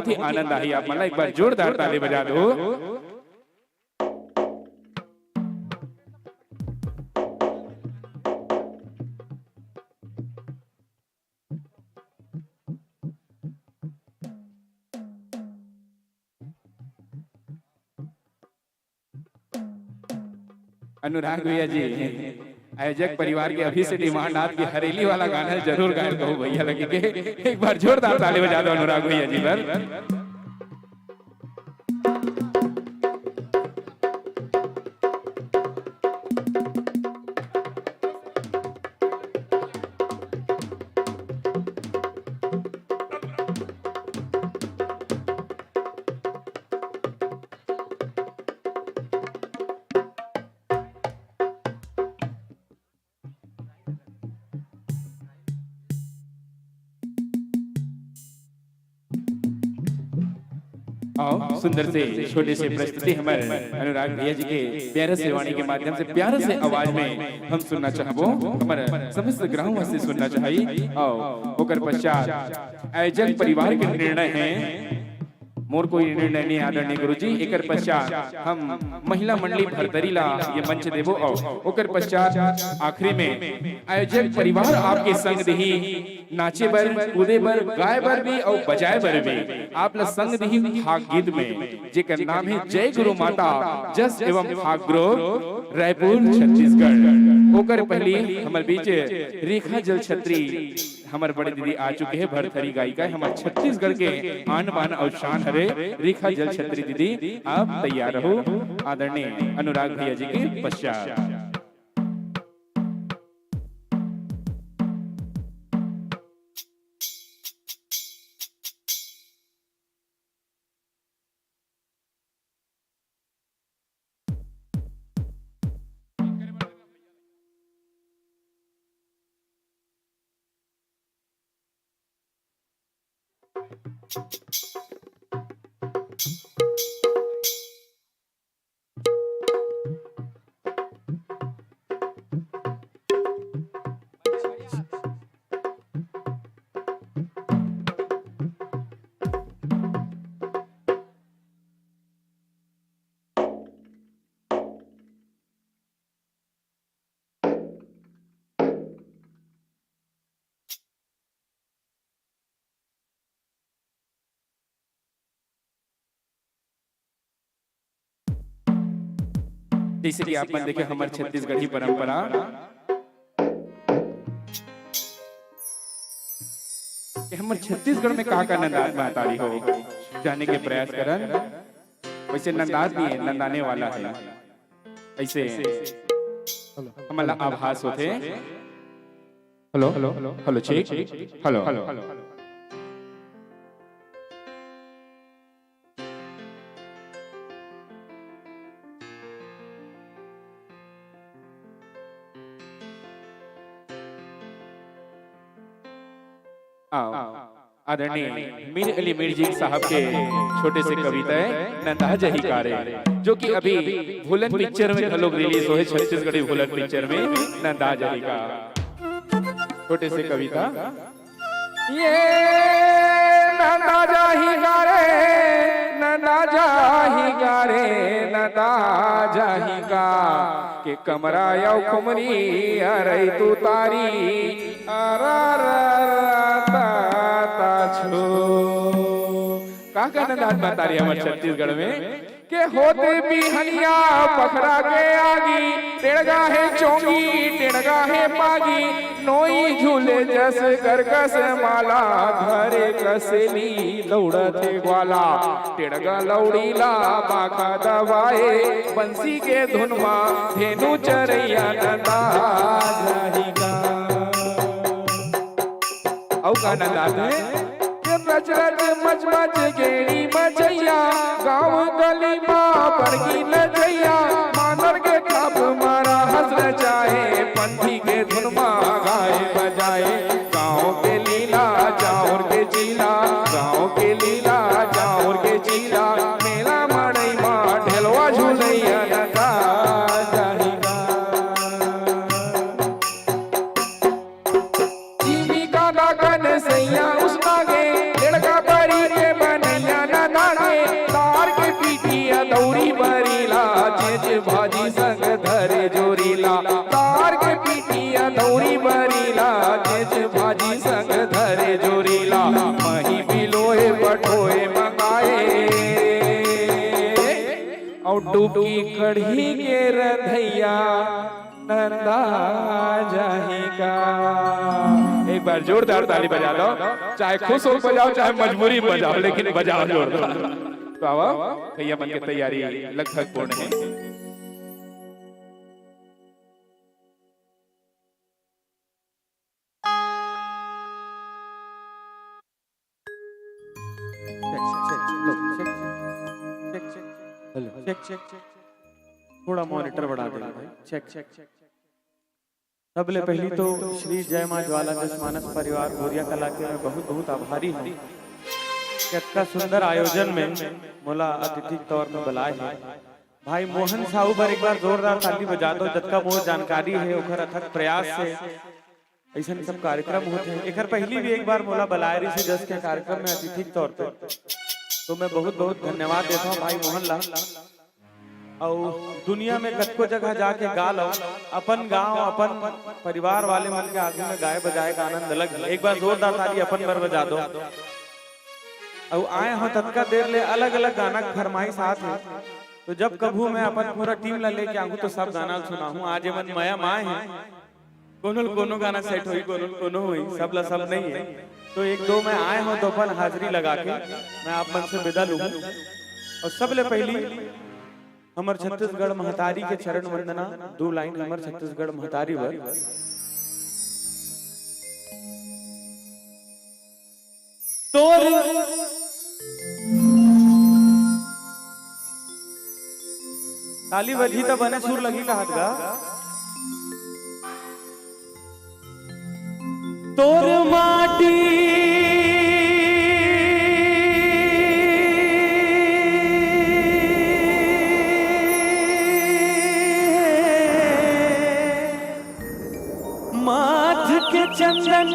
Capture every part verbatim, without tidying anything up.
बहुत ही आनंद आही। आप मन ला एक बार जोरदार ताली बजा दो। अनुराग भैया जी, आयोजक परिवार के अभी से डिमांड आत कि हरेली वाला गाना जरूर गाए कहू भैया लगे के। एक बार जोरदार ताली बजा दो अनुराग भैया जी पर। आओ, सुंदर से छोटे से प्रस्तुति हमर अनुराग भैया जी के प्यारे से वाणी के माध्यम से, प्यारे से आवाज में हम सुनना चाहबो। हमर समस्त ग्रामवासी सुनना चाही। आओ, ओकर पश्चात आयोजक परिवार के निर्णय है, मोर कोई निर्णय नहीं आदरणीय गुरुजी। एकर पश्चात हम महिला मंडली भरतरी ला ये मंच देबो। आओ, ओकर पश्चात आखिरी में आयोजक परिवार आपके संग देही। नाचे बर, कूदे बर, गाए बर भी अउ बजाए बर भी। आप ला संग दिही फाग गीत में, जेकर नाम है जय गुरु माता जस एवं फाग ग्रुप रायपुर छत्तीसगढ़। ओकर पहली हमर बीच रेखा जल छत्री हमर बड़े दीदी आ चुके हैं, भरथरी गायिका है, हमर छत्तीसगढ़ के आन बान अउ शान हरे रेखा जल छत्री दीदी। आप तैयार रहो आदरणीय अनुराग भैया जी के पश्चात। जैसे कि आप मन देखे हमर छत्तीसगढ़ी परंपरा, कि हमर छत्तीसगढ़ में का का नंदात महतारी हो, जाने के प्रयास करन। वैसे नंदात नहीं है, नंदाने वाला है। ऐसे हमन ला आभास होथे। Hello, hello, check, hello, hello. आओ, आदरणीय मीर अली मीर जी साहब के छोटे से कविता है नंदा जही का रे, जो कि अभी भूलन पिक्चर में घलोक रिलीज होए, छत्तीसगढ़ी भूलन पिक्चर में नंदा जही का छोटे से कविता। ये नंदा जाही का रे, नंदा जाही का रे, नंदा जाही का, के कमरा अउ खुमरी अरई तू तारी, अरा रा रा ता ता छो। का का नंदात महतारी हमर छत्तीसगढ़ में? के होत बिहनिया पखरा के आगी, टेड़गा हे चोंगी, टेड़गा हे पागी, नोई झूले जस करकस माला, धरे कसेली दौड़त हे ग्वाला, टेड़गा लौड़ी ला बाखा दबाए, बंसी के धुन मा धेनु चरैया नंदा जाही गा। अउ का नंदात हे? के रच रच मच मच गेड़ी बजैया, गाँव गली मा बरगी लजैया, मांदर के खाप मारा हंस नचाए, पंथी के धुन मा गाए बजाए, गाँव के लीला चाउर के चीला, गाँव के लीला चाउर के चीला, मेला मड़ई मा ढेलवा झुलैया नंदा जाही गा। जीविका ला कन सैया उसना गे, लड़का परी के बनैया डुबकी कढ़ी के रधैया नंदा जाही का। एक बार जोरदार ताली बजा दो, चाहे खुश हो बजाओ, चाहे मजबूरी में बजाओ, लेकिन बजाओ जोरदार। तो आवा, भैया मन के तैयारी लगभग पूर्ण है। Check check check check check check. Hello check check check. थोड़ा मॉनिटर बढ़ा दे भाई। Check check check. सबले पहली तो श्री जय माँ ज्वाला जस मानस परिवार बोरिया कला के मैं बहुत बहुत आभारी हूँ कि अतका सुंदर आयोजन में मोला अतिथि के तौर में बुलाए हे। भाई मोहन साहू बर एक बार जोरदार ताली बजा दो। जतका मोर जानकारी है ओकर अथक प्रयास से ऐसन सब कार्यक्रम होते हैं। एकर पहली भी एक बार मोला बलाए रहिस जस के कार्यक्रम में अतिथि के तौर पे, तो मैं बहुत बहुत धन्यवाद देता हूँ भाई मोहन ला। अउ दुनिया में कतको जगह जाके गा लो, अपन गांव अपन परिवार वाले मन के आगू में गाए बजाए का आनंद अलग है। एक बार जोरदार ताली अपन बर बजा दो। अउ आए हो ततका देर ले अलग अलग गाना के फरमाइश आत है, तो जब कभू मैं अपन पूरा टीम ला लेके आहूँ तो सब गाना सुनाहूँ। आज एमन मया माए हैं, कोनो ल कोनो गाना सेट होई, कोनो ल कोनो होई, सब ला सब नहीं है। तो एक दो मैं आए हो तो अपन हाजिरी लगा के मैं आप मन से विदा लूँ। और सबले पहली हमर छत्तीसगढ़ महतारी के चरण वंदना, दो लाइन हमर छत्तीसगढ़ महतारी बर। तोर ताली बजही त बने सुर लगही कहत गा। तोर माटी माथ के चंदन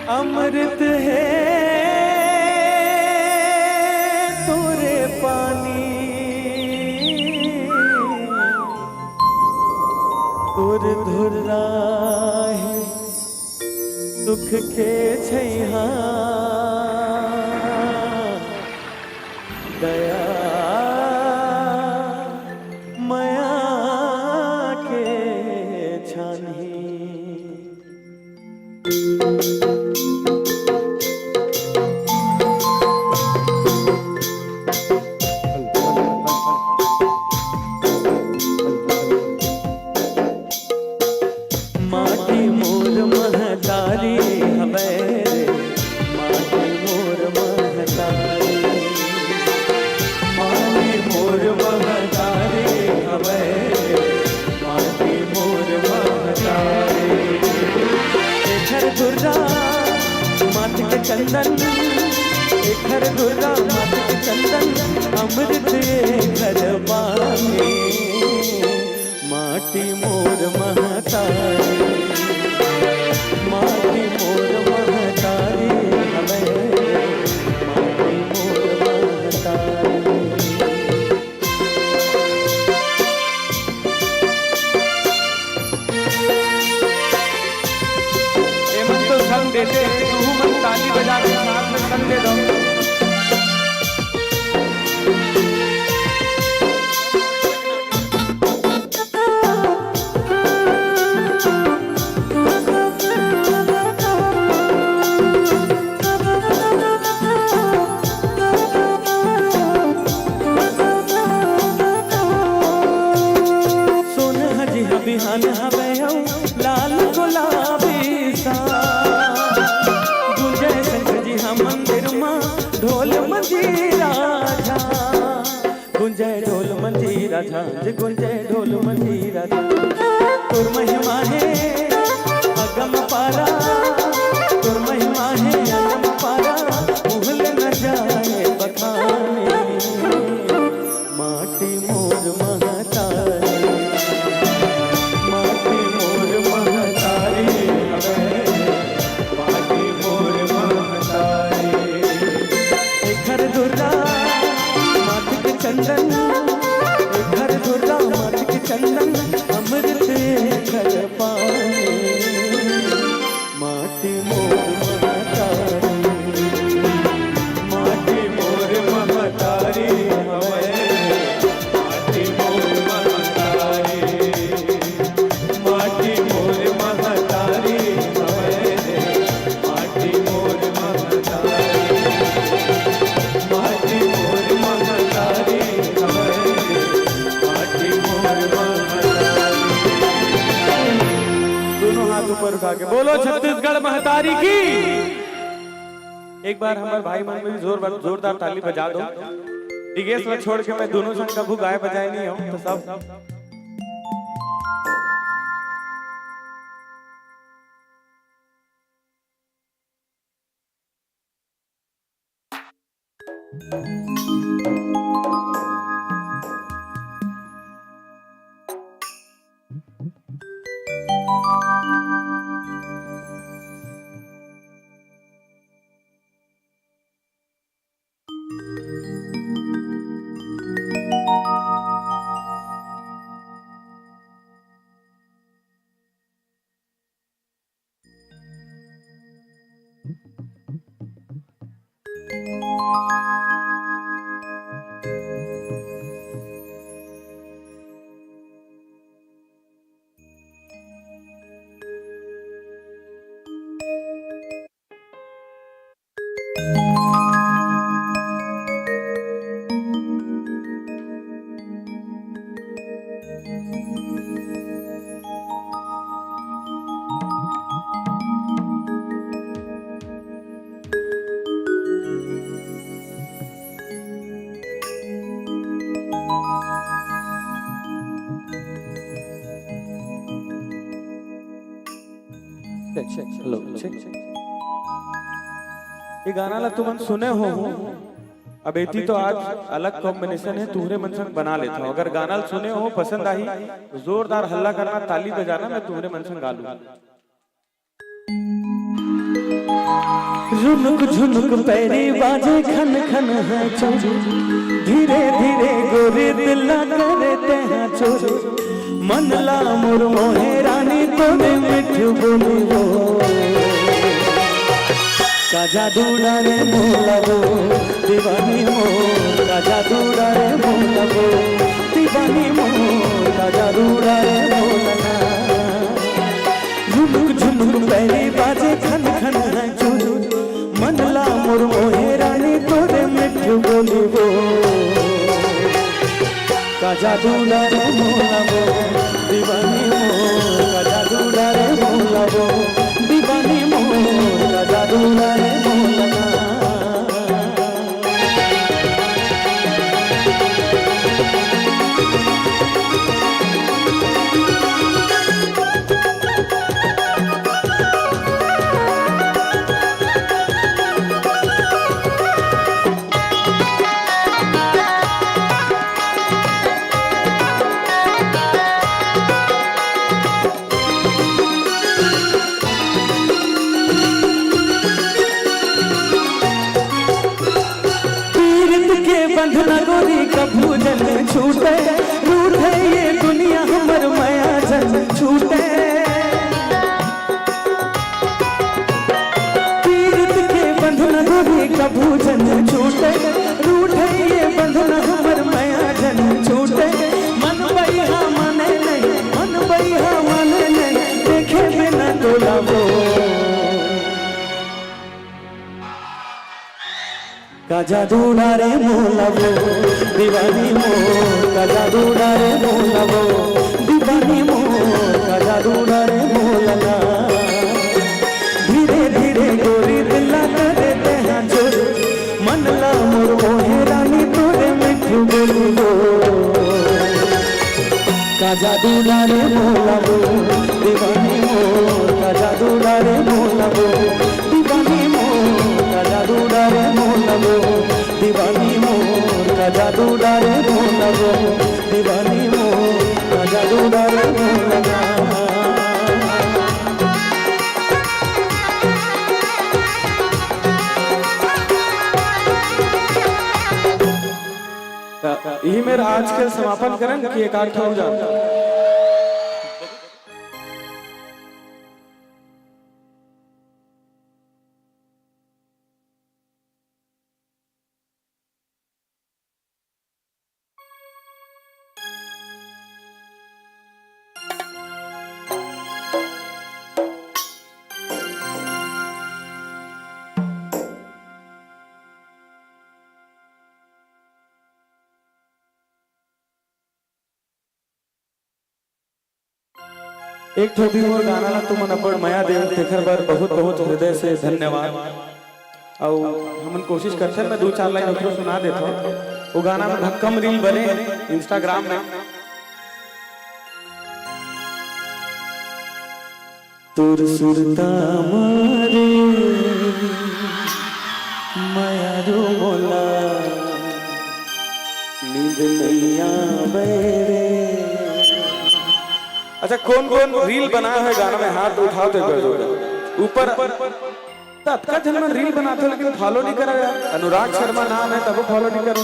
अमृत है तोरे पानी, तोर धुर्रा है सुख के छैहा। दया मया के छानही। माटी मोर महतारी हवय रे, माटी मोर महतारी। माटी मोर महतारी हवय रे, माटी मोर महतारी। एखर धुर्रा माथ के चंदन, एखर धुर्रा माथ के चंदन, अमृत एखर पानी। माटी मोर महतारी, माटी मोर महतारी हवय, माटी मोर महतारी। एमन तो संग देते हैं, तुहू मन ताली बजा के साथ में संग दे दो। सोनहरी बिहान हवय अउ लाल गुलाबी सा, गुंजय शंख जी हा मंदिर मा ढोल मंजीरा झा। गुंजय ढोल मंजीरा झांझ, गुंजय ढोल मंजीरा झांझ। तोर महिमा हे अगम पारा, तोर महिमा हे अगम पारा, मुँह ले न जाए बखाने। माटी मोर महतारी, माटी मोर महतारी, माटी मोर महतारी। एखर धुर्रा माथ के चंदन, एखर धुर्रा माथ के चंदन, अमृत एखर पानी। छत्तीसगढ़ महतारी की। एक बार हमर भाई मन भी जोर, जोरदार ताली बजा दो। दिगेश ला छोड़ के मैं दोनों संग कभू गाए बजाए नहीं हूँ, तो सब check, check, hello, check, check. ये गाना ला तुमन सुने हो, अब एती तो आज अलग कॉम्बिनेशन है, तुहरे मन संग बना लेथव। अगर गाना ला सुने हो, पसंद आही, तो जोरदार हल्ला करना, ताली बजाना, मैं तुहरे मन संग गा लूँ। रुनुक झुनुक पैरी बाजे खन खन है चोरी, धीरे धीरे गोरी दिल ला करे ते हैं चोरी। मन ला मोर मोहे रानी तोरे मिठ बोली वो। का जादू डारे मोला वो, दीवानी मोर, का जादू डारे मोला वो, दीवानी मोर, का जादू डारे मोला ना। झुनुक झुनुक पैरी बाजे खन खन है चुनु, मन ला मोर मोहे रानी तोरे मिठ बोली वो। का जादू डारे मोला वो, दीवानी मोर, का जादू डारे मोला वो, दीवानी मोर, का जादू डारे मोला ना। पीरित के बंधना गोरी कभू जन छूटे, रूठे ये दुनिया हमर मया जन छूटे। पीरित के बंधना गोरी कभू जन छूटे, रूठे ये बंधना हमर मया जन छूटे। मन बइहा माने नहीं, मन बइहा माने नहीं, देखे बिना तोला वो। का जादू डारे मोला वो, दीवानी मोर, का जादू डारे मोला वो, दीवानी मोर, का जादू डारे मोला ना। धीरे धीरे गोरी दिल ला करे ते हैं चोरी, मन ला मोर मोहे रानी तोरे मिठ बोली वो। का जादू डारे मोला वो, दीवानी मोर, का जादू डारे मोला वो, दीवानी मोर, का जादू डारे मोला वो, दीवानी मोर, का जादू डारे मोला वो, दीवानी मोर, का जादू डारे मोला ना। त इही मेर आज के समापन करन कि एक आध ठन हो जात। एक ठो भी मोर गाना ला तुमन अब्बड़ मया देव, तेखर बर बहुत बहुत हृदय से धन्यवाद। अउ हमन कोशिश करथन, मैं दू चार लाइन ओकरो सुना देथव। वो गाना में भक्कम रील बने Instagram में। तोर सुरता मारे मयारू मोला नींद नइ आवे रे। अच्छा, कौन कौन रील बना है गाना में, हाथ उठाओ तो एक बार जोर। ऊपर। त अतका झन मन रील बनाथे लेकिन फॉलो नहीं करा यार। अनुराग शर्मा नाम है तब फॉलो नहीं करो।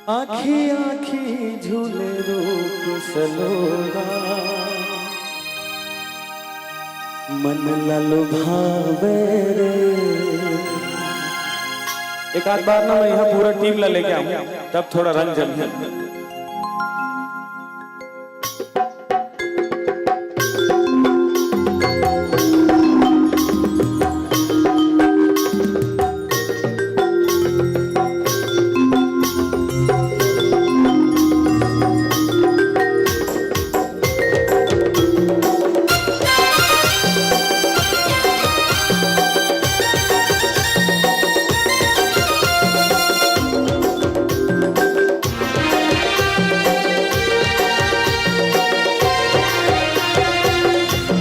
आँखी आँखी झूले रूप सलोना, मन ला लुभावे रे। एक आध बार ना मैं यहाँ पूरा टीम ला लेके आऊँ, तब थोड़ा रंग जम जाए।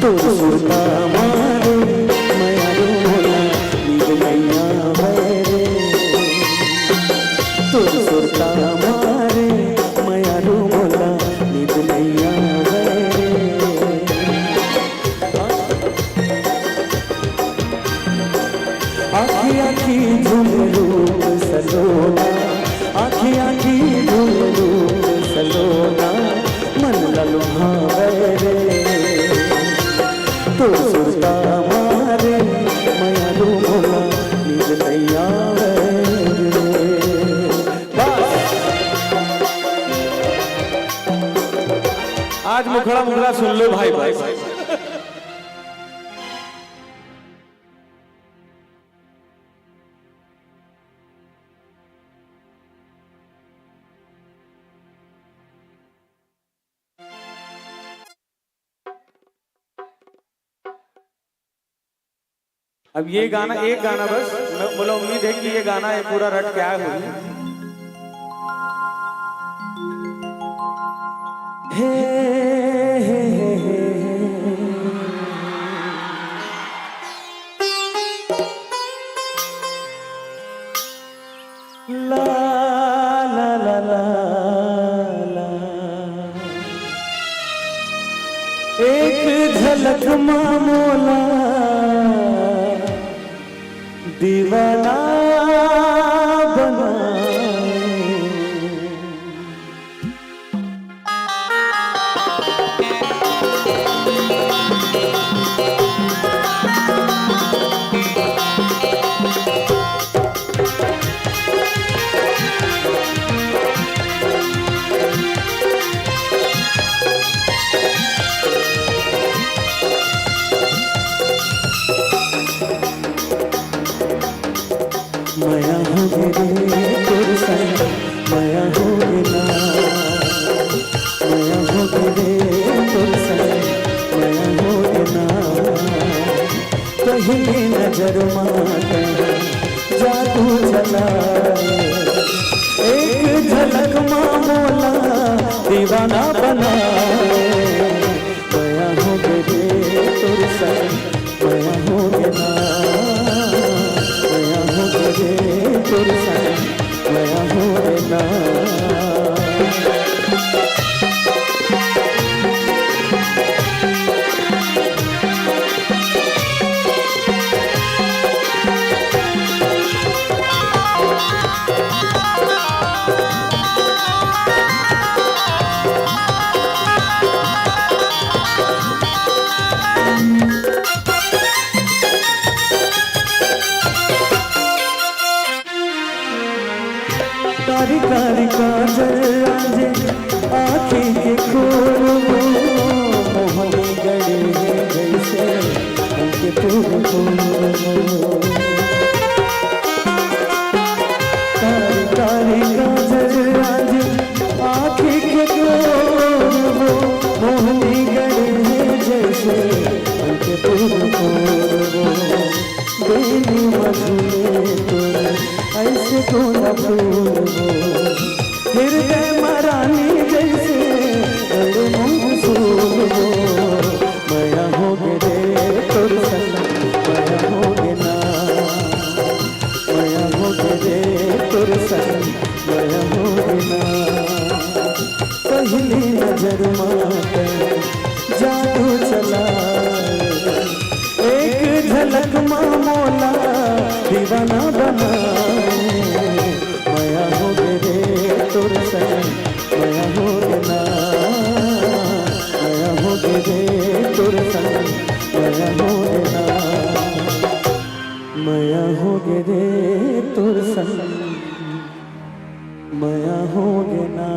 तोर सुरता मारे मयारू मोला नींद नइ आवे रे। तोर सुरता मारे मयारू मोला नींद नइ आवे रे। आँखी आँखी झूम रूप सलोना, आँखी आँखी झूम रूप सलोना, मन ला लुभावे रे। तोर सुरता मारे मयारू मोला नींद नइ आवे रे। बस। आज मुखड़ा मुखड़ा सुन लो भाई, बस। अब ये गाना, एक गाना बस, मैं, मोला उम्मीद है कि ये गाना ये पूरा रट के आए होही। हे, हे, हे, हे, हे। ला, ला, ला, ला, ला। एक झलक मा मोला दीवाना बनाए। मया होगे रे तोर संग, मया होगे ना। मया होगे रे तोर संग, मया होगे ना। पहिली नजर मा तैं जादू चलाए, एक झलक मा मोला दीवाना बनाए। मया होगे रे तोर संग, मया होगे ना। मया होगे रे तोर संग, मया होगे ना। कारी कारी काजल आज आँखी के खोर वो, मोहनी गढ़े हे जैसे हमके तू। कारी कारी काजल आज आँखी के खोर वो, मोहनी गढ़े झूले तोर ऐसे गोंदा फूल वो, हृदय म रानी जैसे गले मोर फूल वो। मया होगे रे तोर संग, मया होगे ना, मया होगे रे तोर संग, मया होगे ना। पहिली नजर मा तैं जादू चला, एक झलक मा मोला दीवाना बनाए। मया होगे रे तोर संग, मया होगे ना, मया होगे रे तोर संग, मया होगे ना, मया होगे रे तोर संग, मया होगे ना।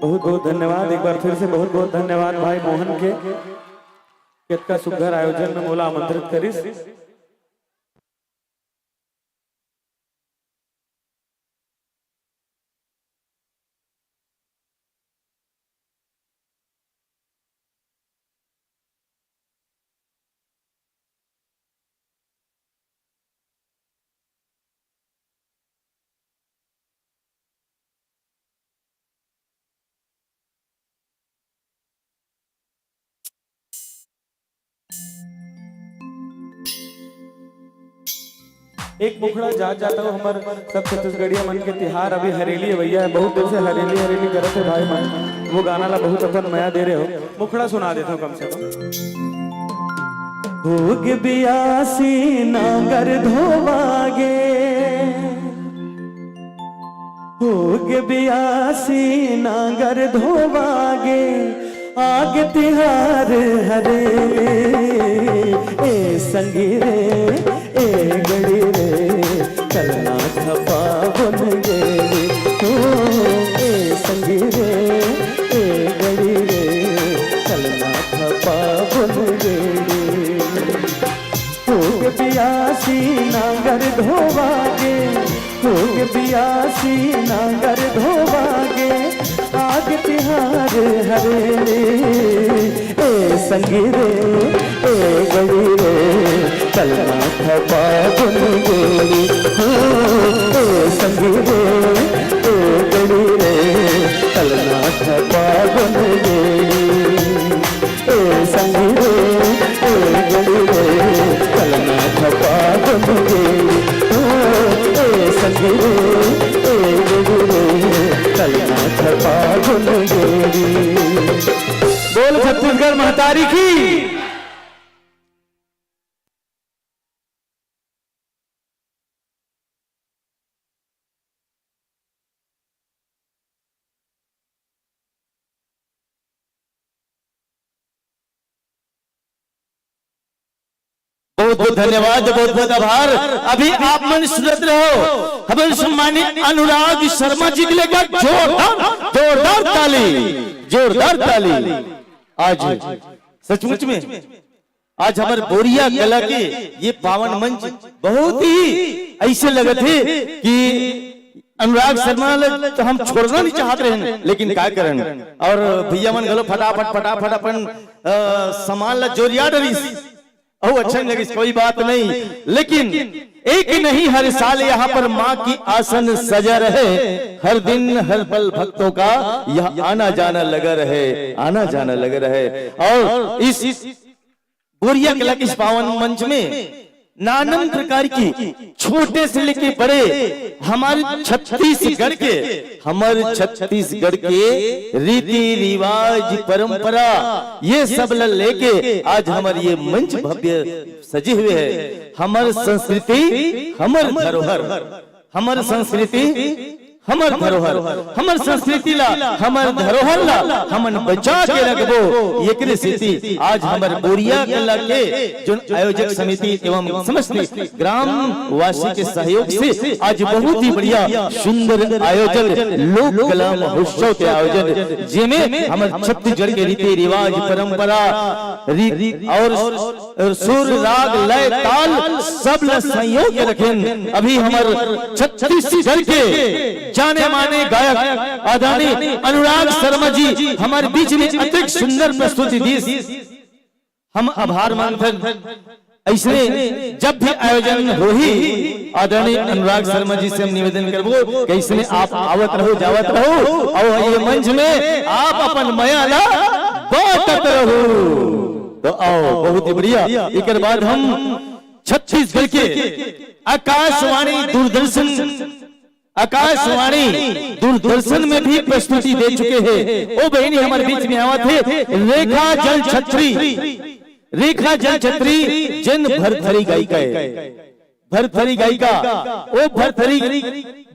बहुत बहुत धन्यवाद, एक बार फिर से बहुत बहुत धन्यवाद भाई मोहन के, कतका सुघर आयोजन में मोला आमंत्रित करिस। एक मुखड़ा जात जात हो, हमर सब छत्तीसगढ़िया मन के तिहार अभी हरेली हे भैया, बहुत दिन से हरेली हरेली करत हे भाई मन, वो गाना ला बहुत अपन मया दे रहे हो, मुखड़ा सुना देता हूँ कम से कम। होगे बियासी नांगर धोवागे, होगे बियासी नांगर धोवागे, आगे तिहार हरे ए संगी रे, ए गड़ी रे, कलना थपा बुन गेरी। ओ ए संगी रे, ए गड़ी रे, कलना थपा बुन गेरी। होगे बियासी नांगर धोवागे, होगे बियासी नांगर धोवागे, आगे तिहार हरे ए संगी रे, ए गड़ी रे, कलना थपा बुन गेरी। हो ए संगी रे, ए गड़ी रे, कलना थपा बुन गेरी। ए संगी रे, ए गड़ी रे, कलना थपा बुन गेरी। ओ ए संगी रे, ए गड़ी रे, कलना थपा बुन गेरी। बोल छत्तीसगढ़ महतारी की। बहुत बहुत धन्यवाद, बहुत बहुत आभार। अभी आप मन सुनत रहो, हमर सम्मानित अनुराग शर्मा जी के लिए एक बार जोरदार, जोरदार ताली, जोरदार ताली। आज सचमुच में आज हमर बोरिया कला के ये पावन मंच बहुत ही ऐसे लगत हे कि अनुराग शर्मा ल तो हम छोड़ना नहीं चाहत रहेन, लेकिन का करन। और भैया मन घलो फटाफट, फटाफट अपन, अ, सामान ला जोरिया डरिस। अहो, अच्छा नहीं लगिस, कोई बात नहीं, लेकिन एक नहीं हर साल यहाँ पर माँ की आसन सजा रहे, हर दिन हर पल भक्तों का यह आना जाना लगा रहे, आना जाना लगा रहे। और इस बोरिया कला के इस पावन मंच में नानन प्रकार की छोटे से लेके बड़े हमारे छत्तीसगढ़ के, हमारे छत्तीसगढ़ के रीति रिवाज परंपरा ये सब ल लेके आज हमर ये मंच भव्य सजे हुए है। हमर संस्कृति, हमर धरोहर, हमर संस्कृति, हमर धरोहर, हमर संस्कृति ला, हमर धरोहर ला हमन बचा के रखबो। एकरे सेती आज हमर बोरिया कला के जोन आयोजक समिति एवं समस्त ग्राम वासी के सहयोग से आज बहुत ही बढ़िया सुंदर आयोजन लोक कला महोत्सव के आयोजन, जेमे हमर छत्तीसगढ़ के रीति रिवाज, परंपरा, रीत और सुर, राग, लय, ताल सब ल संयोग के रखेन। अभी हमर छत्तीसगढ़ के जाने माने गायक आदरणीय अनुराग शर्मा जी हमर बीच में अतिक सुंदर प्रस्तुति दीस। हम आभार मानथन अइसने जब भी आयोजन होही, आदरणीय अनुराग शर्मा जी से हम निवेदन करबो कि अइसने आप आवत रहू, जावत रहू, अउ ये मंच में आप अपन मया ला बांटत रहू। तो आओ, बहुत ही बढ़िया। एकर बाद हम छत्तीसगढ़ के आकाशवाणी, दूरदर्शन, आकाशवाणी, दूरदर्शन में भी प्रस्तुति दे चुके हैं। ओ बहिनी हमर बीच में आवत हे, रेखा जल छत्री, रेखा जल छत्री, जेन भरथरी गायिका हे, भरथरी गायिका, ओ भरथरी,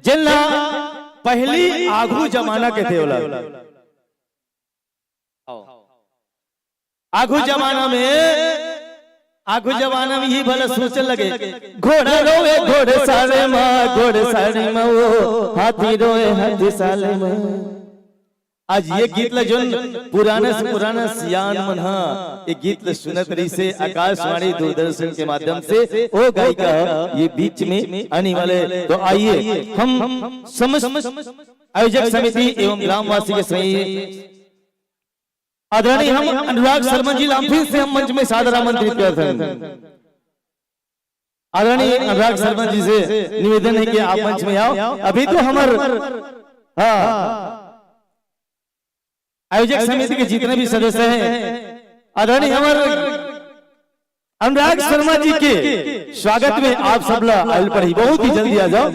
जेन ला पहिली आघू जमाना कथे ओला। आघू जमाना में, आघू जमाना में ही भला सोचे लगे, "घोड़ा रोवे घोड़े साले मा, घोड़े साले मा वो, हाथी रोवे हाथी साले मा।" आज ये गीत ला जोन पुराना से पुराना सियान मन हा ये गीत ला सुनत रहिसे आकाशवाणी दूरदर्शन के माध्यम से, ओ गायिका ये बीच में आने वाले। तो आइए हम समस्त आयोजक समिति एवं ग्रामवासी के सही आदरणीय हम अनुराग शर्मा जी ला फिर से हम मंच में सादर आमंत्रित करत हन। आदरणीय अनुराग शर्मा जी से निवेदन है कि आप मंच में आओ। अभी तो हमर, हाँ, आयोजक समिति के जितने भी सदस्य हैं, आदरणीय हमर अनुराग शर्मा जी के स्वागत में आप सब ला आयल पड़ी, बहुत ही जल्दी आ जाओ।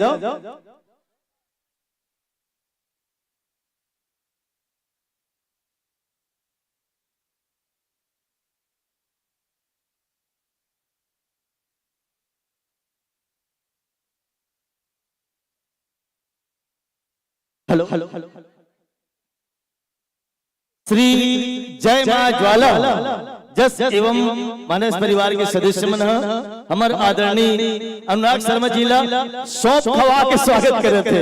Hello, hello, hello. श्री जय माँ ज्वाला जस एवं मानस परिवार के सदस्य मन ह हमर आदरणीय अनुराग शर्मा जी ला सौंफ खवा के स्वागत करत हे।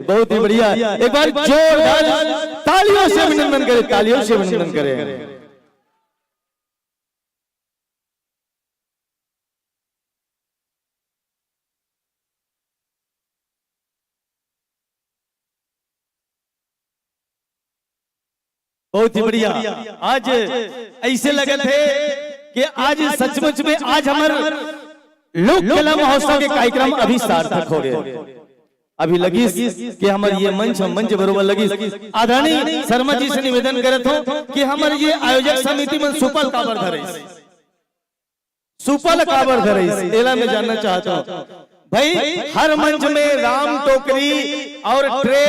बहुत ही बढ़िया, एक बार जोरदार तालियों से अभिनंदन करें, तालियों से अभिनंदन करें। बहुत ही बढ़िया। आज ऐसे लगत हे कि आज सचमुच में आज हमर लोक कला महोत्सव के कार्यक्रम अभी सार्थक हो गए। अभी लगिस कि हमर ये मंच, मंच बरोबर लगिस। आदरणीय शर्मा जी से निवेदन करत हूँ कि हमर ये आयोजक समिति मन सुपा ल काबर धरे, सुपा ल काबर धरे, एला मैं जानना चाहता हूँ। भाई, हर मंच में राम टोकरी और ट्रे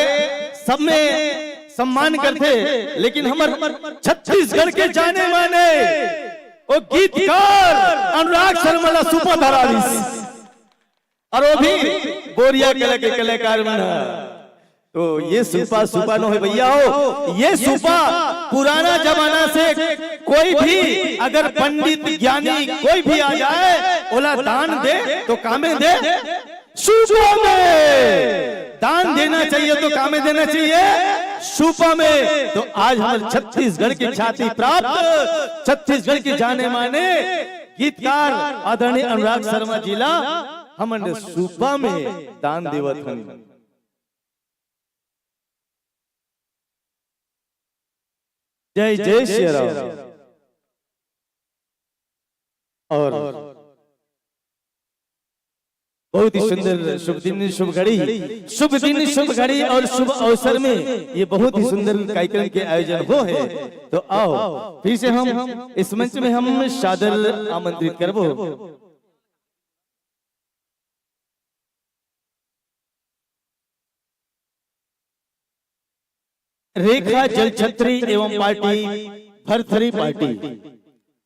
सब में सम्मान करथे, लेकिन हमर छत्तीसगढ़ के जाने माने वो गीतकार अनुराग शर्मा ला सुपा धरा दिस। और वो भी बोरिया कला के कलाकार मन ह। तो ये सुपा, सुपा नो हे भैया हो, ये सुपा पुराना जमाना से कोई भी अगर पंडित ज्ञानी कोई भी आ जाए, ओला दान दे तो कामे दे, सुपा में। दान देना चाहिए तो कामे देना चाहिए, सुपा में। तो आज हम छत्तीसगढ़ की ख्याति प्राप्त, छत्तीसगढ़ के जाने माने गीतकार आदरणीय अनुराग शर्मा जी ला हमन सुपा में दान देवत हन। जय जय श्री राम। और बहुत ही सुंदर शुभ दिन, शुभ घड़ी, शुभ दिन, शुभ घड़ी और शुभ अवसर में ये बहुत ही सुंदर कार्यक्रम के आयोजन हो हे। तो आओ, फिर से हम इस मंच में हम सादर आमंत्रित करबो। रेखा जलछत्री एवं party, Bharthari party,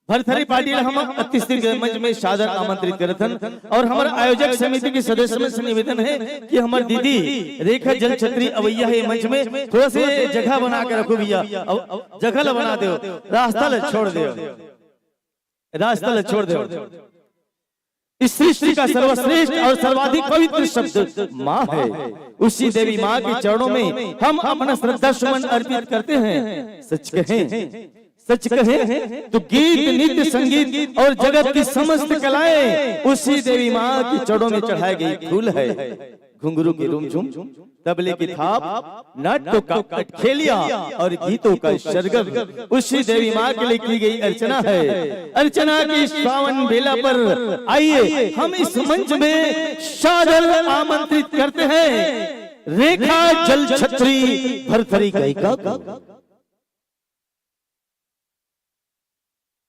Bharthari party ला हम अतिथि के मंच में सादर आमंत्रित करत हन और हमर आयोजक समिति के सदस्य मन से निवेदन हे कि हमर दीदी रेखा जलछत्री अवइया हे मंच में, थोड़ा से जगह बना के रखो भैया, अउ जगह ला बना देव, रास्ता ला छोड़ देव। रास्ता ला छोड़ देव। इस सृष्टि का सर्वश्रेष्ठ और सर्वाधिक पवित्र शब्द माँ है। उसी देवी माँ के चरणों में हम अपना श्रद्धा सुमन अर्पित करते हैं। सच कहें, सच कहें तो गीत, नृत्य, संगीत और जगत की समस्त कलाएं उसी देवी माँ के चरणों में चढ़ाए गए फूल है। घुंघरू की रुमझुम, तबले की थाप, नाट्यों का अटखेलिया और गीतों का सरगम, उसी देवी माँ के लिए की गई अर्चना है। अर्चना की इस पावन बेला पर आइए, हम इस मंच में सादर आमंत्रित करते हैं रेखा जल छत्री भरथरी गायिका को।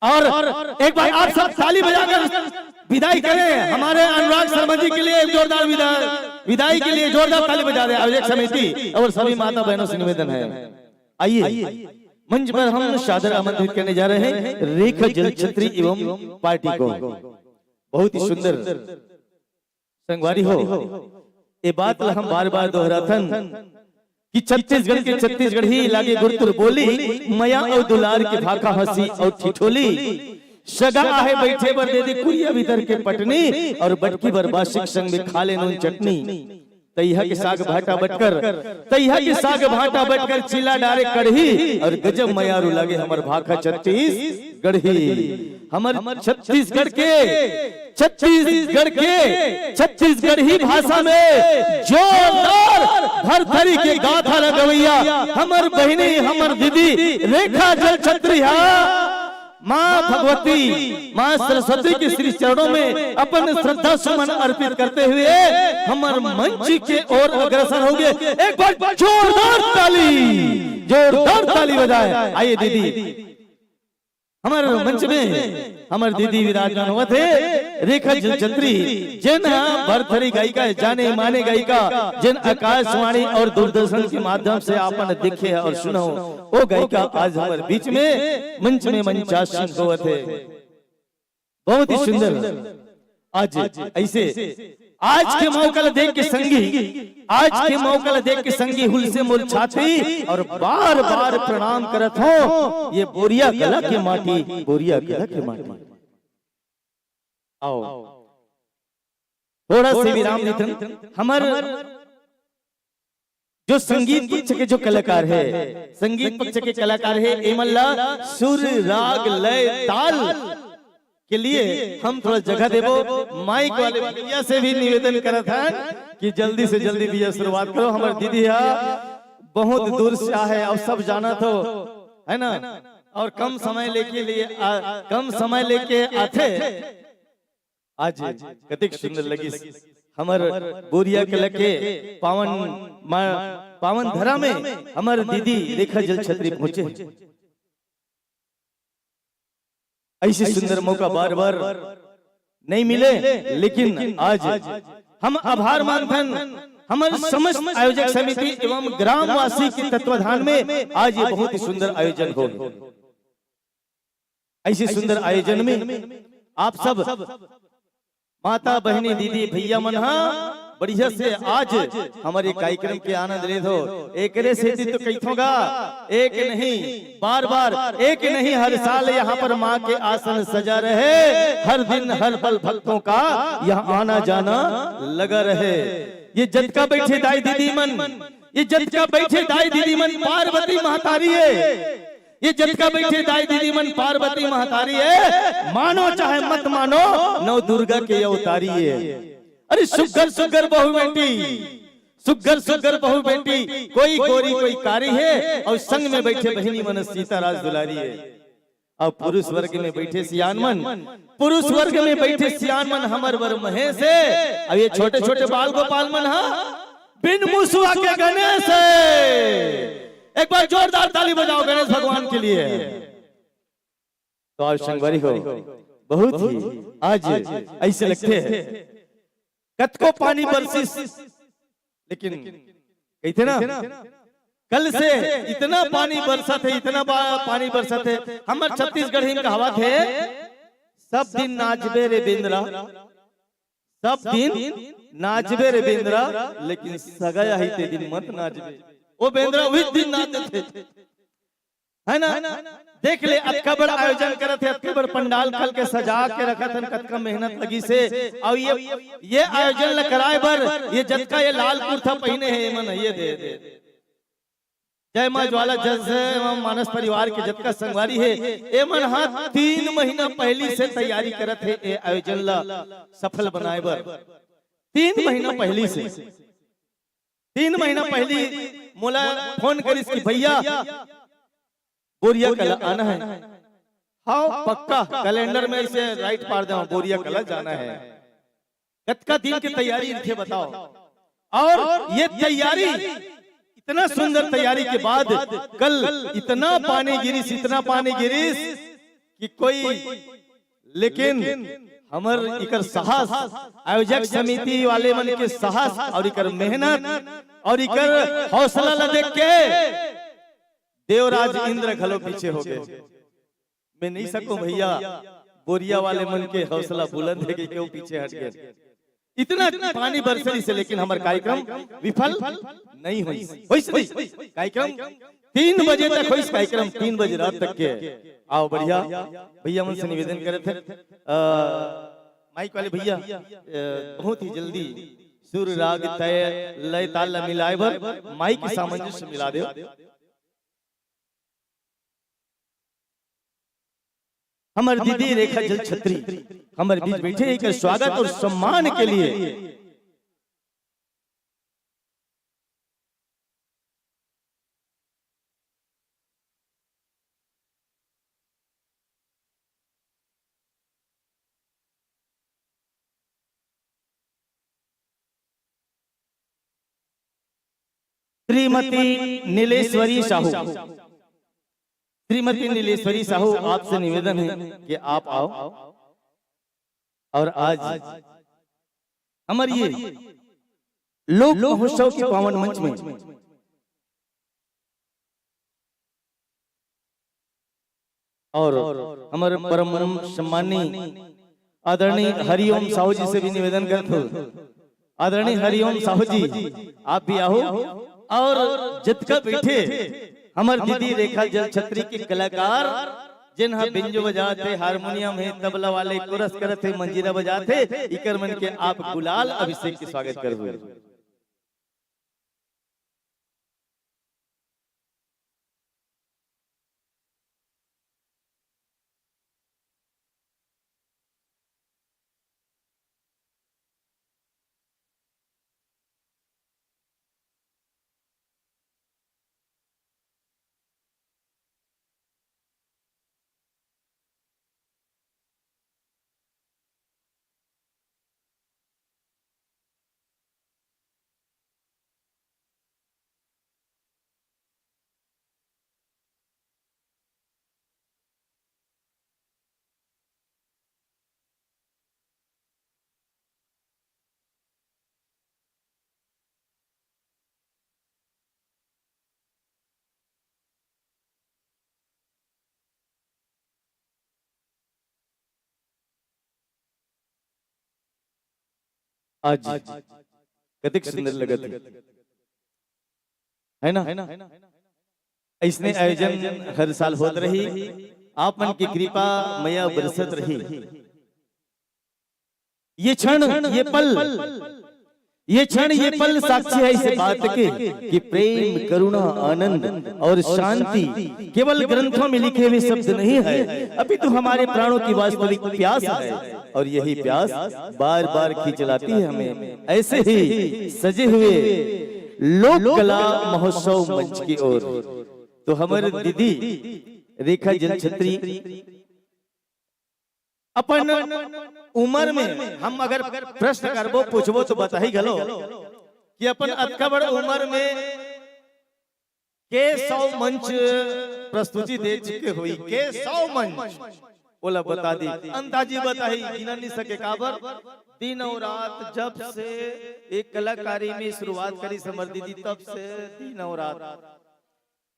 और एक बार आप सब ताली बजाकर विदाई करें हमारे अनुराग शर्मा जी के लिए। एक जोरदार विदा-, विदाई के लिए जोरदार ताली बजा दें आयोजक समिति और सभी माता बहनों से निवेदन है। आइए, मंच पर हम सादर आमंत्रित करने जा रहे हैं रेखा जल छत्री एवं पार्टी को। बहुत ही सुंदर संगवारी हो, ए बात ला हम बार-बार दोहराथन कि छत्तीसगढ़ के छत्तीसगढ़ी लागे गुरतुर बोली, मया अउ दुलार के भाखा हंसी अउ ठिठोली। सगा आहे बइठे बर दे दे कुरिया भीतर के पटनी, अउ बटकी बर बासिक संग में खा ले नून चटनी। तइहा के साग भाटा बटकर, तइहा के साग भाटा बटकर चिल्ला डारे कढ़ी, अउ गजब मयारू लागे हमर भाखा छत्तीसगढ़ी। हमर छत्तीसगढ़ के, छत्तीसगढ़ के छत्तीसगढ़ी भाषा में जोरदार भरथरी के गाथा लगवैया हमर बहिनी, हमर दीदी रेखा जल छत्री हा। माँ भगवती, माँ सरस्वती के श्री चरणों में अपन श्रद्धा सुमन अर्पित करते हुए हमर मंच के ओर अग्रसर होंगे। एक बार जोरदार ताली, जोरदार ताली बजाए। आइए दीदी, हमर मंच में हमर दीदी विराजमान होवत हे रेखा जल छत्री, जेन ह भरथरी गायिका हे, जाने माने गायिका, जेन आकाशवाणी अउ दूरदर्शन के माध्यम से आपन देखे हे अउ सुने हो, ओ गायिका आज हमर बीच में मंच में मंचासीन होवत हे। बहुत ही सुंदर। आज ऐसे, आज के मौका ला देख के संगी, आज के मौका ला देख के संगी हुलसे मोर छाती अउ बार बार प्रणाम करत हो। ये बोरिया कला के माटी, बोरिया कला के माटी। आओ, थोड़ा से विराम देथन। हमर जो संगीत पक्ष के जो कलाकार हे, संगीत पक्ष के कलाकार हे, एमन ला सुर, राग, लय, ताल के लिए हम थोड़ा जगह देबो। माइक वाले भैया से भी निवेदन करत हन कि जल्दी से जल्दी भैया शुरुआत करो। हमर दीदी हा बहुत दूर से आहे अउ सब जानत हो, है ना? अउ कम समय लेके लिए आ, कम समय लेके आथे। आज कतेक सुंदर लगिस हमर बोरिया कला के पावन मा-, पावन धरा में हमर दीदी रेखा जल छत्री पहुंचे। ऐसे सुंदर मौका बार बार नहीं मिले, लेकिन आज हम आभार मानथन हमर समस्त आयोजक समिति एवं ग्रामवासी के तत्वाधान में आज ये बहुत ही सुंदर आयोजन हो। ऐसे सुंदर आयोजन में आप सब माता, बहिनी, दीदी, भैया मन हा बढ़िया से आज हमर ये कार्यक्रम के आनंद लेत हो। एकरे सेती तो कहिथों गा, एक नहीं, बार बार, एक नहीं, हर साल यहाँ पर माँ के आसन सजा रहे, हर दिन हर पल भक्तों का यहाँ आना जाना लगा रहे। ये जतका बैठे दाई दीदी मन, ये जतका बैठे दाई दीदी मन पार्वती महतारी हे। ये जतका बैठे दाई दीदी मन पार्वती महतारी हे, मानो चाहे मत मानो, नौ दुर्गा के ये अवतारी हे। अरे सुग्घर सुग्घर बहू बेटी, सुग्घर सुग्घर बहू बेटी, कोई गोरी कोई कारी हे, अउ संग में बैठे बहिनी मन सीता राज दुलारी हे। अउ पुरुष वर्ग में बैठे सियान मन, पुरुष वर्ग में बैठे सियान मन हमर बर महेश हे, अउ ये छोटे छोटे बाल गोपाल मन हा बिन मुसुआ के गणेश हे। एक बार जोरदार ताली बजाओ गणेश भगवान के लिए। तो आज संगवारी हो, बहुत ही आज ऐसे लगथे हे कतको पानी बरसिस, लेकिन कहिथे ना, कल से इतना पानी बरसत हे, इतना बा-, पानी बरसत हे। हमर छत्तीसगढ़ी में कहावत हे, "सब दिन नाचबे रे बेंदरा, सब दिन नाचबे रे बेंदरा, लेकिन सगा आही ते दिन मत नाचबे।" ओ बेंदरा उही दिन नाचथे, है ना? देख ले, अतका बड़ आयोजन करत हे, अतका बड़ पंडाल खल के सजा के रखत हन, कतका मेहनत लगिस हे। अउ ये, ये आयोजन ल कराए बर ये जतका ये लाल कुर्ता पहिने हे, एमन ये दे, दे। जय माँ ज्वाला जस एवं मानस परिवार के जतका संगवारी हे, एमन हा तीन महीना पहिली से तैयारी करत हे ए आयोजन ला सफल बनाए बर। तीन महीना पहिली से। तीन महीना पहली मोला फोन करिस कि भैया, बोरिया कला आना है। हाँ, पक्का, कैलेंडर में इसे राइट पार दे, बोरिया कला जाना है। कतका दिन के तैयारी इनके बताओ। और ये तैयारी, इतना सुंदर तैयारी के बाद कल इतना पानी गिरिस, इतना पानी गिरिस कि कोई, लेकिन हमर इकर साहस, आयोजक समिति वाले मन के साहस और इकर मेहनत और इकर हौसला ला देख के देवराज इंद्र घलो पीछे हो गए। मैं नहीं सकूं भैया, बोरिया वाले मन के हौसला बुलंद है कि क्यों पीछे हट गए। इतना पानी बरसरी से, लेकिन हमर कार्यक्रम विफल नहीं होइस। होइस नहीं? कार्यक्रम तीन बजे तक होइस, कार्यक्रम तीन बजे रात तक के। आओ बढ़िया, भैया मन से निवेदन करे थे, अ, माइक वाले भैया, अ, बहुत ही जल्दी सुर राग तय लय ताल ला मिलाए बर माइक के सामंजस्य मिला दे। हमर दीदी रेखा जल छत्री हमर बीच बैठे, एक स्वागत और सम्मान के लिए श्रीमती नीलेश्वरी साहू, श्रीमती नीलेश्वरी साहू, आपसे निवेदन है कि आप आओ और आज हमारे ये लोक महोत्सव के पावन मंच में और हमारे परम सम्मानी आदरणीय हरिओम साहू जी से भी निवेदन करत हो, आदरणीय हरिओम साहू जी, आप भी आओ। और जितका बैठे हमर दीदी रेखा जल छत्री के कलाकार, जिन हा बेंजो बजाते, हारमोनियम है, तबला वाले कोरस करत है, मंजीरा बजाते, इकर मन के आप गुलाल अभिषेक के स्वागत करबो। आज कतेक सुंदर लगत है, है ना? ऐसने आयोजन हर साल होत रही, आप मन की कृपा मया बरसत रही। ये क्षण, ये पल, ये क्षण, ये पल साक्षी है इस बात के कि प्रेम, करुणा, आनंद और शांति केवल ग्रंथों में लिखे हुए शब्द नहीं है, अपितु हमारे प्राणों की वास्तविक प्यास है। और यही प्यास बार बार खींच लाती है हमें ऐसे ही सजे हुए लोक कला महोत्सव मंच की ओर। तो हमारे दीदी रेखा जल छत्री अपन उम्र में हम अगर प्रश्न करबो, पूछबो तो बताही घलो कि अपन अतका बड़ उम्र में के सौ मंच प्रस्तुति दे चुके हुई, के सौ मंच, ओला बता दी, अंदाजी बताही, गिना नहीं सके काबर। दिन और रात जब से एक कलाकारी में शुरुआत करी समर दीदी, तब से दिन और रात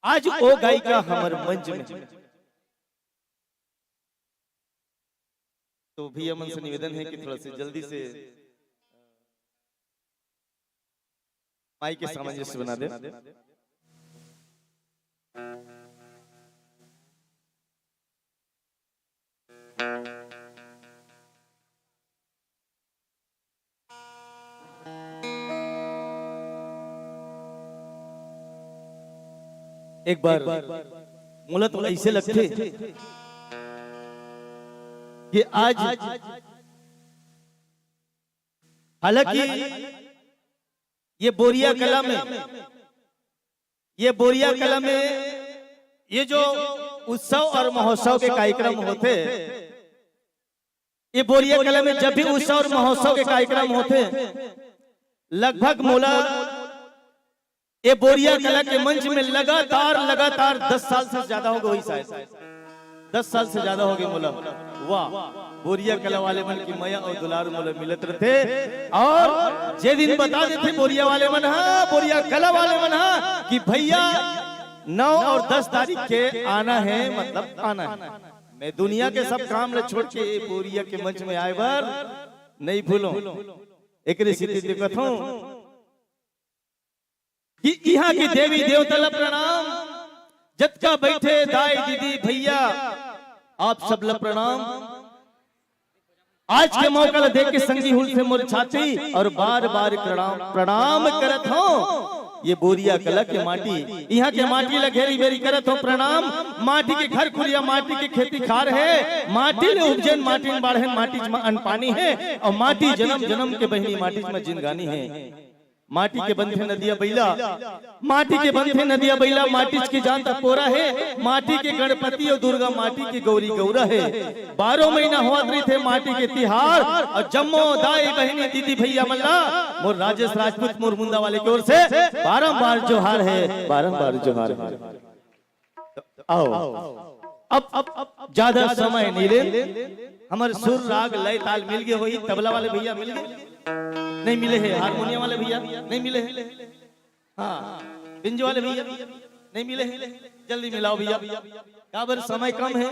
आज ओ गायिका हमर मंच में। तो भैया मन से निवेदन है कि थोड़ा सा जल्दी से माइक के सामंजस्य बना दे। एक बार मोला तो ऐसे लगथे कि आज, हालांकि ये बोरिया कला में, ये बोरिया कला में ये जो उत्सव और महोत्सव के कार्यक्रम होथे, ये बोरिया कला में जब भी उत्सव और महोत्सव के कार्यक्रम होथे, लगभग मोला ये बोरिया कला के मंच में लगातार, लगातार दस साल से ज्यादा हो गए होही शायद, दस साल से ज्यादा हो गए मोला। वाह, बोरिया कला वाले मन की मया और दुलार मोला मिलत रथे। और जे दिन बता देथे बोरिया वाले मन हा, बोरिया कला वाले मन हा कि भैया, नौ और दस तारीख के आना है, मतलब आना है। मैं दुनिया के सब काम ल छोड़ के ये बोरिया के मंच में आए बर नहीं भूलों। एकरे सेती देखत हूँ कि इहाँ के देवी देवता ल प्रणाम, जतका बैठे दाई दीदी भैया, आप सब ल प्रणाम। आज के मौका ल देख के संगी हुल से मोर छाती और बार बार प्रणाम, प्रणाम करत हूँ। ये बोरिया कला के माटी, इहाँ के माटी ल घेरी बेरी करत हूँ प्रणाम। माटी के घर कुरिया, माटी के खेती खार है, माटी ले उपजेन, माटी में बाढ़ेन, माटी में अन्न पानी है, और माटी जन्म जन्म के बहिनी, माटी में जिनगानी है। माटी के बनथे नदिया बइला, माटी के बनथे नदिया बइला, माटीच के जात पोरा हे, माटी के गणपति अउ दुर्गा, माटी के गौरी गौरा हे। बारह महीना होवत रहिथे माटी के तिहार, अउ जम्मो दाई बहिनी दीदी भैया मन ला मोर राजेश राजपूत मोर मुंदा वाले की ओर से बारम्बार जोहार हे, बारम्बार जोहार हे। आओ, अब, अब, अब ज्यादा समय नहीं लेन, हमर सुर राग लय ताल मिल गए होही, तबला वाले भैया मिल गए, नहीं मिले हे, हारमोनियम वाले भैया नहीं मिले हे, हाँ, बेंजो वाले भैया नहीं मिले हे, जल्दी मिलाओ भैया, काबर समय कम है,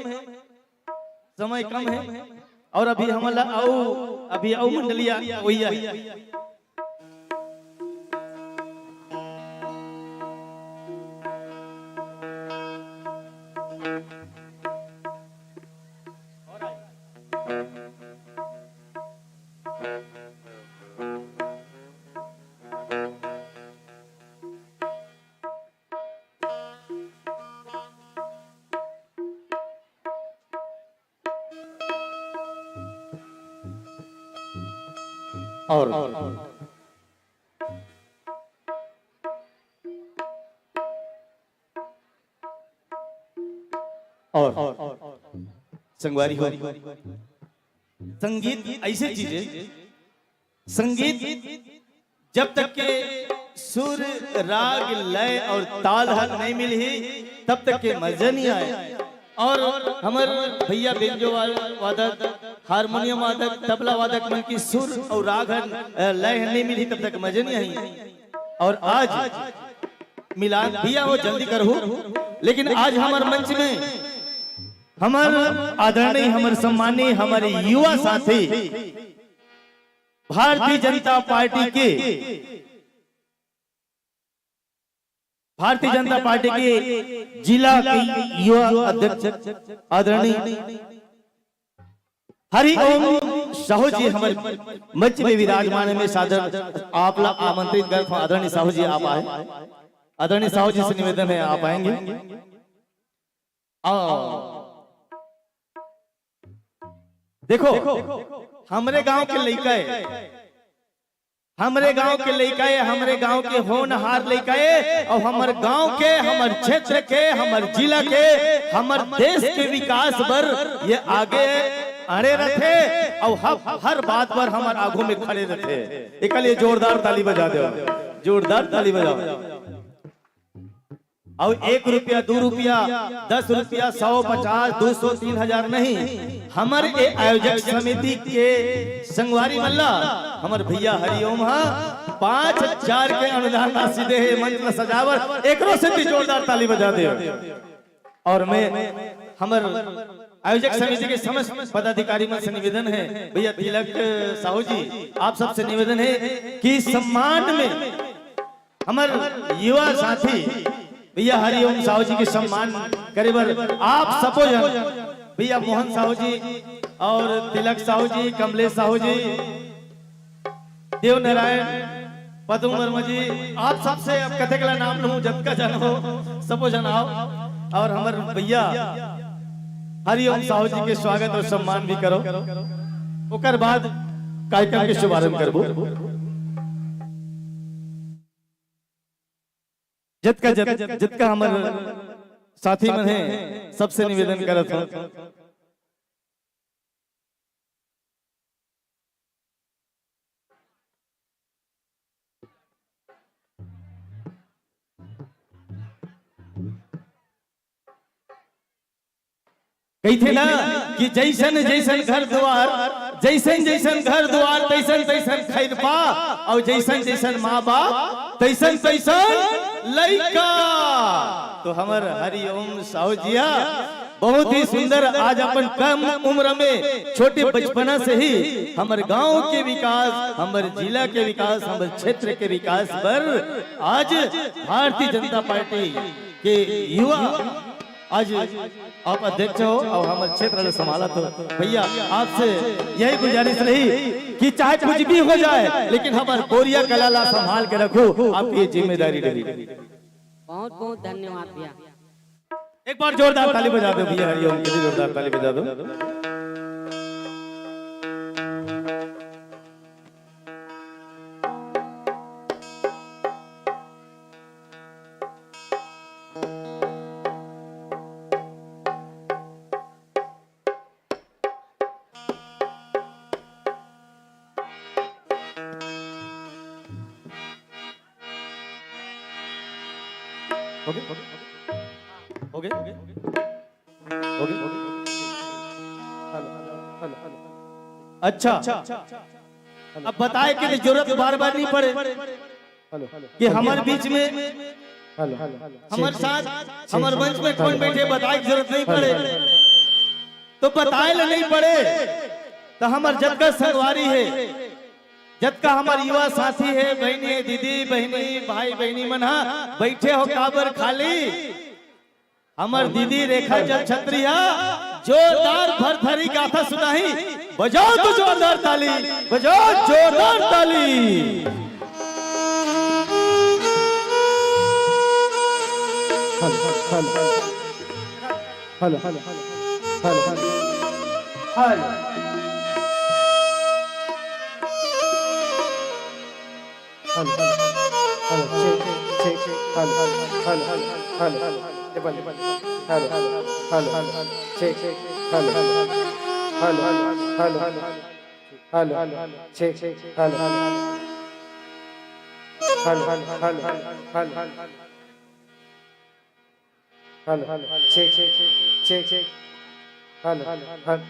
समय कम है। और अभी हमला अउ, अभी अउ मंडलिया वही है। और और संगवारी हो, संगीत ऐसे चीज है, संगीत जब तक के सुर, राग, लय और ताल हर नहीं मिलही, तब तक के मजा नहीं आए। और हमर भैया बेंजो वा-, वादक, हारमोनियम वादक, तबला वादक मन की सुर और राग हर, अ, लय हर नहीं मिलही, तब तक मजा नहीं आई। और आज मिलान भैया हो, जल्दी करहू, लेकिन आज हमर मंच में हमर आदरणीय, हमर सम्मानीय, हमर युवा साथी भारतीय जनता पार्टी के, भारतीय जनता पार्टी के जिला के युवा अध्यक्ष आदरणीय हरिओम साहू जी हमर मंच में विराजमान हे। मैं सादर आप ला आमंत्रित करत हूँ, आदरणीय साहू जी आप आए, आदरणीय साहू जी से निवेदन है आप आएंगे। आओ। देखो, हमरे गांव के लइका हे, हमरे गांव के लइका हे, हमरे गांव के होनहार लइका हे, अउ हमर गांव के, हमर क्षेत्र के, हमर जिला के, हमर देश के विकास बर ये आगे अड़े रथे, अउ हर, हर बात बर हमर आगू में खड़े रथे। एकर लिए जोरदार ताली बजा दो, जोरदार ताली बजाओ। अउ एक रुपया, दू रुपया, दस रुपया, सौ, पचास, दू सौ, तीन हजार नहीं, हमर ए आयोजक समिति के संगवारी मन ला हमर भैया हरिओम हा पाँच हजार के अनुदान राशि दे हे मंच ला सजावर। एकरो से भी जोरदार ताली बजा दे। और मैं हमर आयोजक समिति के समस्त पदाधिकारी मन से निवेदन है, भैया तिलक साहू जी, आप सबसे निवेदन है कि सम्मान में हमर युवा साथी भैया हरिओम साहू जी के सम्मान करे बर आप सबो झन, भैया मोहन साहू जी और तिलक साहू जी, कमलेश साहू जी, देव नारायण, पद्म वर्मा जी, आप सबसे अब कतेक ला नाम लूं, जतका झन हो, सबो झन आओ और हमर भैया हरिओम साहू जी के स्वागत और सम्मान भी करो। ओकर बाद कार्यक्रम के शुभारंभ करबो। जतका जत, जतका हमर साथी मन हे, सबसे निवेदन करत हूँ। कहिथे ना कि जैसन जैसन घर दुआर, जैसन जैसन घर दुआर, तैसन तैसन खैरपा, और जैसन जैसन माँ बाप, तैसन तैसन लइका। तो हमर हरिओम साहू जिया बहुत ही सुंदर, आज अपन कम उम्र में, छोटे बचपना से ही हमर गांव के विकास, हमर जिला के विकास, हमर क्षेत्र के विकास बर आज भारतीय जनता पार्टी के युवा, आज आप अध्यक्ष हो और हमर क्षेत्र ल संभालत हो। भैया, आपसे यही गुजारिश रही कि चाहे कुछ भी हो जाए, लेकिन हमर बोरिया कला ला संभाल के रखो, आपकी ये जिम्मेदारी रही। बहुत बहुत धन्यवाद भैया। एक बार जोरदार ताली बजा दो भैया, हरिओम के लिए जोरदार ताली बजा दो। हो गए? हो गए? हो गए? हो गए? Hello, hello, hello. अच्छा, अब बताए के जरूरत बार बार नहीं पड़े हेलो, कि हमर बीच में, हेलो, हेलो। हमर साथ, हमर मंच में कौन बैठे, बताए के जरूरत नहीं पड़े। तो बताए ले नहीं पड़े, तो हमर जतका संगवारी है, जतका हमर युवा साथी है, बहिनी है, दीदी, बहिनी, भाई, बहिनी मन हा बैठे हो काबर खाली? हमर दीदी रेखा चंद छत्री हा जोरदार भरथरी गाथा सुनाही। बजाओ तो जोरदार ताली, बजाओ जोरदार ताली। Hello, hello, hello. Hello, hello, hello, hello. Hello, hello, hello, check, check, hello, hello, hello, hello, hello, hello, hello, check, check, hello, hello, hello, hello, hello, hello, check, check, hello, hello, hello, hello, hello, hello, hello, hello, check, check, check, check, hello, hello.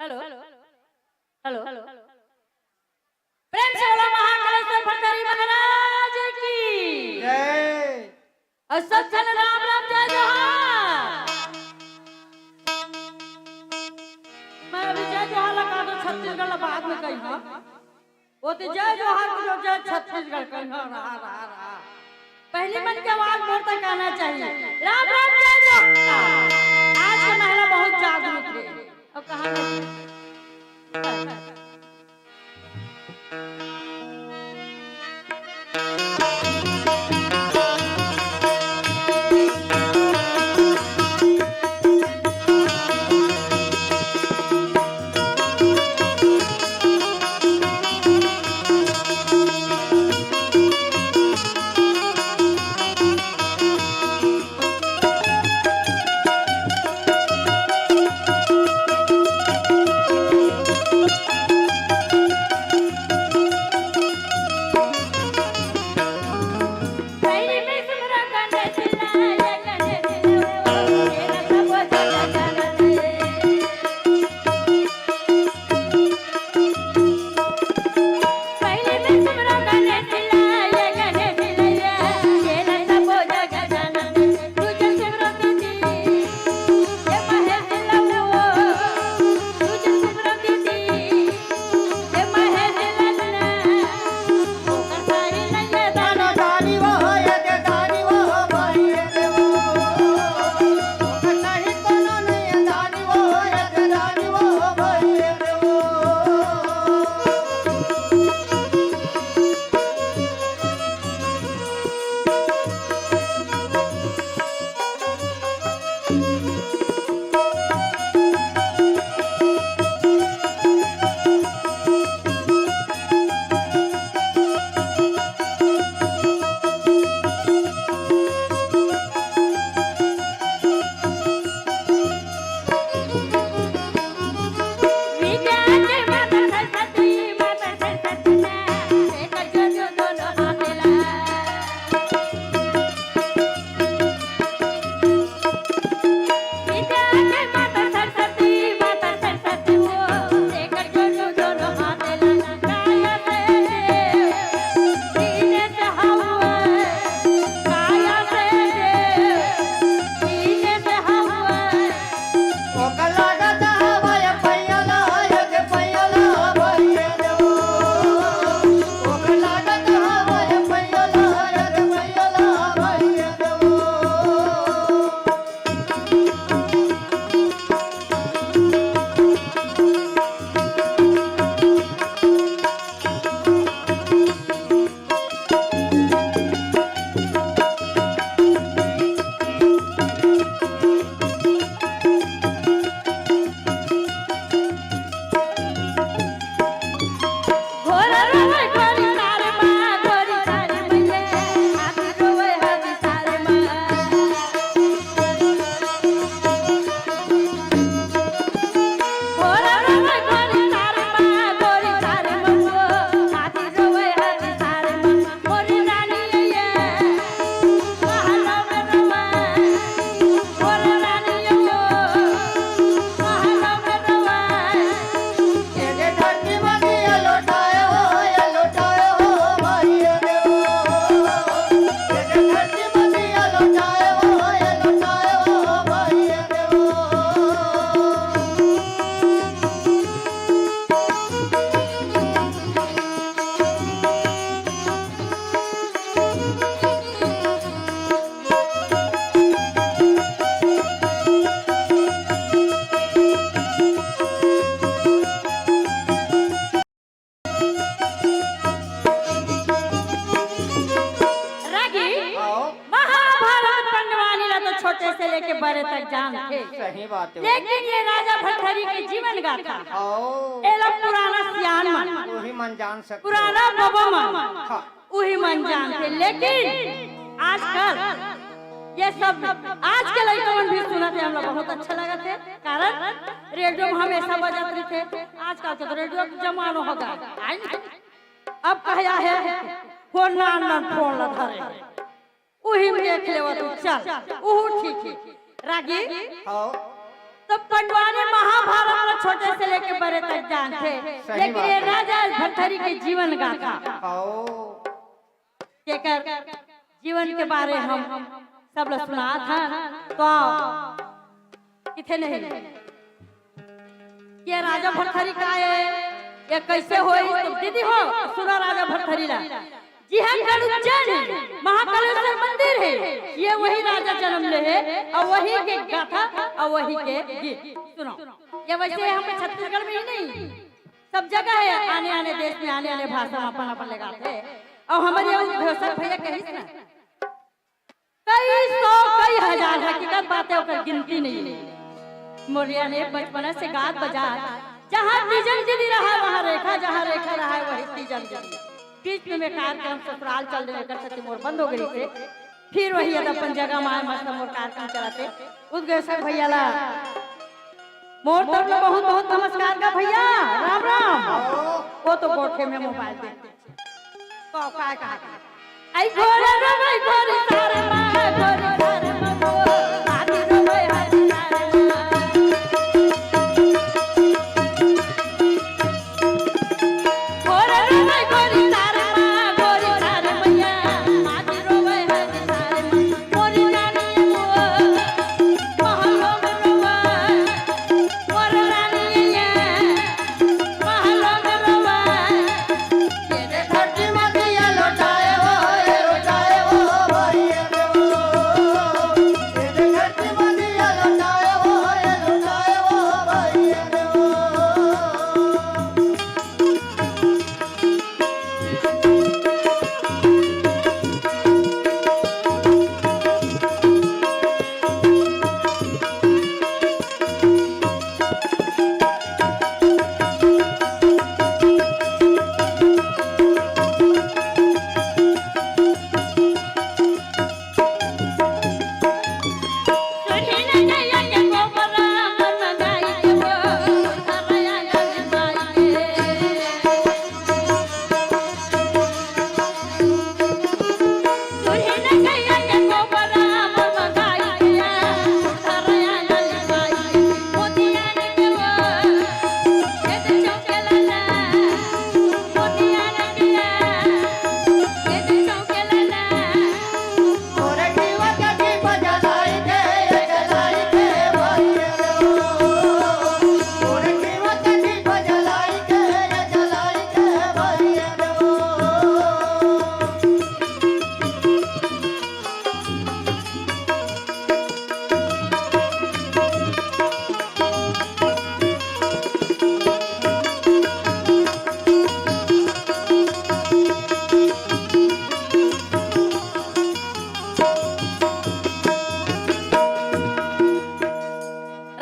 Hello, hello, प्रेम से बोलो महाकालेश्वर भंडारी महाराज की। जय। और सब जन राम राम, जय जोहार। मैं अभी जय जोहार लगा दो, छत्तीसगढ़ ला बाद में कही, हाँ। वो तो जय जोहार को जो जय छत्तीसगढ़ कही, हाँ, रहा, रहा, रहा। पहली मन के आवाज मोर तक आना चाहिए। राम राम, जय जोहार। आज के महिला बहुत जागरूक है। अब कहाँ गई? रागी, आओ। महाभारत पंडवानी ला तो छोटे से लेके बड़े तक जानथे। सही बात है। लेकिन ये राजा भरथरी के जीवन गाथा, आओ। एला पुराना सियान मन, वही मन जान सकते। पुराना बाबा मन, हाँ। उही मन जानथे। लेकिन आजकल ये सब, आज के लइका मन भी सुनत हे, हमला बहुत अच्छा लगत हे, कारण रेडियो में हमेशा बजत रहिथे। आजकल के तो रेडियो के जमानो हो गए, आय नहीं? अब कहे हे, हो नान नान फोन ला धरे, उही में देख लेवा तू, चल, उहू ठीक हे। रागी, हाँ। तो पंडवानी महाभारत ला छोटे से लेके बड़े तक जानथे, सही लेकिन बात ये है। राजा भरथरी के जीवन गाथा, आओ। जेकर जीवन के बारे हम सब ला सुनात हन, तो आओ, किथे नहीं। ये राजा भरथरी का है, ये कैसे होई? तो दीदी हो, सुना राजा भरथरी ला। जी हाँ, गरुड़ जैन है, महाकालेश्वर मंदिर है, ये वही राजा जन्म ले है, और वही के गाथा, और वही के गीत। सुनो, ये वैसे हम छत्तीसगढ़ में ही नहीं, सब जगह है, आने आने देश में, आने आने भाषा में अपन अपन लगाथे। और हमारे उद्घोषक भैया कहिस ना, कई सौ, कई हजार, हकीकत बात है, ओकर गिनती नहीं है। मोरिया ने बचपना से गात बजा, जहाँ तीजन दीदी रहा, वहाँ रेखा, जहाँ रेखा रहा, वही तीजन दीदी। बीच में मैं कार्यक्रम ससुराल चल रहे, एकर सेती मोर बंद हो गई से, फिर वही अब अपन जगह में आए, मस्त मोर कार्यक्रम चलाथे। उद्घोषक भैया ला मोर तरफ ले बहुत बहुत नमस्कार गा भैया, राम राम। वो तो गोठे में मोबाइल देखथे। तो का कहा? आई घोड़ा रे, आई घोड़ी सारे माँ, घोड़ी सारे माँ, हाथी रे, हाथी सारे माँ। घोड़ा रे, आई घोड़ी सारे माँ, घोड़ी सारे मैया, हाथी रे, हाथी सारे माँ, मोरी रानी वो, महलों में रोवा।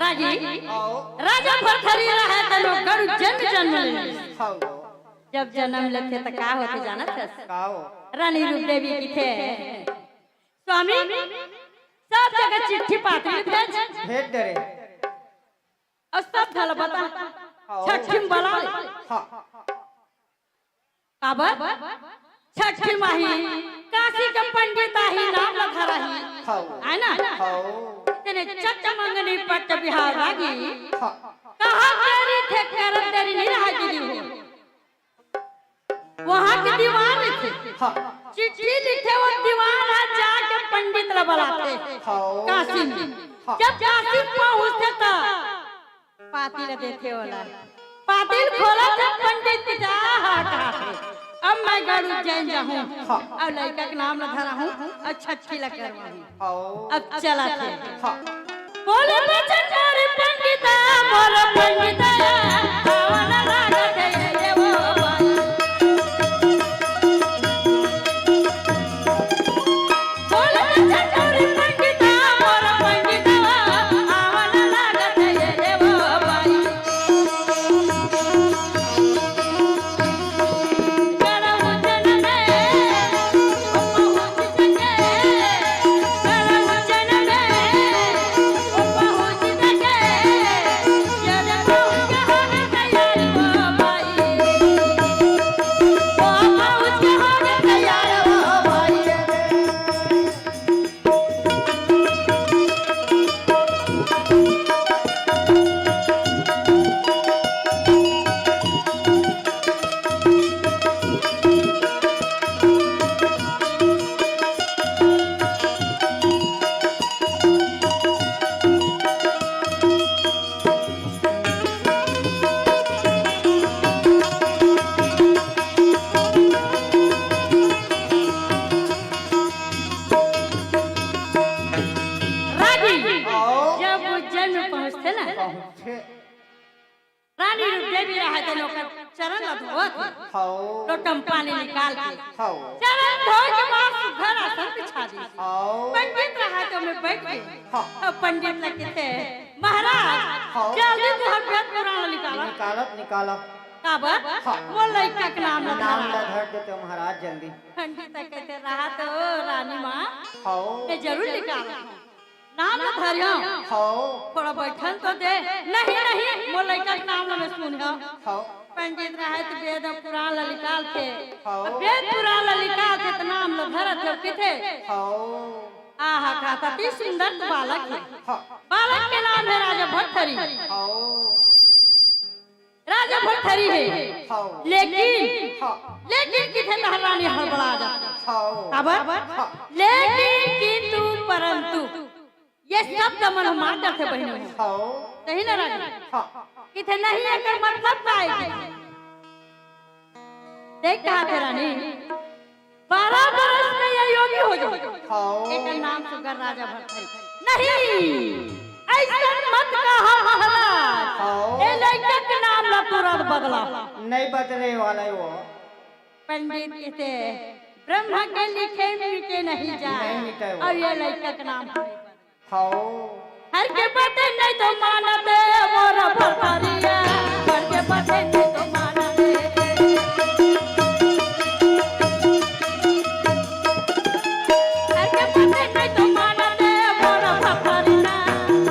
रागी, आओ। राजा भरथरी रहे त लोग गरु जन्म जन्म ले। हाँ। जब जन्म लेथे त का होथे जानत हस? का हो? रानी रूप देवी किथे, स्वामी, सब जगह चिट्ठी पाती भेज। भेज दे रे। अउ सब ढल बता। हाँ। छठी में बला ले। हाँ। काबर? छठी माही, काशी के पंडित आही, नाम ल धराही। हाँ। है ना? हाँ। तेने चट मंगनी पट बिहाव लागी। हाँ। कहा तेरी थे करत तेरी नहीं रहा दीदी हो। वहाँ के दीवान थे। हाँ। चिट्ठी लिखे वो दीवान ह जाके पंडित ल बलाथे। हाँ। काशी में। हाँ। जब काशी पहुँचथे त पाती ल देथे ओला। पाती ल खोलथे पंडित जी, आहा, कहाथे, अब मैं गरुड़ जैन जाहूँ। हाँ। अउ लइका के नाम ल धराहूँ अउ छठी ल करवाहूँ। आओ। अब चलत हे। हाँ। बोले बचन मोर पंडिता, मोर पंडिता, आवन लागत हे ये वो बाई। बोले बचन मोर पंडिता, मोर पंडिता, आवन लागत हे ये वो बाई। ओकर चरण ला धोवत हे। हव। लोटा म पानी निकाल के। हव। चरण धोए के बाद सुघर आसन बिछा दीस। हव। पंडित रहा तो में बैठ के। हाँ। अब पंडित ला कहिथे, "महाराज, हाँ। जल्दी तुंहर वेद पुराण ला निकाला।" निकालत, निकालत। काबर? हाँ। मोर लइका के नाम ला नाम धरा। ला धर देते महाराज जल्दी। पंडित ह कहिथे, "रहा तो रानी माँ, हाँ। मैं जरूर निकालत हँव।" नाम ल धरिहँव। हव। थोड़ा बइठन तो दे। नहीं, नहीं, मोर लइका के नाम ल मैं सुनिहँव। हव। पंडित रहय त वेद अउ पुराण ल निकालथे। हव। अब वेद पुराण ल निकालथे त नाम ल धरत हे, कहिथे। हव। आहा, कहत हे, "अति सुंदर तो बालक हे।" हव। बालक के नाम हे राजा भरथरी। हव। राजा भरथरी हे। हव। लेकिन, हव। लेकिन कहिथे तहार रानी हड़बड़ा जाथे। हव। काबर? हव। लेकिन, किंतु, परंतु, ये शब्द मन मार करथे बहिनी। हव। सही ना रानी? हव। कहिथे नहीं, एकर मतलब का हे? देख कहत हे रानी, बारह बरस में ये योगी हो जाही। हव। एकर नाम सुघर राजा भरथरी। नहीं, अइसन मत कहा महाराज। हव। ए लइका के नाम ला तुरंत बदला। नहीं बदले वाला हे वो। पंडित कहिथे, "ब्रह्मा के लिखे मिटे नहीं जाय।" नहीं मिटे वो। अउ ये लइका के नाम हव। हर के बात नहीं तो मानत मोर भरथरिया, हर के बात नहीं तो मानत। हर के बात नहीं तो मानत मोर भरथरिया,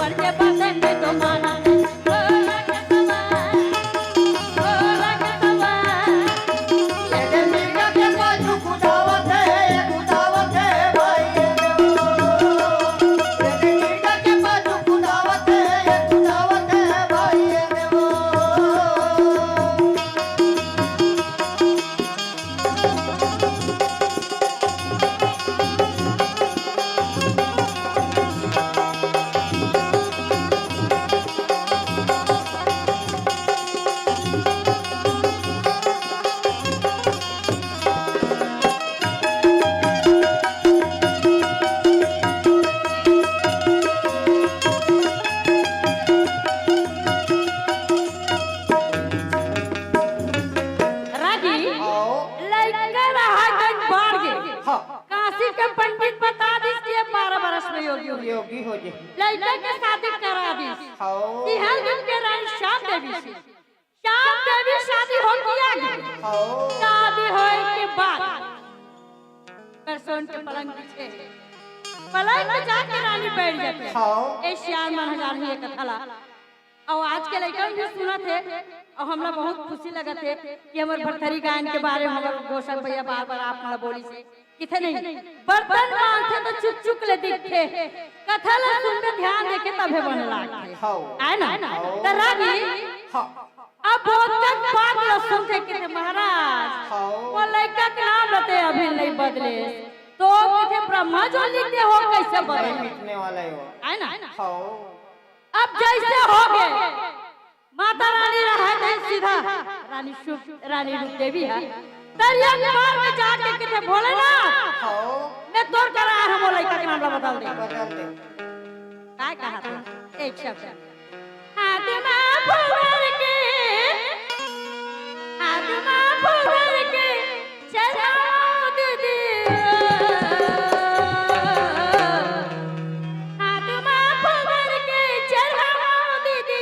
हर के बात नहीं तो मानत। रागी, हाँ। लइका रहा जब बाढ़ गे। हाँ। काशी के पंडित बता दिस कि ये बारह बरस में योगी हो। योगी हो जे। लइका के शादी करा दिस। हाँ। तिहर दिन के रानी श्याम देवी से। श्याम देवी शादी हो गया। हाँ। शादी होए के बाद करसोन के पलंग बिछे। पलंग पे जाके रानी बैठ जाथे। हाँ। ए सियान मन हजार ही एक कथा ला। अउ आज के लइका भी सुनत हे, अउ हमला बहुत खुशी लगत हे कि हमर भरथरी गायन के बारे में हमर घोषक भैया बार-बार आप मन ला बोलिस हे। कथे नहीं, बर्तन मांजथे तो चुक-चुक ले दिखथे, कथा ला सुनबे ध्यान देके तभे बने लागथे। हव। आय ना? हव। त रागी, हाँ। अब बहुत तक बात ला सुनथे कथे, "महाराज, हव। वो लइका के नाम रहिथे अभी नहीं बदले, तो कथे ब्रह्मा जो लिख दे हो कइसे बदले?" नहीं मिटने वाला हे वो। आय ना? हव। अब जइसे हो गे, माता रानी रहा तो सीधा रानी सुख, रानी रूप देवी हे। तरिया के पार में जाके कथे, "भोलेनाथ, हाँ। मैं तोर करा आय हँव, मोर लइका के नाम ला बदल दे।" बदल दे। काय कहा था? एक शब्द। हाथ मा फुहर के, हाथ मा फुहर के, चढ़ाओ दीदी। हाथ मा फुहर के, चढ़ाओ दीदी।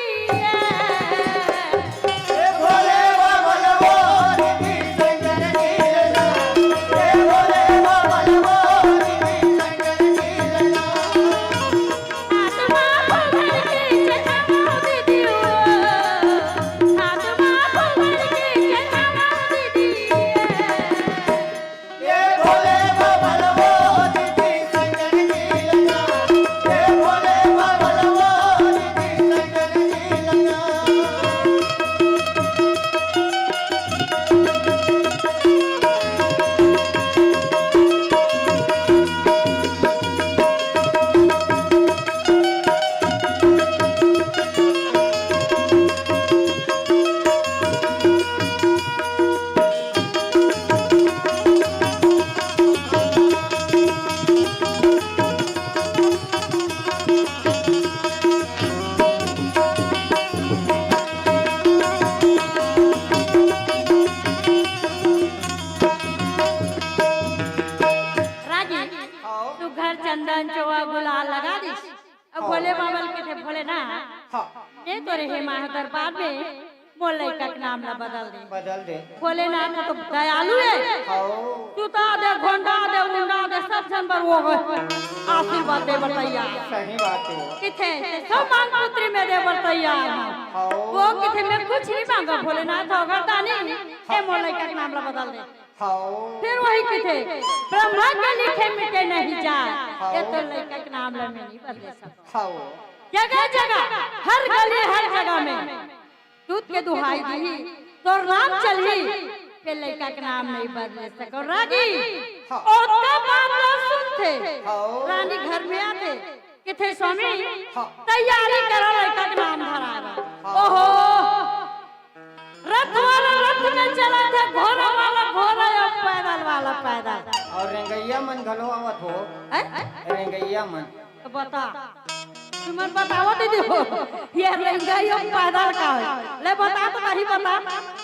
में मोर लइका के नाम ला बदल दे। बदल दे। भोलेनाथ तो दयालु हे। हव। चुता दे, घोंडा दे, उंडा दे, सब झन बर वो आशीर्वाद दे बर तैयार। सही बात हे। किथे, सब मांग पुत्री में दे बर तैयार हे। हव। वो किथे, मैं कुछ नहीं मांगा भोलेनाथ, अगर दानी, ए मोर लइका के नाम ला बदल दे। हव। फिर वही किथे, ब्रह्मा के लिखे मिटे नहीं जाए, हव। ये तो लइका के नाम ला मैं नहीं बदले सकता। हव। जगह जगह, हर गली, हर जगह में दूध के दुहाई दिही, तोर नाम चलही, फिर लइका के नाम नहीं बदले सको। रागी, हाँ। ओतका बात ला सुनथे, हाँ। रानी घर में आथे, किथे स्वामी, हाँ। तैयारी करा लइका के नाम धराए बर। हाँ। ओहो, रथ वाला रथ में चलथे, घोड़ा वाला घोड़ा, अउ पैदल वाला पैदल। अउ रेंगइया मन घलो आवत हो। हैं? रेंगइया मन। तो बता, तुमन बताओ दीदी हो, ये रेंगइया पैदल का होय? ले बता तो, नहीं बता।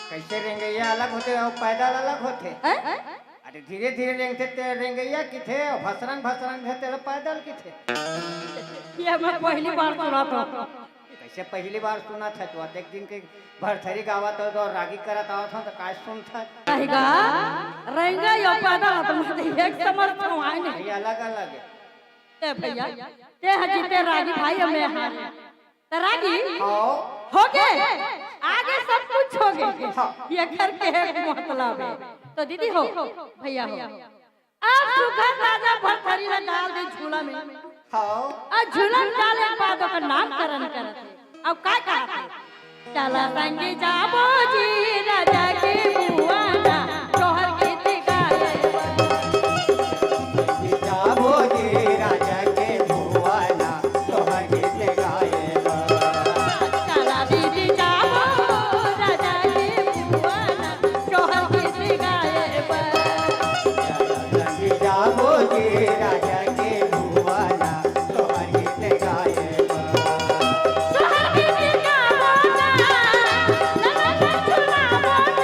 कइसे रेंगइया अलग होथे अउ पैदल अलग होथे? हैं? अरे धीरे धीरे रेंगथे ते रेंगइया किथे, अउ भसरंग भसरंग हे तेला पैदल किथे। ये मैं पहली बार सुनत हंव। कइसे पहली बार सुनत हस? तो अतेक दिन के भरथरी गावत हस अउ रागी करत आवत हस, तो काय सुनत हस? नहीं गा, रेंगइया पैदल तो मैं तो एक समझ तो आए नहीं। ये अलग अलग हे। ए भैया, ते ह जीते रागी भाई, अउ मैं हारे। त रागी, हाँ। होगे, आगे सब कुछ होगे। हाँ। ये घर के एक मतलब हे। तो दीदी हो, भैया हो, अब सुघर राजा भरथरी ला डाल दे झूला में। हाँ। अउ झूला में डाले के बाद ओकर नामकरण करत हे। अब का कहत हे? चला संगी जाबो जी राजा के भुवना, तोहर गीत गाए बर। जाबो जी राजा के भुवना, तोहर गीत गाए बर। चला दीदी जाबो राजा के भुवना, तोहर गीत गाए बर। चला संगी जाबो जी राजा के भुवना, तोहर गीत गाए बर। तोहर गीत गाबो ना, ललन सुनाबो ना।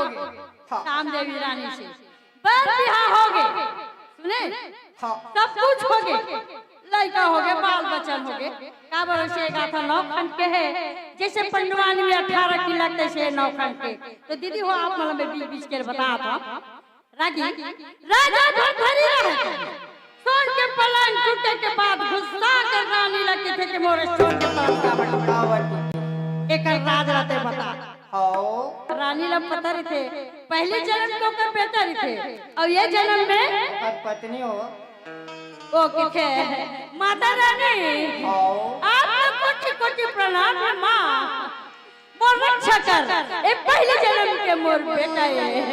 होगे। हाँ। श्याम देवी रानी से बर बिहाव होगे। सुने? हाँ। सब कुछ होगे, लइका होगे, बाल बचन होगे। काबर से गाथा नौ खंड के हे, जइसे पंडवानी में अठारह किला, तइसे नौ खंड के। तो दीदी हो, आप मन ला मैं बीच बीच के बतात हँव। रागी, राजा धरधरी रहे थे। सोन के पलंग टूटे के बाद गुस्सा के रानी ला कथे कि मोरे सोन के पलंग काबर टूटे? एकर राज रते बता। हाँ। रानी ला पता रहिथे, पहले जन्म के ओकर बेटा रहिथे, अउ ये जन्म में ओकर पत्नी हो। ओ कथे, माता रानी, हाँ। आपको कोटि कोटि प्रणाम हे माँ। मोर रक्षा कर, ए पहले जन्म के मोर बेटा ए,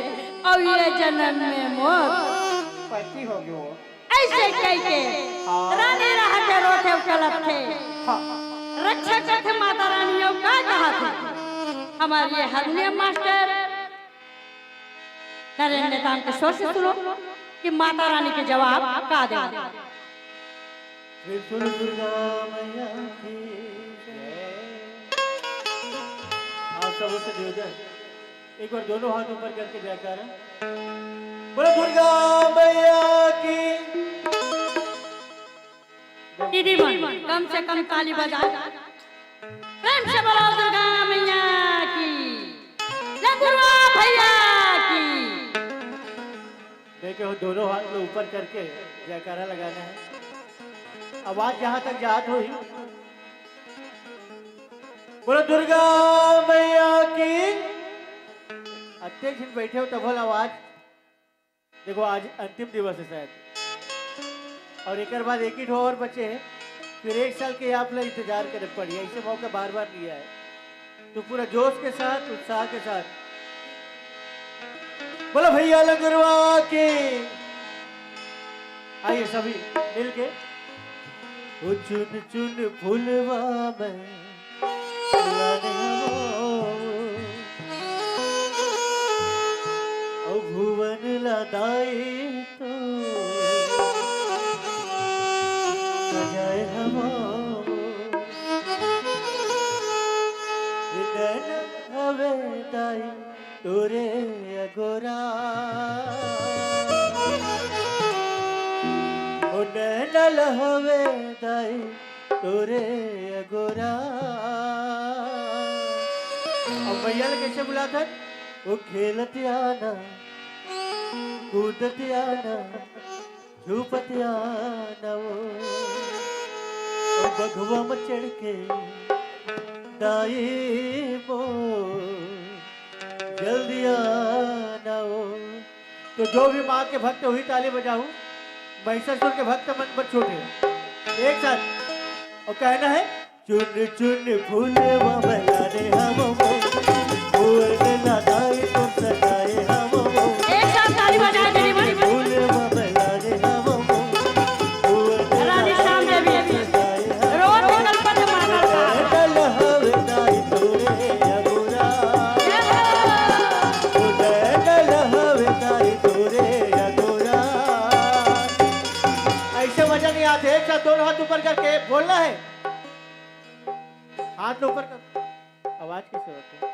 अउ ये जन्म में मोर पति होगे। अइसे कहिके हाँ। रानी रहत हे, रोथे अउ कलपथे। हाँ। रक्षा करथे माता रानी अउ का कहथे? हमर ये हारमोनियम मास्टर नरेंद्र नेताम के स्वर से सुनो कि माता रानी के जवाब का दे। त्रिशूल दुर्गा मैया की जय। आप सब उसे देवता, एक बार दोनों हाथ ऊपर करके जयकारा। बोलो दुर्गा मैया की। दीदी मन, कम से कम ताली बजाओ। प्रेम से बोलो दुर्गा मैया की, लंगुरवा भैया की। देखो, दोनों हाथ ऊपर करके जयकारा लगाना है। आवाज जहां तक जात होही, बोलो दुर्गा मैया की। अतेक झिन बैठे हो, तब होला आवाज। देखो, आज अंतिम दिवस है शायद, और एकर बाद एक ही ठो और बचे हैं। फिर एक साल के आप लोग इंतजार करे पड़ी, ऐसे मौका बार बार नहीं आए। तो पूरा जोश के साथ, उत्साह के साथ बोलो भैया लंगुरवा के। आइए सभी मिलके। ओ चुन चुन फुलवा में लाने हो, ओ भुवन ला दाई तो सजाए हवा। नैन हवे दाई तोरे अगोरा, ओ नैन हवे दाई तोरे अगोरा। अब भैया ले कैसे बुलाथन? वो खेलत आना, कूदत आना, छुपत आना वो। ओ बघवा में चढ़ के दाई मो, जल्दी आना वो। तो जो भी माँ के भक्त हुई ताली बजाऊ, महिषासुर के भक्त मन पर छोटे एक साथ और कहना है। चुन चुन फूलवा बना रे हम वो, फूल लगाए तो सजाए हम वो। एक साथ ताली बजाए दीदी बड़ी। फूलवा बना रे हम वो, फूल रानी श्याम देवी। सजाए हम रोज वो। निकल पड़े माता का। डल हवे दाई तोरे अगोरा। जय हो। ओ डल हवे दाई तोरे अगोरा। ऐसे मजा नहीं आते, एक साथ दोनों हाथ ऊपर करके बोलना है। हाथ ऊपर कर, आवाज कैसे होती है?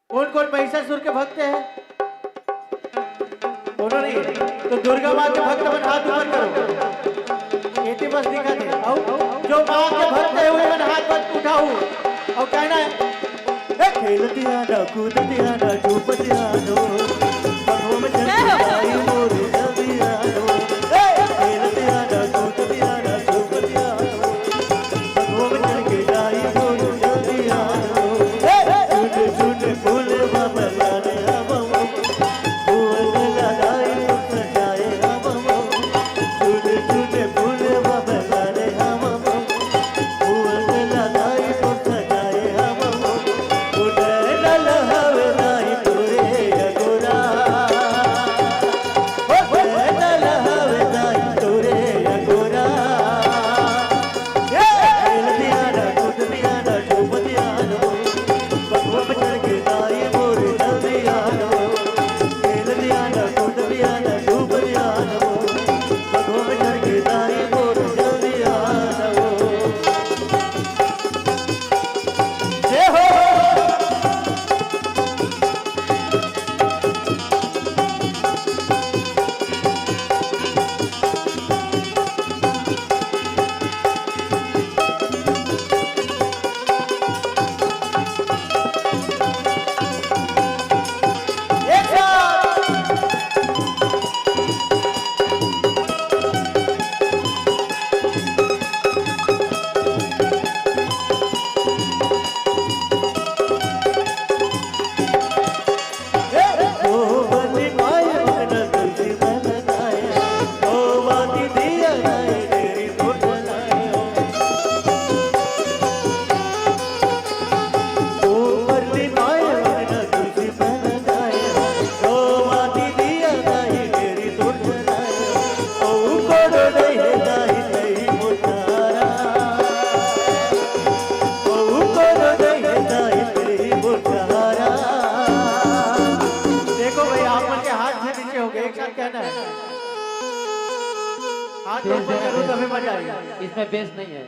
कौन कौन महिषासुर के भक्त हैं? उन्होंने तो दुर्गा माँ के भक्त मन हाथ ऊपर करो। एती बस दिखा दे। आओ, जो माँ के भक्त है, वे मन हाथ मत उठाओ और कहना है, ए, खेलतिया ना, कूदतिया ना, झूपतिया नो, बघवा में चढ़ के आई मोरे जल्दी आ नो। ए, खेलतिया ना, कूदतिया ना, झूपतिया नो, बघवा में चढ़ के आई मोरे जल्दी आ नो। ए, चुन चुन फूलवा बना रे हम, फूल लगाए सजाए हम, चुन चुन फूलवा बना रे हम, फूल लगाए तो सजाए हम, उड़े डल हवे दाई तोरे अगोरा। कहना है। हाथ ऊपर करो, तभी मजा आएगा। इसमें बेस नहीं है,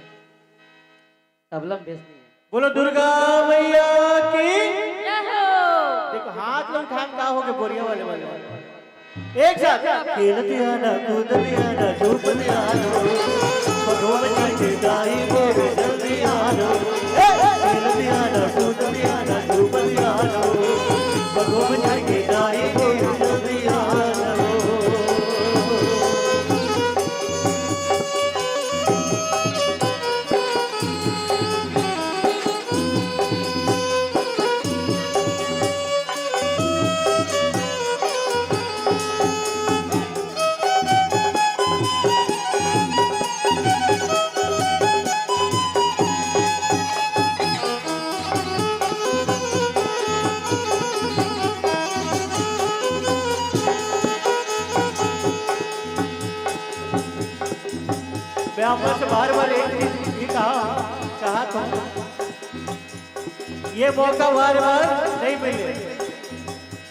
तबला में बेस नहीं है। बोलो दुर्गा मैया की। जय हो। देखो, हाथ लो उठा के, का हो गए बोरिया वाले वाले। एक साथ। खेलतिया ना, कूदतिया ना, धूपतिया ना, भगवान के गाई बोल जल्दी आ जाओ। ए, खेलतिया ना, कूदतिया ना, धूपतिया ना, भगवान के गाई बोल जल्दी आ जाओ। मैं आप मन से बार बार एक चीज भी कहा, कहा था, ये मौका बार बार नहीं मिले।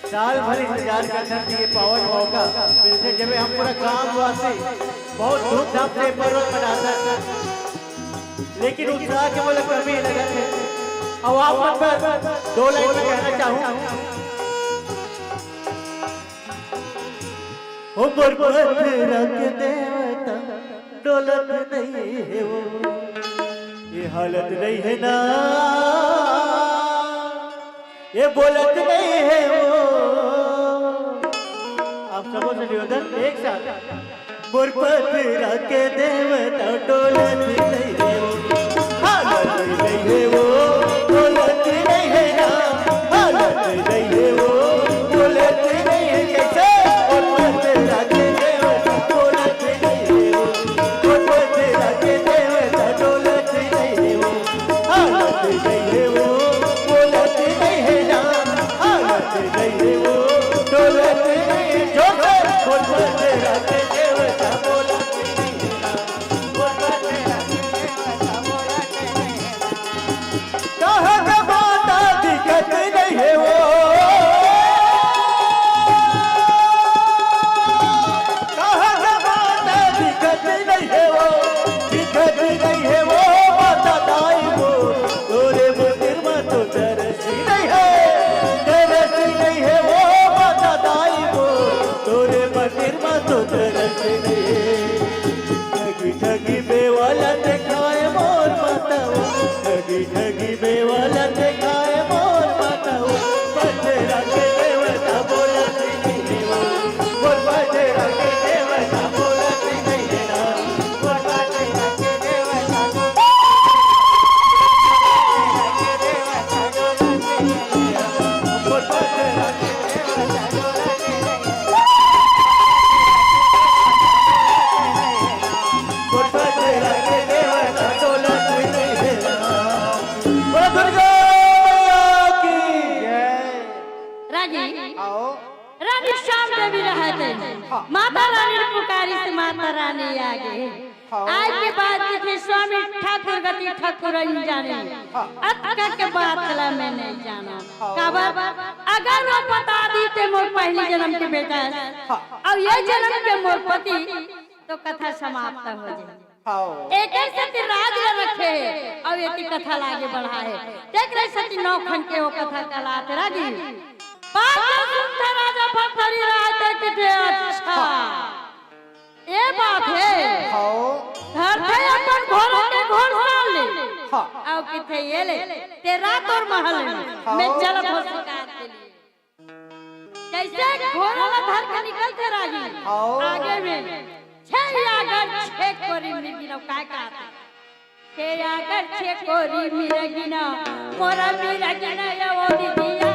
साल भर इंतजार करथन कि ये पावन मौका मिलथे, जेमे हम पूरा ग्रामवासी बहुत धूमधाम से पर्व मनाथन। लेकिन उत्साह के मोला कमी लगत हे। अब आप मन बर दो लाइन में कहना चाहूँ। हो मोर पथरा के देवता, डोलत नहीं हे वो, ये हालत नहीं हे ना, ये बोलत नहीं हे वो। आप सबों से निवेदन, एक साथ। मोर पथरा के देवता, डोलत नहीं हे वो, हालत नहीं हे वो, डोलत नहीं हे ना, हालत नहीं हे वो, डोलत नहीं हे। कैसे? मोर पथरा के देवता, डोलत नहीं हे वो, मोर पथरा के देवता, डोलत नहीं हे वो, हालत नहीं हे वो, बोलत नहीं हे ना, हालत नहीं हे वो, डोलत नहीं हे। जोर से। मोर पथरा के देवता, बोलत नहीं हे ना, मोर पथरा के देवता, बोलत नहीं हे ना। कहाँ का माता दिखत नहीं हे वो, कहाँ का माता दिखत नहीं हे वो, दिखत नहीं हे वो, माता दाई वो, तोरे मंदिर में तो दरस नहीं हे, दरस नहीं हे वो, माता दाई वो, तोरे मंदिर में तो दरस नहीं हे। ठगी ठगी मेवा ला देखाए मोर माता वो, ठगी ठगी मेवा ला देखाए मोर माता वो, पथरा के देवता बोलत नहीं हे वो, मोर पथरा के देवता बोलत नहीं हे ना, मोर पथरा के देवता बोलत नहीं हे ना। बोलो दुर्गा मैया की। जय। रागी, आओ। रानी श्याम देवी रहत हे। हाँ। माता रानी पुकारी से माता रानी आगे। हाँ। आज के बाद के थे स्वामी ठाकुर गति ठाकुर अनजाने। हाँ। अतका के बात ला मैं नहीं जाना। हाँ। काबर? अगर वो बता दी ते मोर पहली जन्म के बेटा हे, हाँ। अउ ये जन्म के मोर पति, तो कथा समाप्त हो जाए। हाँ। एक सेती राज ला रखे हे, अउ एक कथा ला आगे बढ़ाए हे। तेकरे सेती नौ खन के वो कथा कलात रागी। पाँच सुंदर राजा भरथरी राज देख के अच्छा। हाँ। ये बात हे। हाँ। धरथे अपन घोड़ा के घोड़साल ले। हाँ। अउ किथे ये ले, तेरा तोर महल में, हाँ। मैं चलत हों शिकार के लिए। जैसे घोड़ा ला धर के निकलथे रागी, हाँ। आगे में छे आगर छे कोरी मिरगिन, काय कहथे? छे आगर छे कोरी मिरगिन, मोरा मिरगिन ये ओ दीदिया।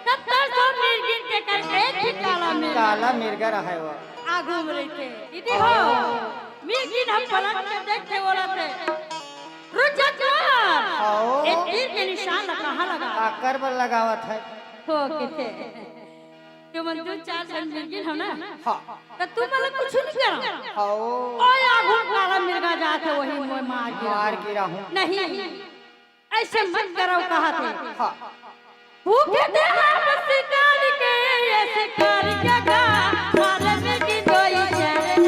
सत्तर सौ मिर्गिन के कर एक भी काला मिर्गा। काला मिर्गा रहय वो। आगू में रहिथे। दीदी हो, मिर्गिन ह पलट के देखथे ओला ते। रुक जा तुमन। हाओ। ए तीर के निशान ला कहाँ लगावत? काकर बर लगावत हे? हो कहिथे। तुमन दू चार झन मिर्गिन हो ना? हाँ। त तुमन ला कुछु नइ करव। हाओ। ओए आगू काला मिर्गा जाथे, ओही मोर मार गिरा। मार गिरा हूँ। नहीं। अइसे मत करव कहत हे। हाँ। भूखे ते हम शिकार के, ये शिकार के गा, मारे में की कोई चैन।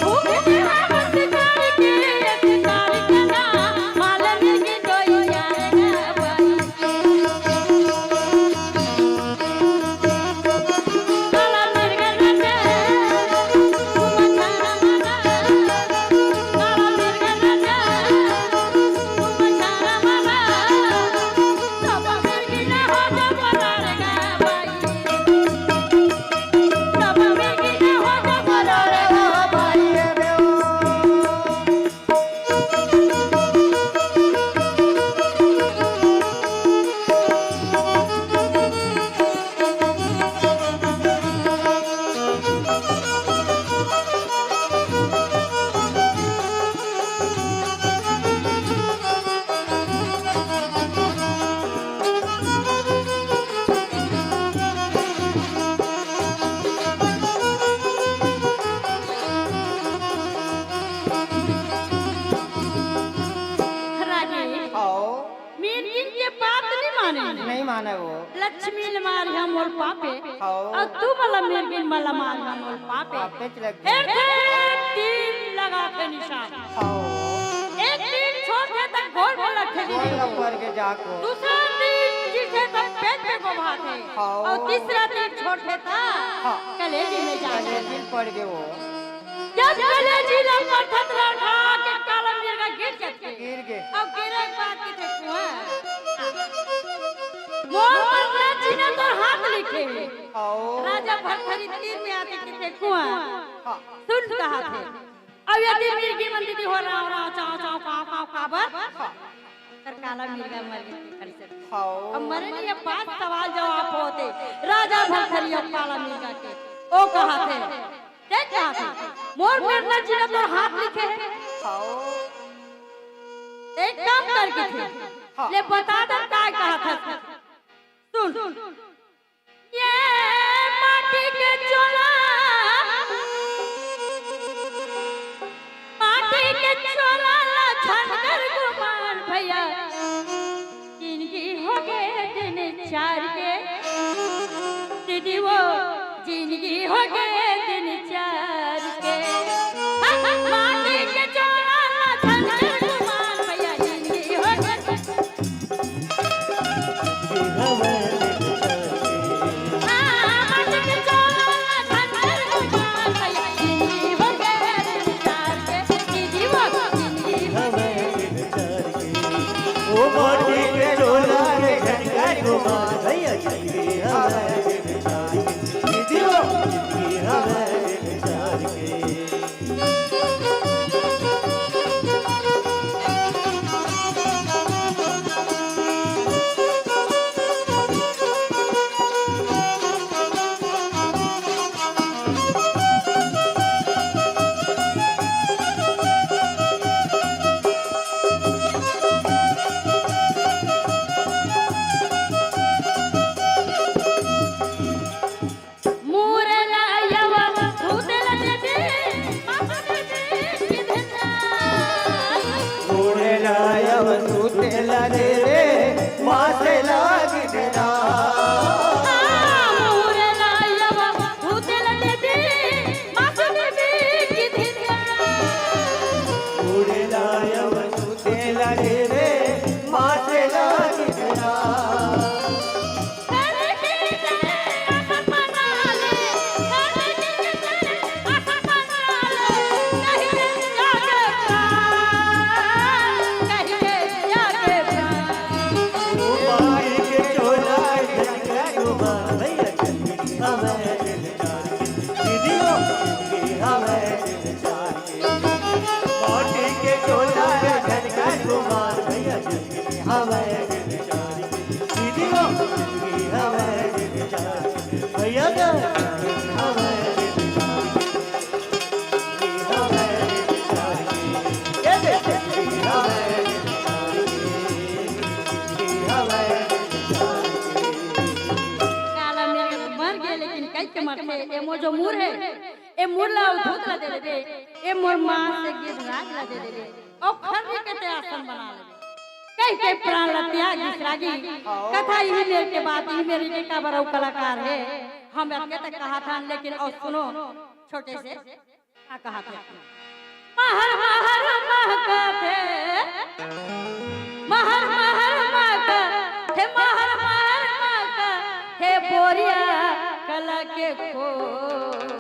भूखे ते हम शिकार के, ये शिकार के गा, मारे में की कोई चैन। राजेश, आओ। मिर्गिन के बात नइ माने। नइ माने वो। लक्ष्मी ल मारिहा मोर पापे। हाओ। अउ तुमन ला मिर्गिन मन ला मारिहा मोर पापे। पापेच लग फेर से तीर लगाथे निशान। हाओ। एक तीर छोड़थे त गोड़ में लगथे गोड़ दीदी। में पड़ के जाको। दूसरा तीर गिरथे त पेट में गोभाथे। हाओ। अउ तीसरा तीर छोड़थे त हाँ। कलेजी में जाथे। कलेजी पड़ गे वो। जब कलेजी ला पड़थे त लड़खड़ा के काला मिर्गा गिर जाथे। गिर गे। अउ गिरे के बाद कहिथे कुँवर, मोर मरना जीना तोर हाथ लिखे हे। आओ। राजा भरथरी तीर में आथे कहिथे कुँवर, हाँ। सुन कहत हे। अउ यदि मिर्गी मन दीदी हो राव राव चाव चाव काव काव काबर? हाँ। त काला मिर्गा मर गे तेकर से। हाओ। अब मरे नहीं, अब पाँच सवाल जवाब होथे। राजा भरथरी अउ काला मिर्गा के। ओ कहत हे। देख कहा था, मोर मरना जीना तोर हाथ लिखे हे। हाओ। एक काम कर कहिथे। हाँ। ले बता दे काय कहत हस। सुन। ये माटी के चोला, माटी के चोला ला झंझर गुमान भैया। जिनगी होगे दिन चार के, दीदी वो जिनगी होगे दिन चार के। माटी के चोला ला झंझर गुमान भैया, जिनगी होगे। ओ माटी के चोला रे झंझर गुमान भैया, जिंदगी हवे विचार के। दीदी हो, जिंदगी हवे विचार के। मुरला यवा सुतेला दे दे, माथे दे दे, किधर जा? मुरला यवा सुतेला दे दे, माथे लागी देना। मुरला यवा सुतेला दे दे, माथे दे दे, किधर जा? मुरला यवा सुतेला दे दे, माथे लागी देना। के, ए मोर जो मूर हे, ए मूर ला अउ धूत ला दे देबे, ए मोर माँ से गिधराज ला दे देबे, अउ खर्री के ते आसन बना लेबे। कहि के प्राण ला त्यागिस रागी। कथा इही मेर के बात, इही मेर के काबर अउ कलाकार हे, हम अतके तक कहाथन, लेकिन अउ सुनो छोटे से। का कहत हे? महर महर महकत हे, महर महर महकत हे, महर महर महकत हे बोरिया कला के खोर।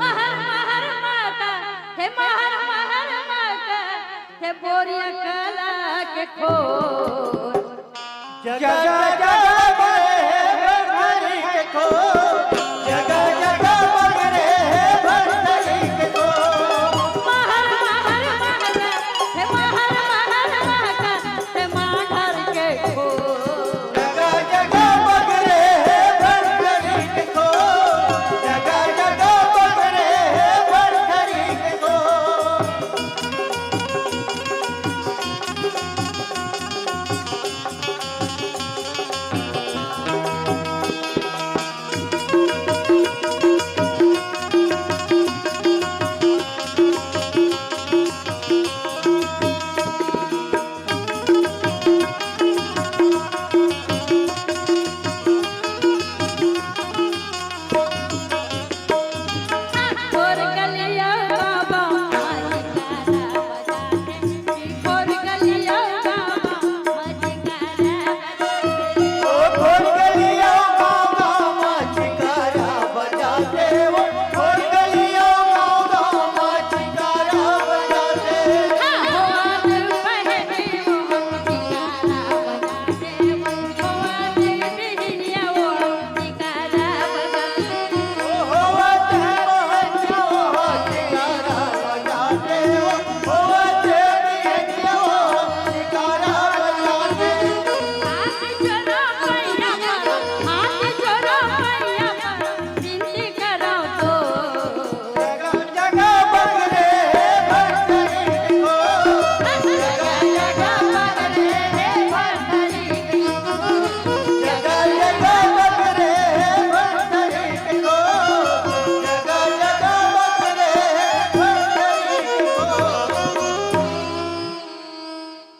महर महर महकत हे, महर महर महकत हे बोरिया कला के खोर। जगह जगह बगरे हे भरथरी के खोर, जगह जगह बगरे हे भरथरी के खोर। महर महर महका, हे महर महर महका, हे मांढर के खोर। जगह जगह बगरे हे भरथरी के खोर, जगह जगह बगरे हे भरथरी के खोर।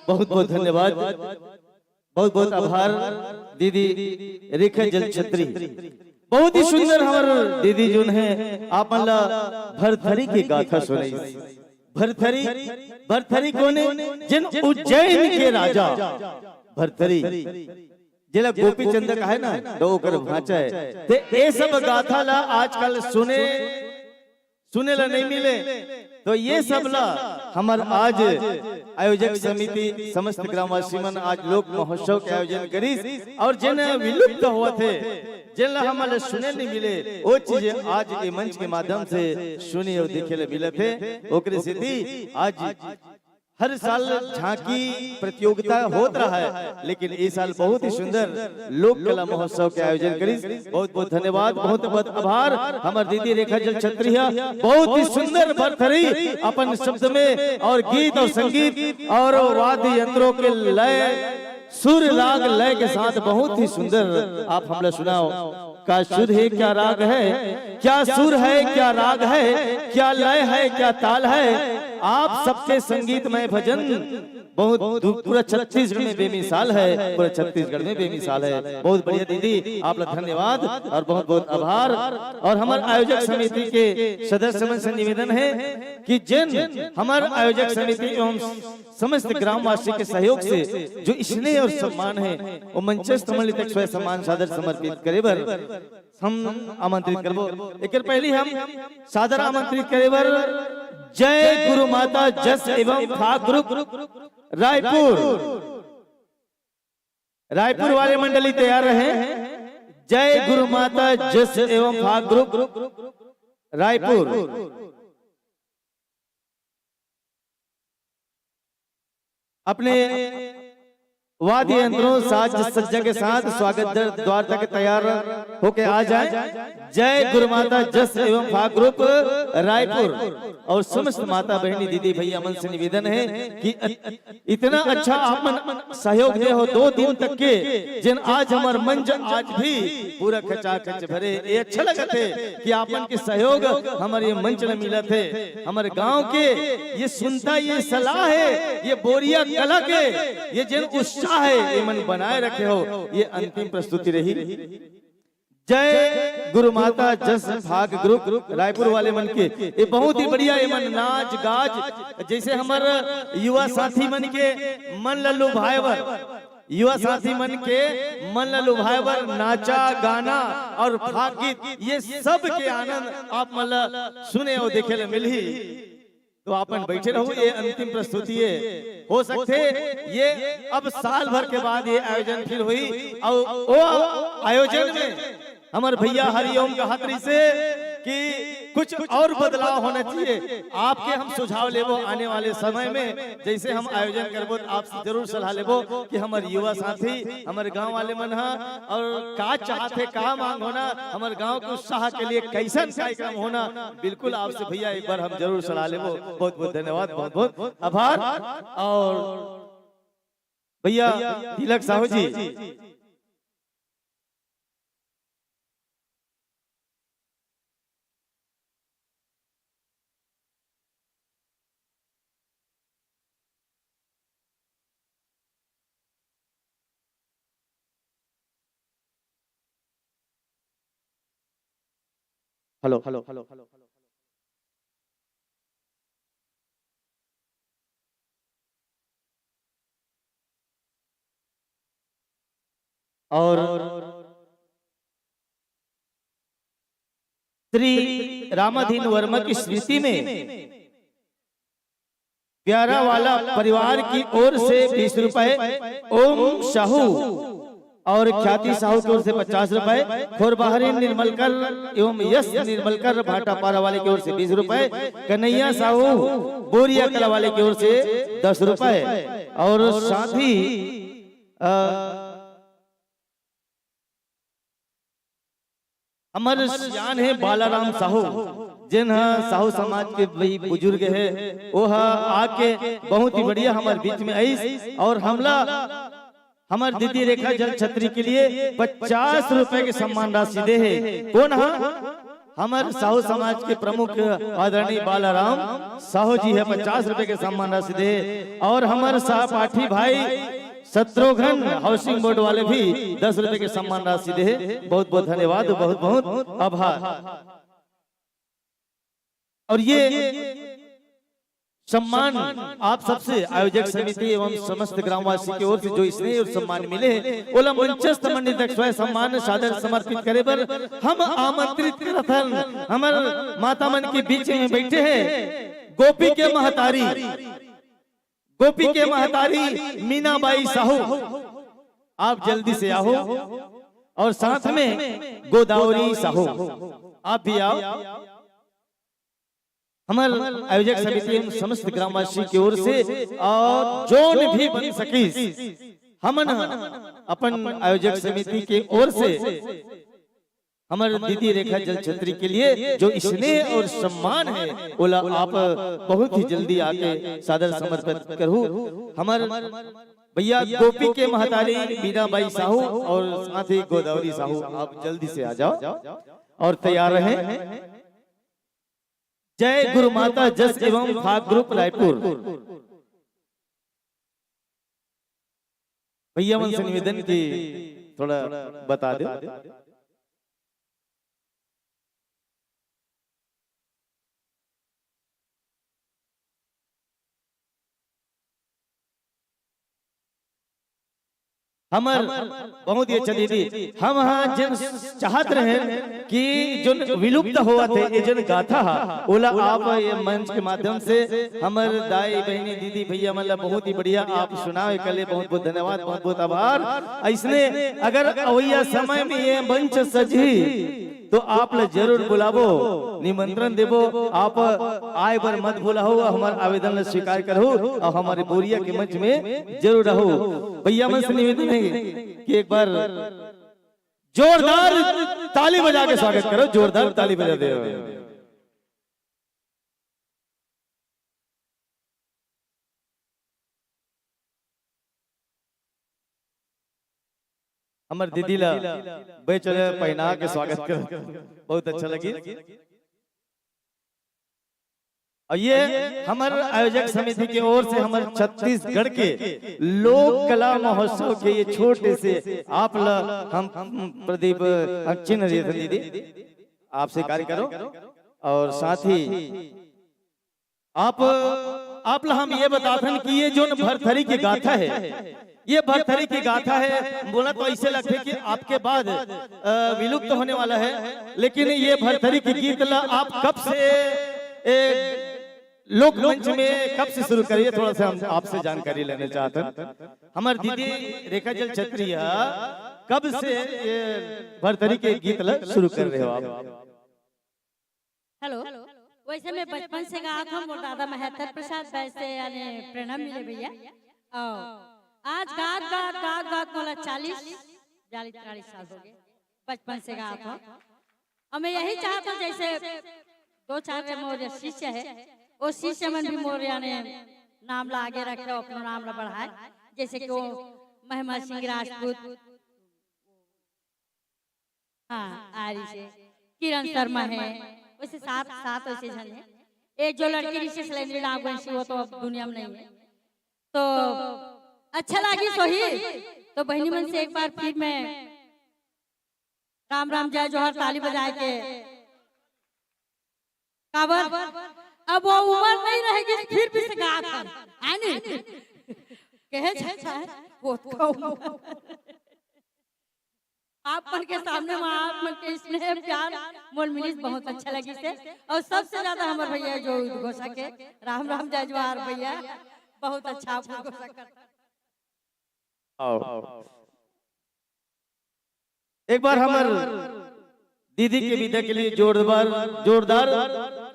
बहुत बहुत धन्यवाद, बहुत बहुत आभार दीदी रेखा जल छत्री। बहुत ही सुंदर हमर दीदी जोन हे, आप मन ला भरथरी के गाथा सुनाइस। भरथरी, भरथरी कोने? जेन उज्जैन के राजा भरथरी, जेला गोपी चंद कहे ना, तो ओकर भांचा हे। ते ए सब गाथा ला आजकल सुने, सुने ला नहीं मिले, तो ये सब ला हमर आज आयोजक समिति, समस्त ग्रामवासी मन आज लोक महोत्सव के आयोजन करिस, और जेन विलुप्त होवत हे, जेन ला हमन ला सुने नहीं मिले, वो चीज आज ए मंच के माध्यम से सुने और देखे ला मिलत हे। ओकरे सेती आज हर साल झांकी प्रतियोगिता होत रहा है, लेकिन इस साल बहुत ही सुंदर लोक कला महोत्सव के आयोजन करिस। बहुत बहुत धन्यवाद, बहुत बहुत आभार हमर दीदी रेखा जल छत्रिया। बहुत ही सुंदर भरथरी अपन शब्द में और गीत और संगीत और वाद्य यंत्रों के लय, सुर राग लय के साथ बहुत ही सुंदर आप हमला सुनाओ। का सुर है, क्या राग है, क्या सुर है, क्या राग है, क्या लय है, क्या ताल है, आप सबके संगीतमय भजन बहुत दू-, पूरा छत्तीसगढ़ में बेमिसाल है, पूरा छत्तीसगढ़ में बेमिसाल है। बहुत बढ़िया दीदी, आप लोग धन्यवाद और बहुत बहुत आभार। और हमारे आयोजक समिति के सदस्य मन से निवेदन है कि जिन हमारे आयोजक समिति एवं समस्त ग्रामवासी के सहयोग से जो स्नेह और सम्मान है, वो मंचस्थ मंडली तक स्वयं सम्मान सादर समर्पित करे बर हम आमंत्रित करबो। एकर पहली हम सादर आमंत्रित करे बर जय गुरु माता जस एवं फाग ग्रुप रायपुर, रायपुर वाले मंडली तैयार रहे। जय गुरु माता जस एवं फाग ग्रुप रायपुर। अपने वाद्य यंत्रों, साज सज्जा के साथ स्वागत द्वार तक तैयार होके आ जाए। जय गुरु माता जस एवं फाग ग्रुप रायपुर और समस्त माता बहनी दीदी भैया मन से निवेदन है कि इतना अच्छा आप मन सहयोग दे हो दो दिन तक के, जेन आज हमर मंच आज भी पूरा खचाखच भरे। ये अच्छा लगत है कि आप मन के सहयोग हमर ये मंच ल मिलत है। हमर गांव के ये सुनता, ये सलाह है, ये बोरिया कला के ये जेन उत्साह है, ये मन बनाए रखे हो। ये अंतिम प्रस्तुति रही। जय गुरु माता जस भाग ग्रुप रायपुर वाले मन के, ये बहुत ही बढ़िया। ये मन नाच गाज, जैसे हमर युवा साथी मन के मन ल लुभाए बर, युवा साथी मन के मन ल लुभाए बर नाचा गाना और फाग गीत, ये सब के आनंद आप मन ल सुने और देखे ल मिलही। तो आप मन बैठे रहू, ये अंतिम प्रस्तुति ये हो सकथे, ये अब साल भर के बाद ये आयोजन फिर होही। और वो आयोजन में हमर भैया हरिओम कहत रहिसे कि कुछ और बदलाव होना चाहिए। आपके हम सुझाव लेबो आने वाले समय में, जैसे हम आयोजन करबो तो आपसे जरूर सलाह लेबो कि हमर युवा साथी, हमर गांव वाले मन ह और का चाहत हे, का मांग होना, हमर गांव के उत्साह के लिए कैसन कार्यक्रम होना, बिल्कुल आपसे भैया एक बार हम जरूर सलाह लेबो। बहुत बहुत धन्यवाद, बहुत बहुत आभार। और भैया तिलक साहू जी, हेलो हेलो हेलो हेलो। और श्री रामाधीन वर्मा की स्मृति में प्यारा वाला परिवार की ओर से बीस रुपए, ओम साहू और ख्याति साहू की ओर से पचास रुपए, खोरबाहरी निर्मलकर एवं यश निर्मलकर भाटापारा वाले की ओर से बीस रुपए, कन्हैया साहू बोरिया कला वाले की ओर से दस रुपए और साथ ही अ, हमर सियान हे बालाराम साहू, जेन ह साहू समाज के भी बुजुर्ग हे, वो ह आके बहुत ही बढ़िया हमर बीच में आइस और हमला हमर दीदी रेखा जल छत्री के लिए पचास रुपए के सम्मान राशि दे हे। कौन ह? हमर साहू समाज के प्रमुख आदरणीय बालाराम साहू जी ह पचास रुपए के सम्मान राशि दे हे और हमर सहपाठी भाई शत्रुघ्न हाउसिंग बोर्ड वाले भी दस रुपए के सम्मान राशि दे हे। बहुत बहुत धन्यवाद, बहुत बहुत आभार। और ये सम्मान आप सबसे आयोजक समिति एवं समस्त ग्रामवासी की ओर से जो स्नेह और सम्मान मिले हे, ओला मंचस्थ मंडित स्वयं सम्मान सादर समर्पित करे बर हम आमंत्रित करत हन। हमर माता मन के बीच में बैठे हे गोपी के महतारी, गोपी के महतारी मीनाबाई साहू, आप जल्दी से आहो। और साथ में गोदावरी साहू, आप भी आओ। हमर आयोजक समिति एवं समस्त ग्रामवासी की ओर से और जोन भी बन सकिस, हमन अपन आयोजक समिति के ओर से हमर दीदी रेखा जल छत्री के लिए जो स्नेह और सम्मान हे, ओला आप बहुत ही जल्दी आके सादर समर्पित करहू। हमर भैया गोपी के महतारी बीना बाई साहू और साथ ही गोदावरी साहू, आप जल्दी से आ जाओ और तैयार रहें। जय गुरु माता जस एवं फाग ग्रुप रायपुर। भैया मन से निवेदन कि थोड़ा बता दो। हमर बहुत ही अच्छा दीदी, हम हा जेन चाहत रहे कि जोन विलुप्त होवत हे, ये जोन गाथा हा, ओला आप ये मंच के माध्यम से हमर दाई, बहिनी, दीदी, भैया मन ला बहुत ही बढ़िया आप सुनावे के लिए बहुत बहुत धन्यवाद, बहुत बहुत आभार। ऐसने अगर अवैया समय में ये मंच सजही, तो आप ला जरूर बुलाबो, निमंत्रण देबो। आप आए बर मत भूलहू, हमर आवेदन ला स्वीकार करहू अउ हमर बोरिया के मंच में जरूर रहू। भैया मन से निवेदन हे कि एक बार जोरदार ताली बजा के स्वागत करो, जोरदार ताली बजा दे। हमर दीदी ला बेच पहना के स्वागत कर, बहुत अच्छा लगी। अउ ये हमर आयोजक समिति के ओर से हमर छत्तीसगढ़ के लोक कला महोत्सव के ये छोटे से आप ला हम प्रदीप, हम चिन्ह देथन दीदी, आप स्वीकार करो। अउ साथ ही आप, आप ला हम ये बताथन कि ये जोन भरथरी के गाथा हे, ये भरथरी के गाथा हे, बोला तो ऐसे लगथे कि आपके बाद, अ, विलुप्त होने वाला हे, लेकिन ये भरथरी के गीत ला आप कब से, ए, लोकमंच में कब से शुरू करिए, थोड़ा सा हम आपसे जानकारी लेना चाहते हैं। हमर दीदी रेखा जल छत्री हा, कब से ये भरथरी के गीत ला शुरू कर रहे हो आप? हेलो। वैसे मैं बचपन से गात हूँ, मोर दादा महेंद्र प्रसाद बैस से यानी प्रेरणा मिले भैया। और आज गात गात गात गात मोला चालीस, बयालीस, तिरालीस साल हो गए, बचपन से गात हूँ। और मैं यही चाहता हूँ, जैसे दो चार जो मोर शिष्य है, वो शिष्य मन भी मोर यानी नाम ला आगे रखे, अपना नाम ला बढ़ाए, जैसे कि वो महिमा सिंह राजपूत, हाँ, आ रही से किरण शर्मा है, वैसे सात, सात वैसे झन है। एक जो लड़की ऋषि सलेंद्री नागवंशी, वो तो अब दुनिया में नहीं है। तो अच्छा लगी सोही। तो बहिनी मन से एक बार फिर मैं राम राम जय जोहार ताली बजाए के, काबर अब वो उम्र नहीं रहेगी, फिर भी से गात हन, है नी? कहे जाता है, वो तो उम्र। आप मन के सामने में आप मन के स्नेह प्यार मोल मिलिस, बहुत अच्छा लगी से। और सबसे ज्यादा हमर भैया जो उद्घोषक है, राम राम जय जोहार भैया, बहुत अच्छा आप उद्घोषक करता। आओ। एक बार हमर दीदी के विदा के लिए जोरदार, जोरदार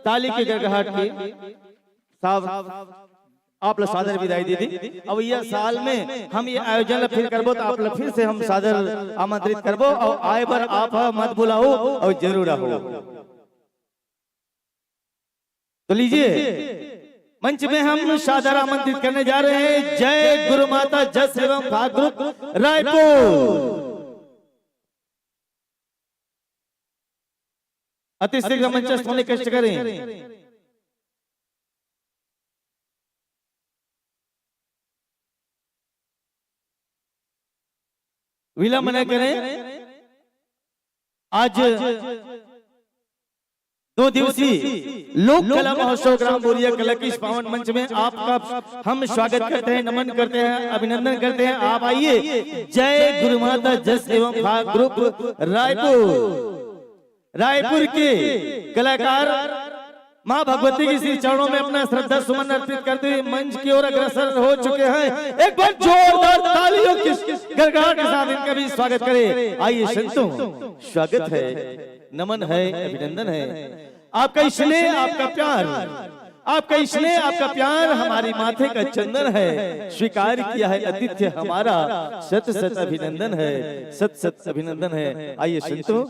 ताली के गड़गड़ाहट की। साहब, आप ला सादर विदाई दीदी। अब यह साल में हम ये आयोजन ला फिर करबो, तो आप ला फिर से हम सादर आमंत्रित करबो और आए बर आप मत भुलाओ और जरूर आओ। तो लीजिए, मंच में हम सादर आमंत्रित करने जा रहे हैं जय गुरु माता जस एवं भाग ग्रुप रायपुर। अति शीघ्र मंचस्थ होने कष्ट करें। विलंब न करें। आज दो दिवसीय लोक कला महोत्सव ग्राम बोरिया कला के इस पावन मंच में आपका हम स्वागत करते हैं, नमन करते हैं, अभिनंदन करते हैं। आप आइए, जय गुरु माता जस एवं भाग ग्रुप रायपुर। रायपुर के कलाकार माँ भगवती के श्री चरणों में अपना श्रद्धा सुमन अर्पित करते हुए मंच की ओर अग्रसर हो चुके हैं। एक बार जोरदार तालियों की गड़गड़ाहट के साथ इनका भी स्वागत करें। आइए संतों, स्वागत है, नमन है, अभिनंदन है। आपका स्नेह, आपका प्यार, आपका स्नेह, आपका प्यार हमारी माथे का चंदन है। स्वीकार किया है आतिथ्य हमारा, सत सत अभिनंदन है, सत सत अभिनंदन है। आइए संतों,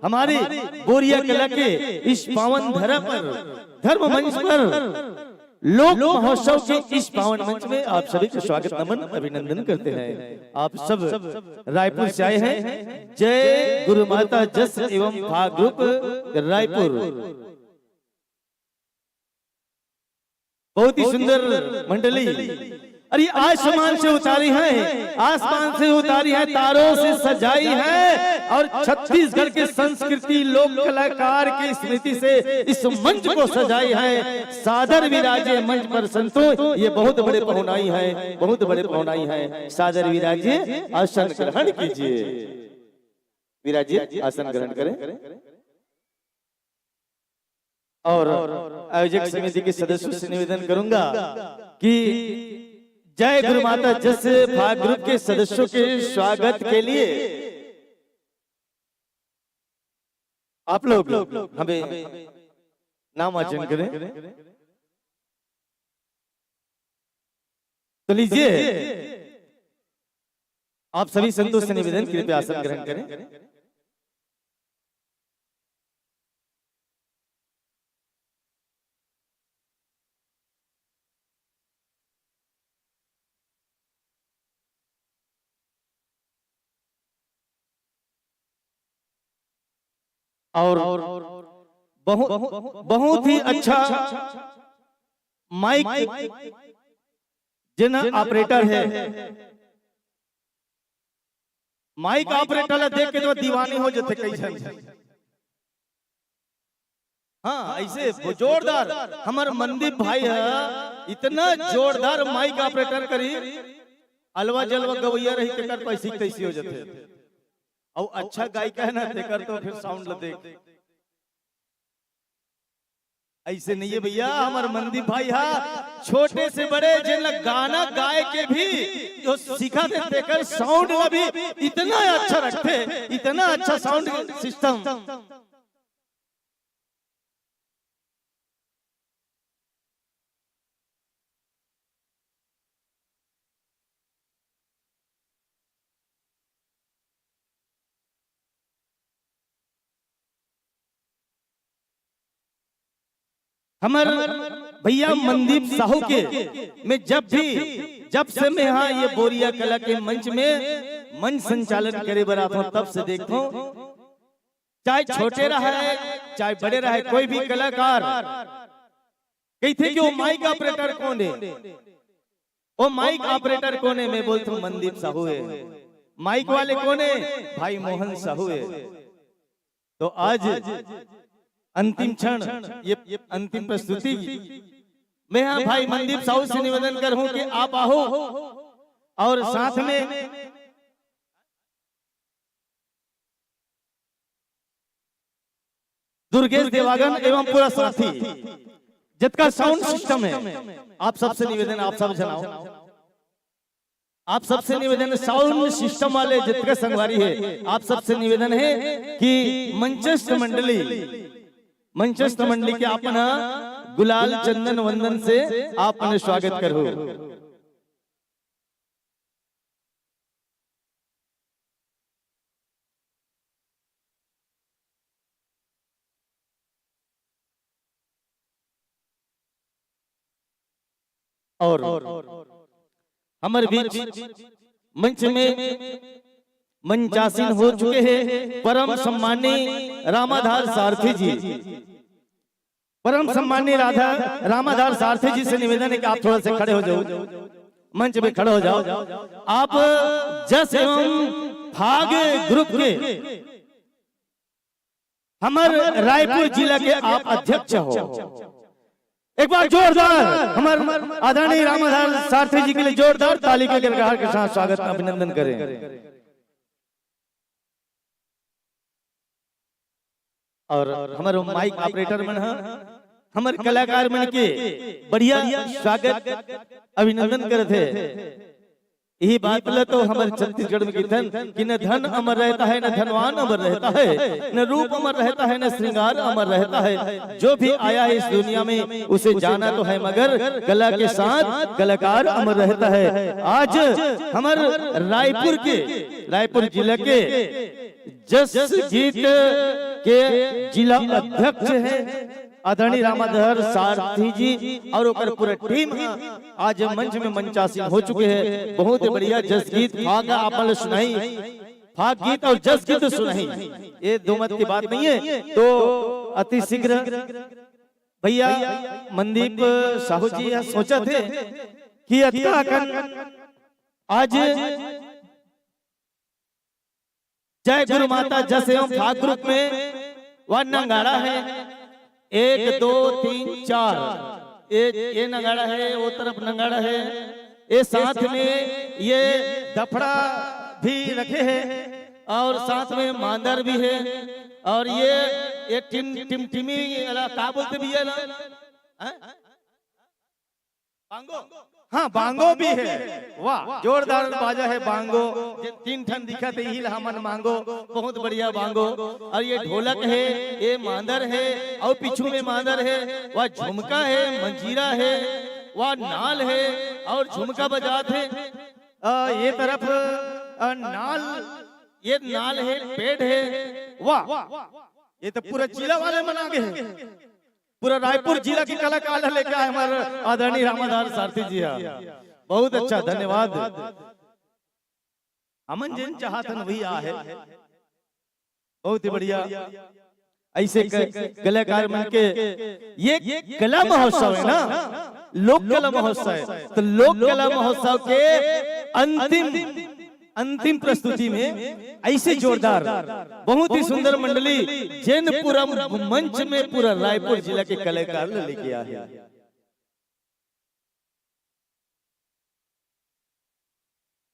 हमारे बोरिया कला के इस पावन धरा पर, धर्म मंच पर, लोक महोत्सव के इस पावन मंच में आप सभी का स्वागत, नमन, अभिनंदन करते हैं। आप सब रायपुर से आए हैं। जय गुरु माता जस एवं भाग ग्रुप रायपुर। बहुत ही सुंदर मंडली। अरे आसमान से उतारी है, आसमान से उतारी है, तारों से सजाई है और छत्तीसगढ़ के संस्कृति लोक कलाकार की स्मृति से इस मंच को सजाई है। सादर विराजे मंच पर संतों, ये बहुत बड़े पहुनाई हैं, बहुत बड़े पहुनाई हैं। सादर विराजे, आसन ग्रहण कीजिए। विराजिए, आसन ग्रहण करें। और आयोजक समिति के सदस्यों से निवेदन करूंगा कि जय गुरु माता जस भाग ग्रुप के सदस्यों के स्वागत के लिए आप लोग हमें नाम वाचन करें। तो लीजिए, आप सभी संतोष से निवेदन, कृपया आसन ग्रहण करें। और बहुत, बहुत ही अच्छा माइक जेन ऑपरेटर है, माइक ऑपरेटर ला देख के तो दीवानी हो जथे कई झन। हाँ, ऐसे वो जोरदार, हमर मनदीप भाई है, इतना जोरदार माइक ऑपरेटर करी, अलवा जलवा गवैया रही, तेकर पैसी तैसी हो जथे। और अच्छा गायिका है ना, तेकर तो फिर साउंड ला देख। ऐसे नहीं है भैया, हमर मनदीप भाई हा, छोटे से बड़े जिन ला गाना गाए के भी जो सीखा थे, तेकर साउंड ला भी इतना अच्छा रखते, इतना अच्छा साउंड सिस्टम। हमर भैया मनदीप साहू के, मैं जब भी, जब से मैं यहाँ ये बोरिया कला के मंच में मंच संचालन करे बर आथों, तब से देखथों, चाहे छोटे रहे, चाहे बड़े रहे, कोई भी कलाकार कहिथे कि वो माइक ऑपरेटर कोन है, वो माइक ऑपरेटर कोन है, मैं बोलथों मनदीप साहू है। माइक वाले कोन है? भाई मोहन साहू है। तो आज अंतिम क्षण, ये अंतिम प्रस्तुति, मैं यहाँ भाई मनदीप साहू से निवेदन करूँ कि आप आओ और साथ में दुर्गेश देवागन एवं पूरा साथी, जितका साउंड सिस्टम है, आप सबसे निवेदन, आप सब जनाओ, आप सबसे निवेदन, साउंड सिस्टम वाले जितके संगवारी है, आप सबसे निवेदन है कि मंचस्थ मंडली, मंचस्थ मंडली के अपन गुलाल चंदन वंदन से आप मन स्वागत करो। और हमर बीच मंच में मंचासीन हो चुके हैं परम सम्मानी रामाधार सारथी जी। परम सम्मानी राधा, रामाधार सारथी जी से निवेदन है कि आप थोड़ा सा खड़े हो जाओ, मंच में खड़े हो जाओ। आप जस एवं फाग ग्रुप के हमर रायपुर जिला के आप अध्यक्ष हो। एक बार जोरदार हमर आदरणीय रामाधार सारथी जी के लिए जोरदार ताली के गड़गड़ाहट के साथ स्वागत, अभिनंदन करें। और हमर माइक ऑपरेटर मन ह, हमर कलाकार मन के बढ़िया स्वागत, अभिनंदन करत हे। यही बात ल तो हमर छत्तीसगढ़ में किथन कि न धन अमर रहता है, न धनवान अमर रहता है, न रूप अमर रहता है, न श्रृंगार अमर रहता है। जो भी आया है इस दुनिया में, उसे जाना तो है, मगर कला के साथ कलाकार अमर रहता है। आज हमर रायपुर के, रायपुर जिला के जस गीत के जिला अध्यक्ष हैं आदरणीय रामाधर सारथी जी और ओकर पूरा टीम आज मंच में मंचासीन हो चुके हैं। बहुत ही बढ़िया जस गीत फाग आप मन ल सुनाई, फाग गीत और जस गीत सुनाई, ये दो मत की बात नहीं है। तो अति शीघ्र भैया मनदीप साहू जी यह सोचत हे कि अतका अकन आज जय गुरु माता जस एवं फाग ग्रुप में वन नंगाड़ा है, एक, दो, तीन, चार, ये, ये नंगाड़ा है, वो तरफ नंगाड़ा है, ये साथ में ये दफड़ा भी रखे हैं और साथ में मांदर भी है और ये, ये टिम, टिमटिमी, एला का बोलते भैया ना? हैं? पांगो? हाँ, बांगो भी है। वाह, जोरदार बाजा है बांगो। जे तीन ठन दिखत हे, इही ला हमन मांगो। बहुत बढ़िया बांगो। और ये ढोलक है, ये मांदर है, और पीछू में मांदर है। वाह, झुमका है, मंजीरा है, वाह, नाल है, और झुमका बजात हे। अ, ये तरफ, अ, नाल, ये नाल है, pad है। वाह, ये तो पूरा जिला वाले मन आ गे हे। पूरा रायपुर जिला के कलाकार लेके आए हमारे आदरणीय रामाधार सारथी जी हा। बहुत अच्छा, धन्यवाद। हमन जेन चाहत हन वही आ हे। बहुत ही बढ़िया। ऐसे क-, कलाकार मन के ये कला महोत्सव है ना, लोक कला महोत्सव है, तो लोक कला महोत्सव के अंतिम, अंतिम प्रस्तुति में ऐसे जोरदार, बहुत ही सुंदर मंडली, जेन पूरा मंच में पूरा रायपुर जिला के कलाकार ल लेके आ हे।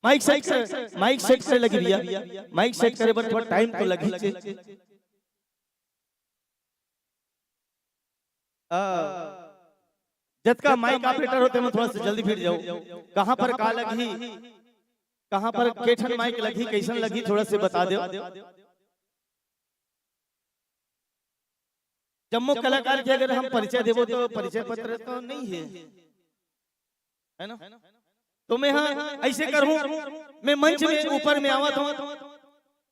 माइक सेट कर, माइक सेट करे लगी भैया, माइक सेट करे बर थोड़ा टाइम तो लगी चे। आ, जतका माइक ऑपरेटर होते, मैं थोड़ा सा जल्दी भिड़ जाऊं। कहां पर का लगी, कहां पर के ठन माइक लगी, कैसन लगी, थोड़ा से बता दो। जम्मो कलाकार के अगर हम परिचय देबो तो परिचय पत्र तो नहीं है, है ना? तो मैं हाँ ऐसे करूं, मैं मंच में ऊपर में आवत हूं,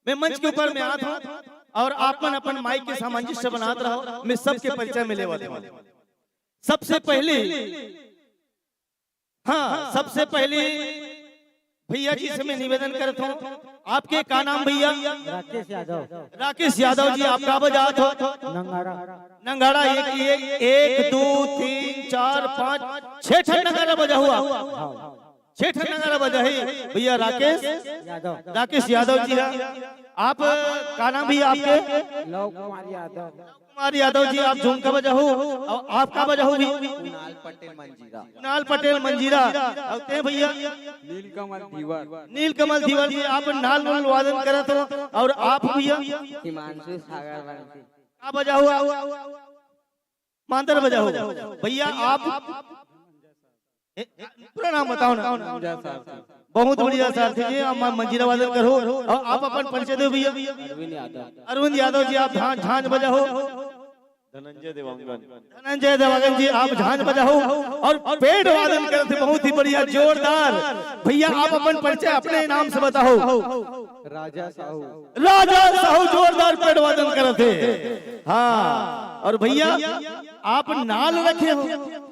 मैं मंच के ऊपर में आवत हूं और आप मन अपन माइक के सामंजस्य बनात रहो, मैं सबके परिचय में लेवत हूं। सबसे पहले, हाँ, सबसे पहले भैया जी से मैं निवेदन करत हूं, आपके का नाम भैया? राकेश यादव। राकेश यादव जी, आप का बजात हो? नंगाड़ा। नंगाड़ा, एक, एक, एक, दो, तीन, चार, पाँच, छह ठन नंगाड़ा बजा हुआ। हाँ। छह ठन नंगाड़ा बजा है भैया राकेश यादव। राकेश यादव जी हा। आप का नाम भैया आपके? लव कुमार यादव। कुमार यादव जी, आप झुमका बजाहू और आप का बजाहू भी? कुणाल पटेल मंजीरा। कुणाल पटेल मंजीरा। और ते भैया? नीलकमल धीवर। नीलकमल धीवर जी, आप नाल, नाल वादन करत हो और आप भैया? हिमांशु सागर वंशी। का बजाहू? मांदर बजाहू। भैया आप ए, पूरा नाम बताओ ना। बहुत बढ़िया सारथी जी, आप मंजीरा वादन करो और आप अपन परिचय दो भैया। अरविंद यादव। अरविंद यादव जी, आप झांझ, झांझ बजाओ। धनंजय देवांगन। धनंजय देवांगन जी, आप झांझ बजाओ और pad वादन करत हे, बहुत ही बढ़िया, जोरदार। भैया आप अपन परिचय अपने नाम से बताओ। राजा साहू। राजा साहू जोरदार pad वादन करत हे। हाँ, और भैया आप नाल रखे हो,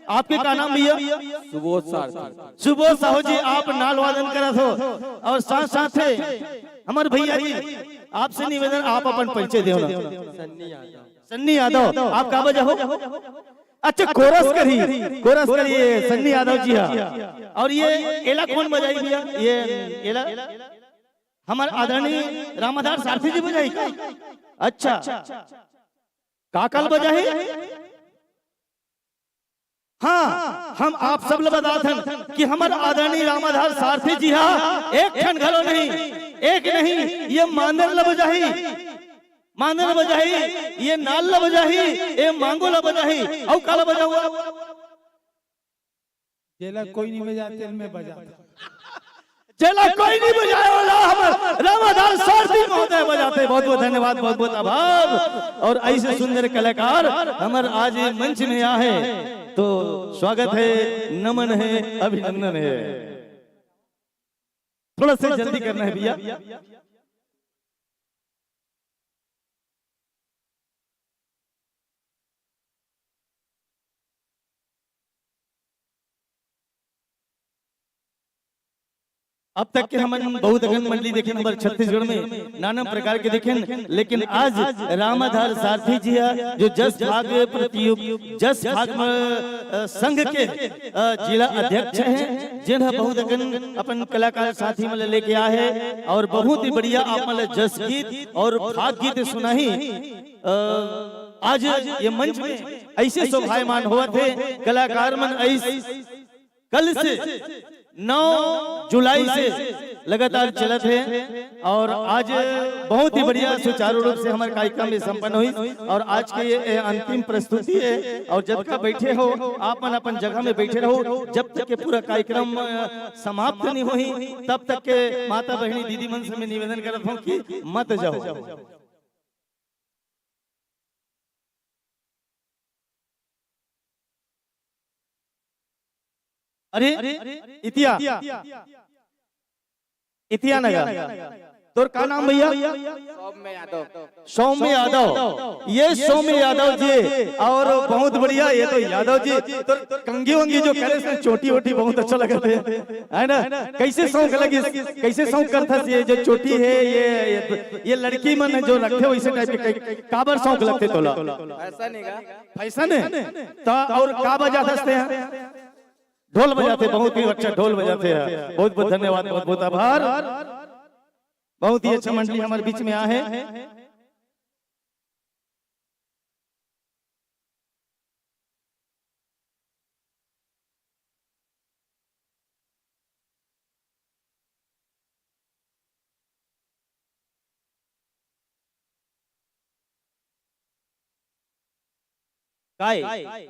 आपके का नाम भैया? सुबोध सारथी। सुबोध साहू जी, आप नाल वादन करत हो और साथ साथ हे हमर भैया जी, आपसे निवेदन, आप अपन परिचय देव ना। सन्नी यादव। सन्नी यादव, आप का बजाहू? अच्छा, कोरस करी, कोरस करी, ये सन्नी यादव जी हा। और ये एला कौन बजाही भैया? ये एला हमर आदरणीय रामाधार सारथी जी बजाही का? अच्छा, का काल बजाही? हाँ, हम आप सब ल बतात हन कि हमर आदरणीय रामाधार सारथी जी हा एक ठन घलो नहीं, एक नहीं, ये मांदर ल बजाही, मांदर ल बजाही, ये नाल ल बजाही, ये मांगो ल बजाही, अउ काला बजाहू? जेला कोई नहीं बजाते, मैं बजाता। जेला कोई नहीं बजाए वाला हमर रामाधार सारथी महोदय बजाते। बहुत बहुत धन्यवाद, बहुत बहुत आभार। और ऐसे सुंदर कलाकार हमर आज ये मंच में आहे, तो स्वागत है, नमन है, अभिनंदन है। थोड़ा सा जल्दी करना है भैया। अब तक के हमन बहुत अकन मंडली देखेन हमर छत्तीसगढ़ में, नाना प्रकार के देखेन, लेकिन आज रामाधार सारथी जी हा, जो जस भाग प्रतियोग, जस भाग म-, अ, संघ के, अ, जिला अध्यक्ष हे, जेन हा बहुत अकन अपन कलाकार साथी मन ल लेके आए हे और बहुत ही बढ़िया आप मन ल जस गीत और फाग गीत सुनाही। अ, आज ये मंच में ऐसे शोभायमान होवत हे, कलाकार मन ऐस-, कल से, नौ जुलाई से लगातार चलत हे और आज बहुत ही बढ़िया सुचारू रूप से हमर कार्यक्रम में संपन्न होइस और आज के ये, ये अंतिम प्रस्तुति हे और जतका बैठे हो, आप मन अपन जगह में बैठे रहो, जब तक के पूरा कार्यक्रम, अ, समाप्त नहीं होही, तब तक के माता बहिनी दीदी मन से मैं निवेदन करत हूँ कि मत जाओ। अरे, इतिया, इतिया नगर, तोर का नाम भैया? सौम्य यादव। सौम्य यादव, ये सौम्य यादव जी। और बहुत बढ़िया, ये तो यादव जी, तो कंगी वंगी जो करे से चोटी वोटी बहुत अच्छा लगत हे, है ना? कैसे शौक लगिस, कैसे शौक करथस ये जो चोटी हे, ये, ये, ये लड़की मन जो रखे वैसे टाइप के, कै-, काबर शौक लगथे तोला? फैशन हे का? फैशन हे? तो और का बजाथस ते? ढोल बजाथे, बहुत ही अच्छा ढोल बजाथे। बहुत बहुत धन्यवाद, बहुत बहुत आभार। बहुत ही अच्छा मंडली हमर बीच में आहे। काय?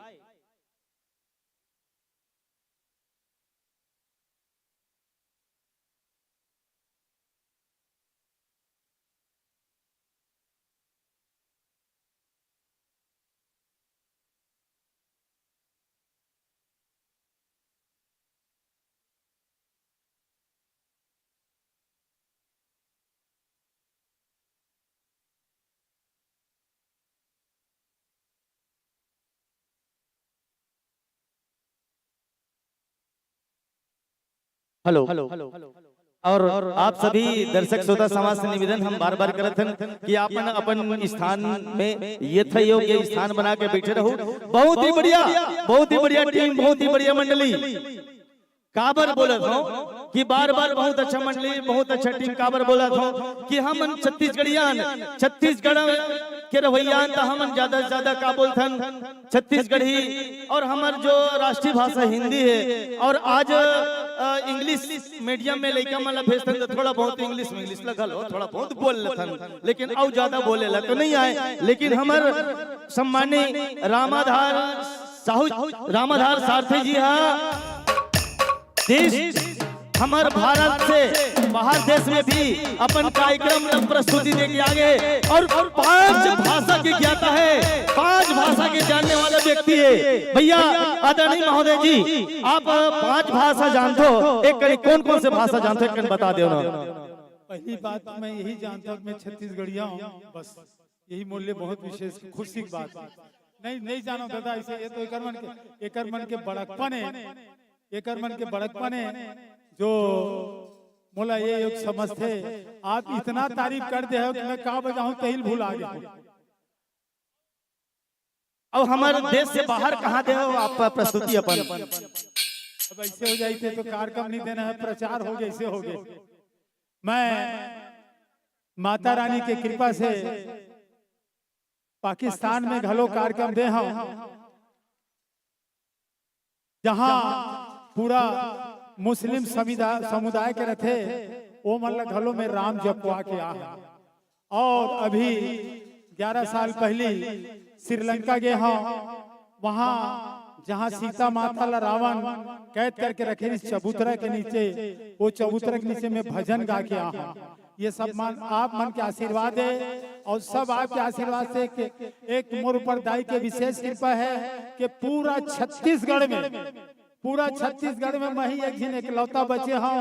हेलो। और आप सभी दर्शक श्रोता समाज से निवेदन हम बार बार करत हन कि आप मन अपन स्थान में यथायोग्य स्थान बना के बैठे रहो। बहुत ही बढ़िया, बहुत ही बढ़िया टीम, बहुत ही बढ़िया मंडली। काबर बोलत हूँ कि बार बार बहुत अच्छा मंडली, बहुत अच्छा टीम, काबर बोलत हूँ कि हमन छत्तीसगढ़ियान, छत्तीसगढ़ के रहवइयान, त हमन ज्यादा से ज्यादा का बोलथन, छत्तीसगढ़ी। और हमर जो राष्ट्रीय भाषा हिंदी हे और आज, अ, इंग्लिश मीडियम में लइका मन ला भेजथन त थोड़ा बहुत इंग्लिश में, इंग्लिश लगल हो, थोड़ा बहुत बोल लेथन, लेकिन अउ ज्यादा बोले ला तो नहीं आए। लेकिन हमर सम्मानी रामाधार साहू, रामाधार सारथी जी हा देश, हमर भारत से बाहर देश में भी अपन कार्यक्रम प्रस्तुति दे के आगे और पांच भाषा के ज्ञाता है, पांच भाषा के जानने वाला व्यक्ति है। भैया, आदरणीय महोदय जी, आप पांच भाषा जानते हो, एक करी कौन कौन से भाषा जानते हो, एक करी बता दो ना। पहली बात मैं यही जानता हूँ कि मैं छत्तीसगढ़िया हूँ, बस। यही मोर लिए बहुत विशेष खुशी की बात। नहीं, नहीं जानो दादा, ऐसे ये तो एकर मन के, एकर मन के बड़कपन है, एकर मन के बड़कपन है, जो मोला ये योग समझते। आप इतना तारीफ कर दे हो कि मैं का बजाऊं, तहिल भुला गया हूं। अब हमर देश से बाहर कहाँ दे हो आप प्रस्तुति अपन? अब ऐसे हो जाई थे तो कार्यक्रम नहीं देना है, प्रचार हो जैसे हो गए। मैं माता रानी के कृपा से पाकिस्तान में घलो कार्यक्रम दे हूं, जहां पूरा मुस्लिम समुदा-, समुदाय के रथे, ओ मन ल घलो में राम जपवा के आ हूं। और अभी ग्यारह साल पहली श्रीलंका गे हूं, वहां जहां सीता माता ला रावण कैद करके रखे रहिस चबूतरा के नीचे, वो चबूतरा के नीचे में भजन गा के आ हूं। ये सब मन, आप मन के आशीर्वाद है और सब आपके आशीर्वाद से एक, एक मोर ऊपर दाई के विशेष कृपा है कि पूरा छत्तीसगढ़ में, पूरा छत्तीसगढ़ में मैं ही एक झिन एकलौता बचे हूं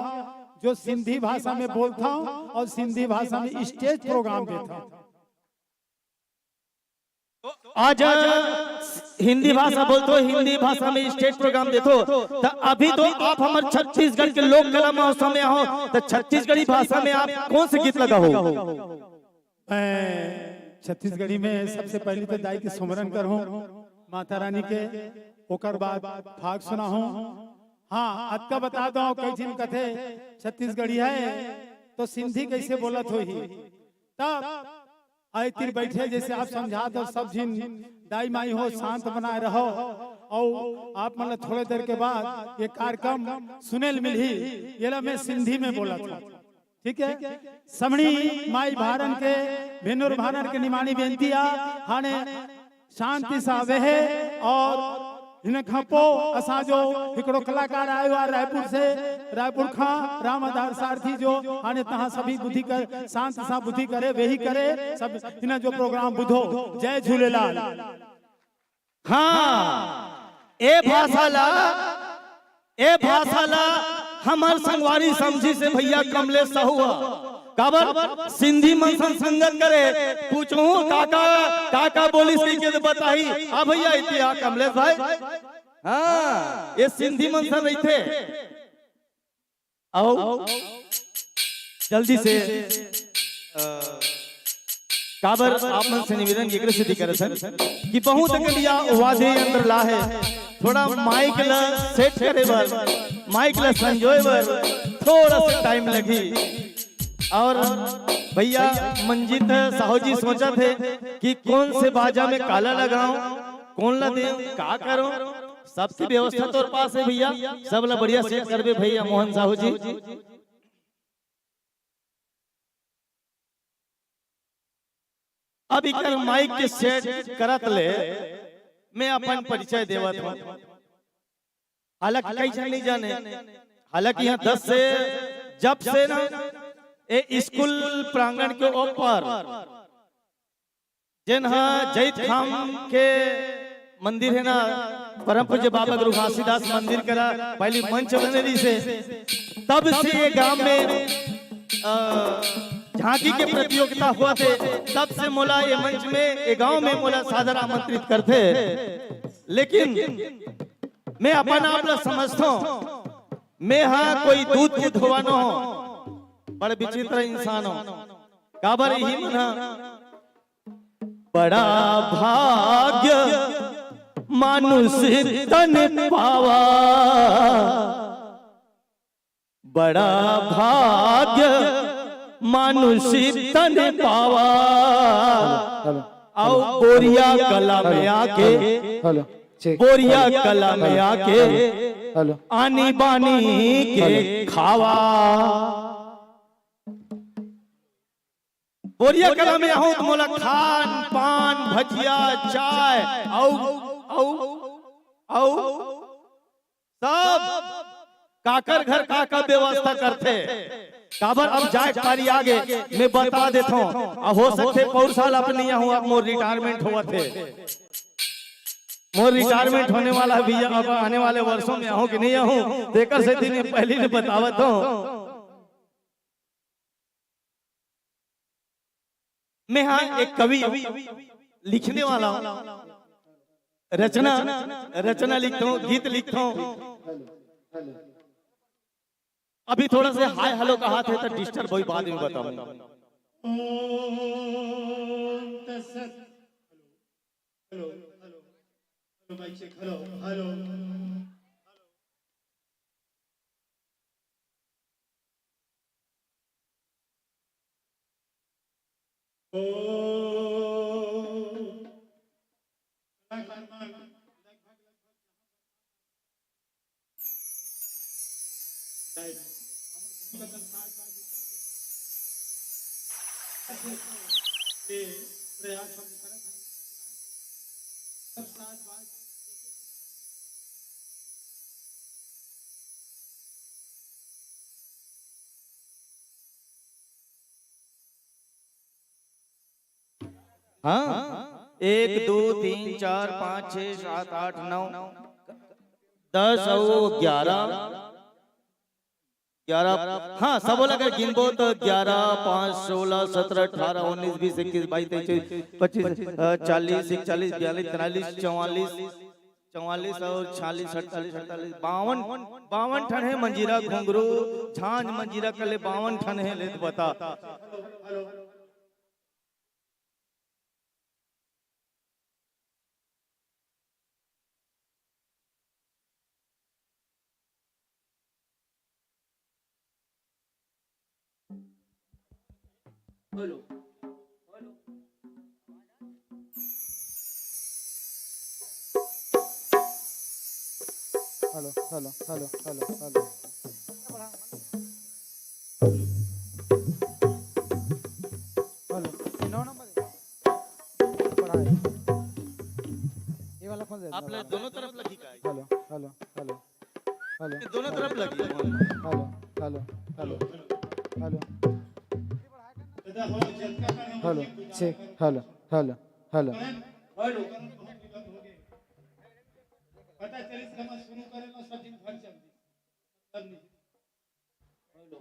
जो सिंधी भाषा में बोलता हूं और सिंधी भाषा में स्टेज प्रोग्राम देता हूं। आज हिंदी भाषा बोलथो, हिंदी भाषा में स्टेज प्रोग्राम देथो, त अभी तो आप हमर छत्तीसगढ़ के लोक कला महोत्सव में हो, त छत्तीसगढ़ी भाषा में आप कौन से गीत लगाहो? मैं छत्तीसगढ़ी में सबसे पहले तो दाई के सुमरन करहूं, माता रानी के, ओकर बाद फाग सुनाहूं। हाँ, अतका बता दो, कई झिन कथे छत्तीसगढ़ी है तो सिंधी कैसे बोलत होही? तब आए तीर बैठे, जैसे आप समझात हो, सब झिन दाई माई हो, शांत बनाए रहो। और आप मन ल थोड़े देर के बाद ये कार्यक्रम सुने ल मिलही, ये ला मैं सिंधी में बोलत हूँ। ठीक है, समणी माई भारन के, भेनोर भारन के निमाणी बेनती आ, हाने शांति सावे हे। और इन्हें खपो असा जो हिकड़ो कलाकार आयो आ रायपुर से, रायपुर खा राम आधार सारथी जो हाने तहाँ सभी बुद्धि कर, शांति सा बुद्धि करे, वेही करे, सब इन्हें जो प्रोग्राम बुधो। जय झूलेलाल। हाँ, ए भाषा ला, ए भाषा ला हमर संगवारी समझी से भैया कमलेश साहू ह। काबर सिंधी मन सन संगत करे, पूछहूँ काका, काका बोलिस कहिके तो बताही। हाँ भैया, इति आ कमलेश भाई। हाँ, ये सिंधी मन सन रहिथे। अउ जल्दी से, अ, काबर आप मन से निवेदन एकरे सेती करत हन कि बहुत अकन या वाद्य यंत्र ला हे, थोड़ा माइक ला सेट करे बर, माइक ला संजोए बर थोड़ा सा टाइम लगही। और भैया मंजीत साहू जी सोचत हे कि कौन से बाजा में काला लगाऊं, कौन ला देऊं, का करूं, सबके व्यवस्था तोर पास हे भैया, सब ला बढ़िया सेट करबे भैया मोहन साहू जी। अब इकर माइक के सेट करत ले मैं अपन परिचय देवत हूँ। हालांकि कई झन नहीं जाने, हालांकि यहाँ दस से, जब से ना ए स्कूल प्रांगण के ऊपर जेन हा जैतखाम के मंदिर हे ना, परम पूज्य बाबा गुरु घासीदास मंदिर करा पहली मंच बने रहिसे, तब से ये गांव में, अ, झांकी के प्रतियोगिता होवथे, तब से मोला ये मंच में, ये गांव में मोला सादर आमंत्रित करथे। लेकिन मैं अपन आप ला समझथों, मैं हा कोई दूध के धोवा न हो, बड़ विचित्र इंसान हो। काबर इही मन हा बड़ा भाग्य मानुष तन पावा, बड़ा भाग्य मानुष तन पावा। हेलो, हेलो, अउ बोरिया कला में आके, हेलो, चेक, बोरिया कला में आके, हेलो, आनी बानी के खावा। बोरिया कला में आहूं त मोला खान पान, भजिया, चाय, अउ, अउ, अउ सब काकर घर का का व्यवस्था करथे। काबर अब जाए के पारी आगे, मैं बता देथों। अब हो सकथे पौर साल अब नहीं आहूं, अब मोर रिटायरमेंट होवत हे। मोर रिटायरमेंट होने वाला हे भैया, अब आने वाले वर्षों में आहूं कि नहीं आहूं, तेकर सेती मैं पहली ले बतावत हूं। मैं हा एक कवि, लिखने वाला हूँ, रचना, रचना लिखता हूँ, गीत लिखता हूँ। अभी थोड़ा से हाय हेलो का हाथ है तो डिस्टर्ब होई, बाद में बताऊंगा। ओम तत्सत। Hello, hello, hello, mic check, hello, hello. ओ, कलाकार मन लगभग, लगभग जहाँ पर ये प्रयास हम करत हन, सब साथ बात हाँ, एक, दो, तीन, चार, पाँच, छः, सात, आठ, नौ, दस अउ ग्यारह, ग्यारह, हाँ, सबो ला अगर गिनबो तो ग्यारह, पाँच, सोलह, सत्रह, अठारह, उन्नीस, बीस, इक्कीस, बाईस, तेईस, चौबीस, पच्चीस, अ, चालीस, इकतालीस, बयालीस, तिरालीस, चौवालीस, चौवालीस अउ छियालीस, अड़तालीस, अड़तालीस, बावन, बावन ठन हे मंजीरा घुंघरू, झांझ मंजीरा कर ले बावन ठन हे, ले तो बता। Hello, hello, hello, hello, hello, hello, hello. Hi. ये वाला कौन सा? आप लोग दोनों तरफ लगी का? Hello, hello, hello, hello. ये दोनों तरफ लगी। Hello, hello, hello, hello. Hello, check, hello, hello, hello. Hello. पता चलिस हमर शुरू करे ला सब दिन भर चल दी। सब नहीं। हेलो।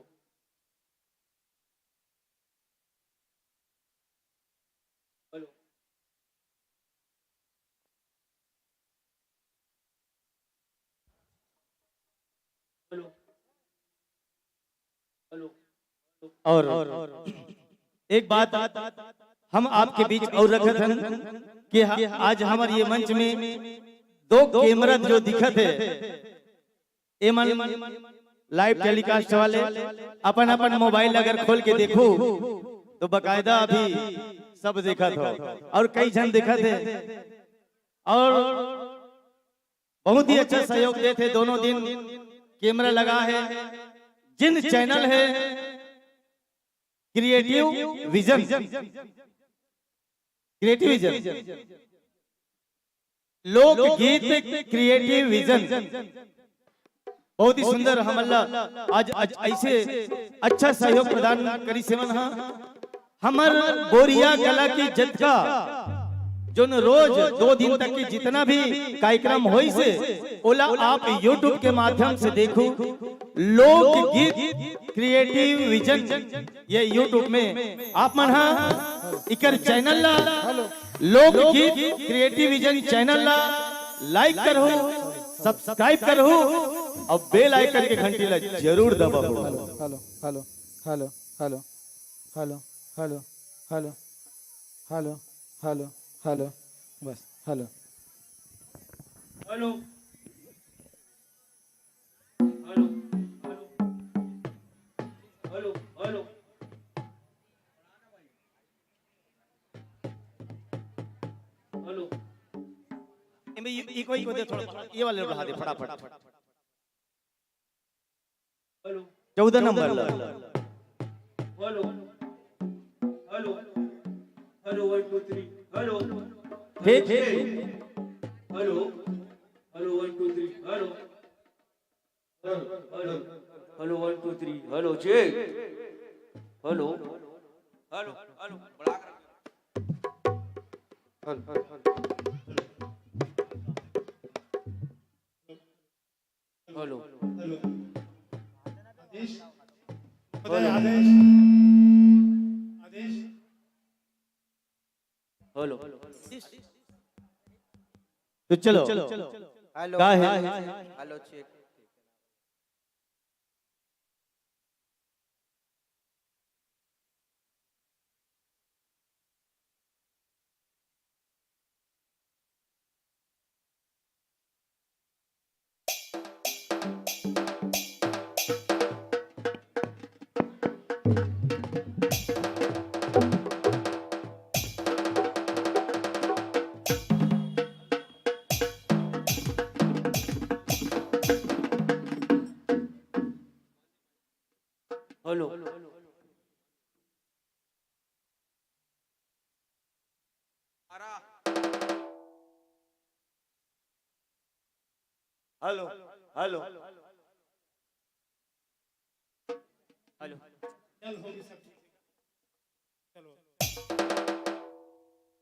हेलो। हेलो। हेलो। और एक बात हम आपके बीच और रखत हन कि ह-, आज हमर ये मंच में दो कैमरा जो दिखत हे, एमन लाइव टेलीकास्ट वाले अपन अपन मोबाइल अगर खोल के देखो तो बकायदा अभी सब देखत हो और कई झन देखत हे और बहुत ही अच्छा सहयोग देत हे। दोनों दिन कैमरा लगा हे, जिन चैनल हे क्रिएटिव विजन, क्रिएटिव विजन, लोकगीत क्रिएटिव विजन, बहुत ही सुंदर हमन ला आज, आज ऐसे अच्छा सहयोग प्रदान करिस हे मन हा। हमर बोरिया कला की जतका जोन रोज दो दिन तक की जितना भी कार्यक्रम होइस हे, ओला आप YouTube के माध्यम से देखू। लोकगीत क्रिएटिव विजन ये YouTube में आप मन हा इकर चैनल ला, लोकगीत क्रिएटिव विजन चैनल ला लाइक करहू, सब्सक्राइब करहू और बेल आइकन के घंटी ला जरूर दबाहू। Hello, hello, hello, hello, hello, hello, hello, hello, hello, hello, hello, बस, hello. Hello. Hello, hello, hello, hello. Hello. एमे ये, ये कोई को दे थोड़ा, ये वाले बढ़ा दे फटाफट। हेलो। चौदह नंबर ला। Hello. Hello. Hello, one, two, three. Hello. ठीक। Hello. Hello, one, two, three. Hello. Hello, hello, hello, one, two, three, hello, check. Hello, hello, hello, बढ़ा कर। Hello, hello, hello. Hello. Hello. आदेश। Hello. आदेश। आदेश। Hello. तो चलो। Hello. का है? Hello, check. Hello. Hello, hello. Hello. चल, होगी सब चीजें। चलो।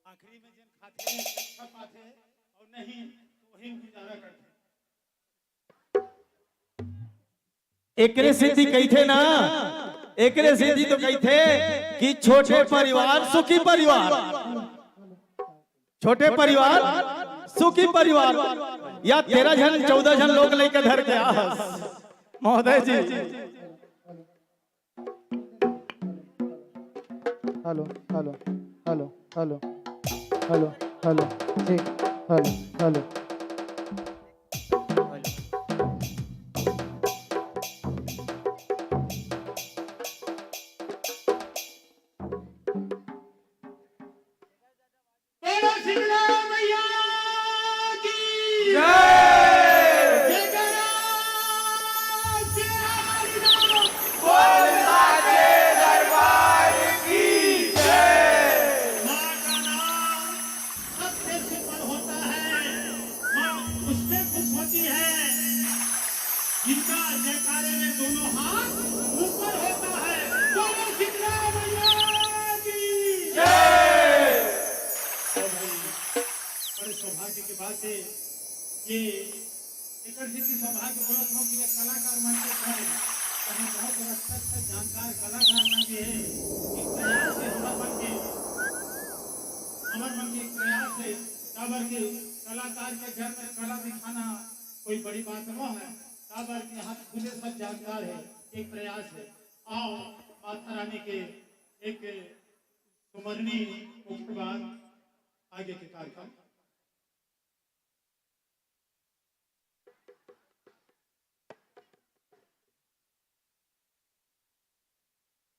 आखिरी में जिन खाते हैं, अच्छा पाते हैं, और नहीं, तो वही गुजारा करते हैं। एकरे सेती कहिथे ना, एकरे सेती तो कहिथे कि छोटे परिवार सुखी परिवार, छोटे परिवार सुखी परिवार। या तेरह झन, चौदह झन लोग लेके धर के आस महोदय जी। Hello, hello, hello, hello, hello, hello, जी, हेलो, हेलो। बोलो शीतला मैया की जय। जयकारा, जय हमारी माँ। बोल साचे दरबार की जय। माँ का नाम ये एकर सेती सौभाग्य बोलत हूँ कि ये कलाकार मन के घर हे, जहाँ बहुत अच्छा अच्छा जानकार कलाकार मन भी हे। एक प्रयास हे हमर मन के, हमर मन के एक प्रयास हे, काबर के कलाकार के घर में कला दिखाना कोई बड़ी बात नो हे, काबर के यहाँ खुदे सब जानकार हे। एक प्रयास हे। आओ, माता रानी के एक सुमरनी, उसके बाद आगे के कार्यक्रम।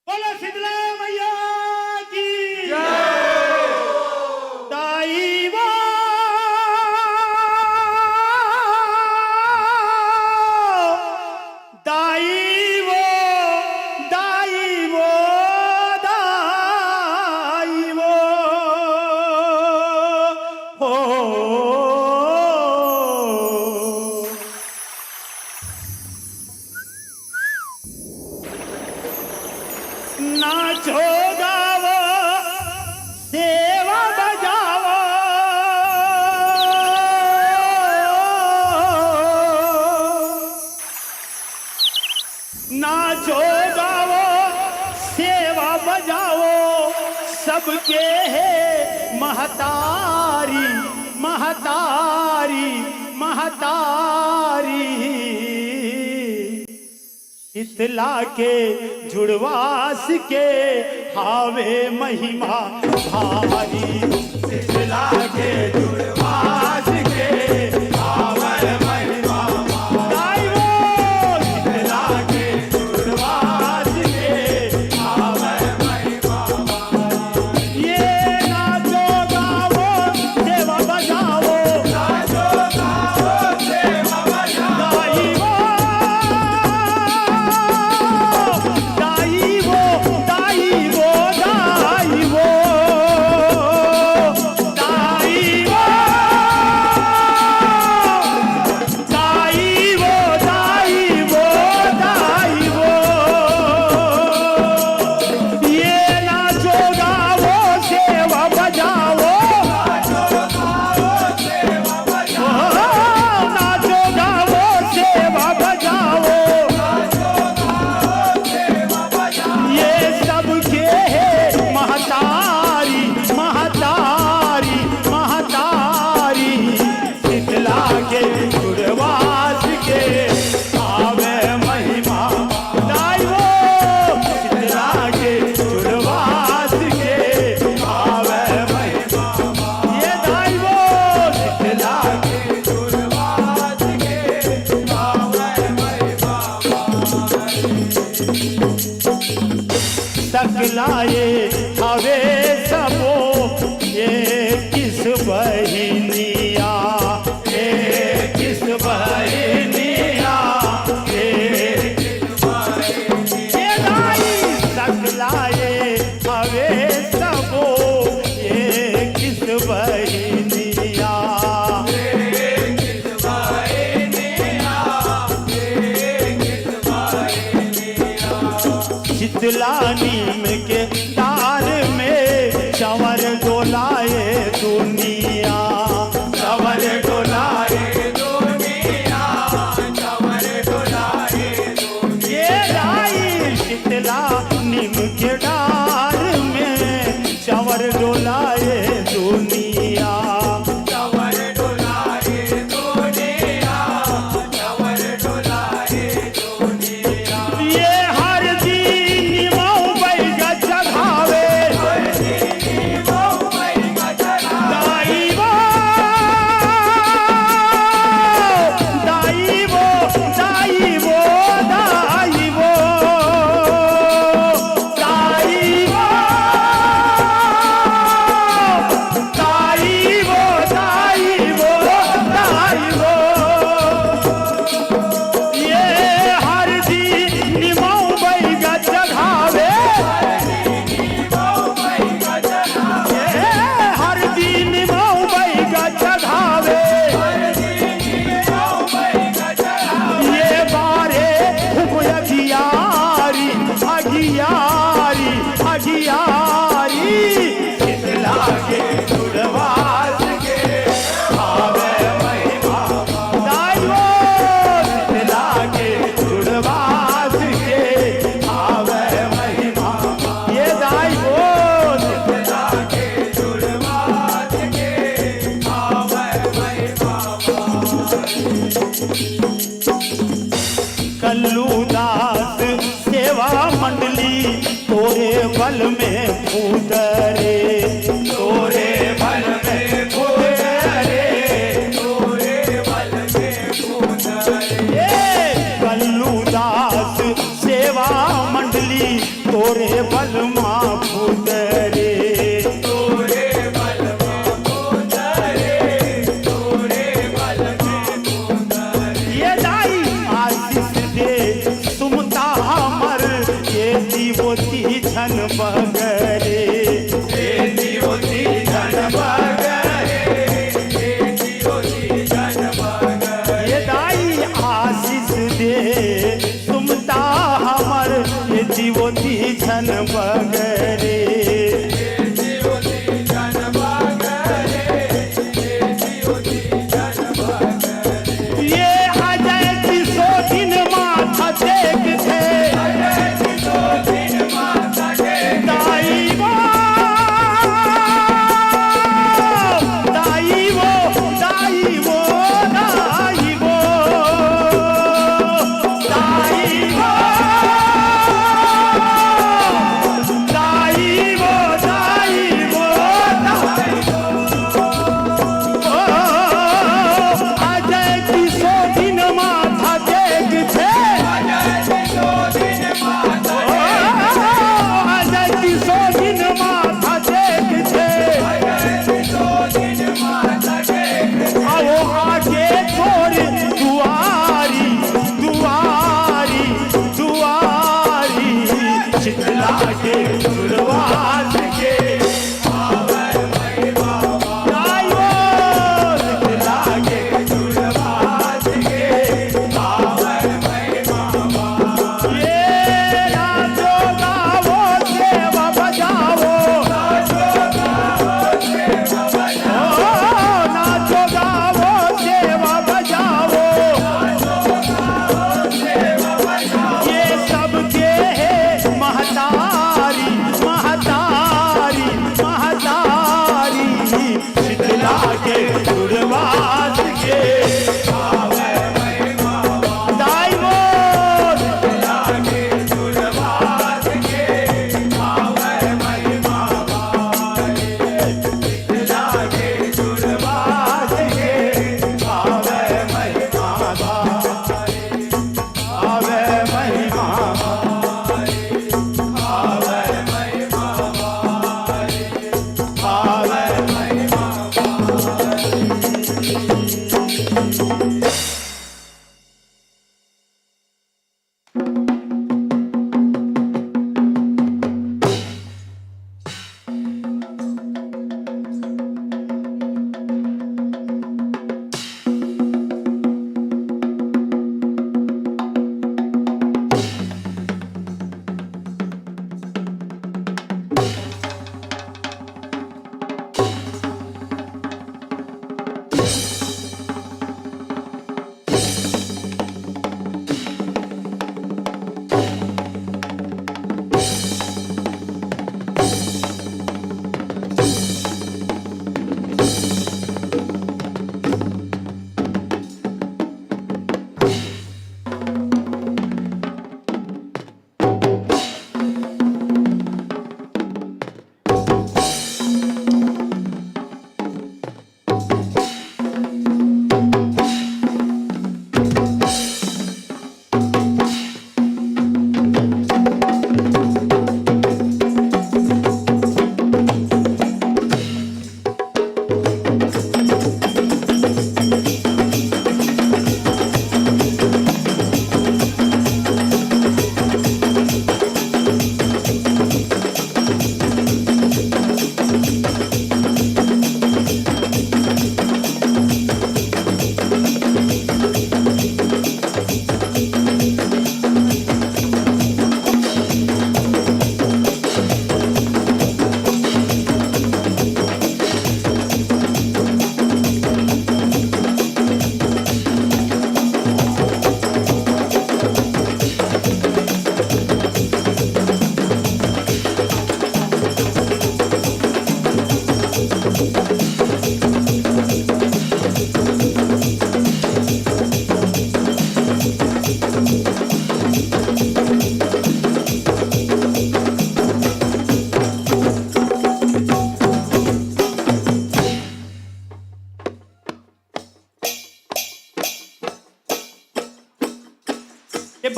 बोलो शीतला मैया की। दाई वो, दाई वो, दाई वो, दाई वो, हो। नाचो गावो, सेवा बजावो। नाचो गावो, सेवा बजावो, सबके हे महतारी, महतारी, महतारी। शीतला के जुड़वास के हावे महिमा भारी। शीतला के जुड़वास के हावे महिमा भारी। शीतला के जुड़वास के हावे महिमा भारी। ये नाचो गावो, सेवा बजावो। नाचो गावो, सेवा बजावो। दाई वो, दाई वो, दाई वो, दाई वो। दाई वो। दाई वो, दाई वो, दाई वो। ये नाचो गावो, सेवा बजावो। ओ, नाचो गावो, सेवा बजावो। ये सबके हे महतारी, महतारी, महतारी। शीतला के जुड़वास के आवे महिमा। दाई वो, शीतला के जुड़वास के आवे महिमा। ये दाई वो, शीतला के जुड़वास के आवे महिमा। सकलाए हवे सबो, ये किस बहिनिया, ये किस बहिनिया, ये किस बहिनिया। ये दाई सकलाए हवे सबो, ये किस बहिनिया। शीतला नीम के डार में चंवर डोलाए दुनिया। चंवर डोलाए दुनिया, चंवर डोलाए दुनिया। ये दाई शीतला नीम के डार में चंवर डोलाए दुनिया। चंवर डोलाए दुनिया, चंवर डोलाए दुनिया। ये हर दिन मऊ बैगा चढ़ावे। दाई वो, दाई वो, दाई वो, दाई वो। दाई वो, तोरे बल में कूद रे, तोरे बल में कूद रे, तोरे बल में कूद रे। ए कल्लू दास सेवा मंडली, तोरे बल मा कूद रे, तोरे बल मा कूद रे, तोरे बल मा कूद रे। ये दाई आशीष दे सुमता हमर, ये जीवती झन बगरे, ये जीवती झन बगरे, ये जीवती झन बगरे। ये दाई आशीष दे सुमता हमर, ये जीवती झन बगरे। ये अजय किशोर दिन माथा टेकथे। दाई वो, दाई वो, दाई वो, दाई वो, दाई वो। दाई वो, दाई वो, दाई वो। ओ, अजय किशोर दिन माथा टेकथे। ओ, अजय किशोर दिन माथा टेकथे। आओ आगे तोर दुआरी, दुआरी, दुआरी। शीतला के दुर्वास के आयो, शीतला के दुर्वास के ये नाचो गाओ सेवा बजाओ। ओ, नाचो गाओ सेवा बजाओ। ये सबके हे महतारी,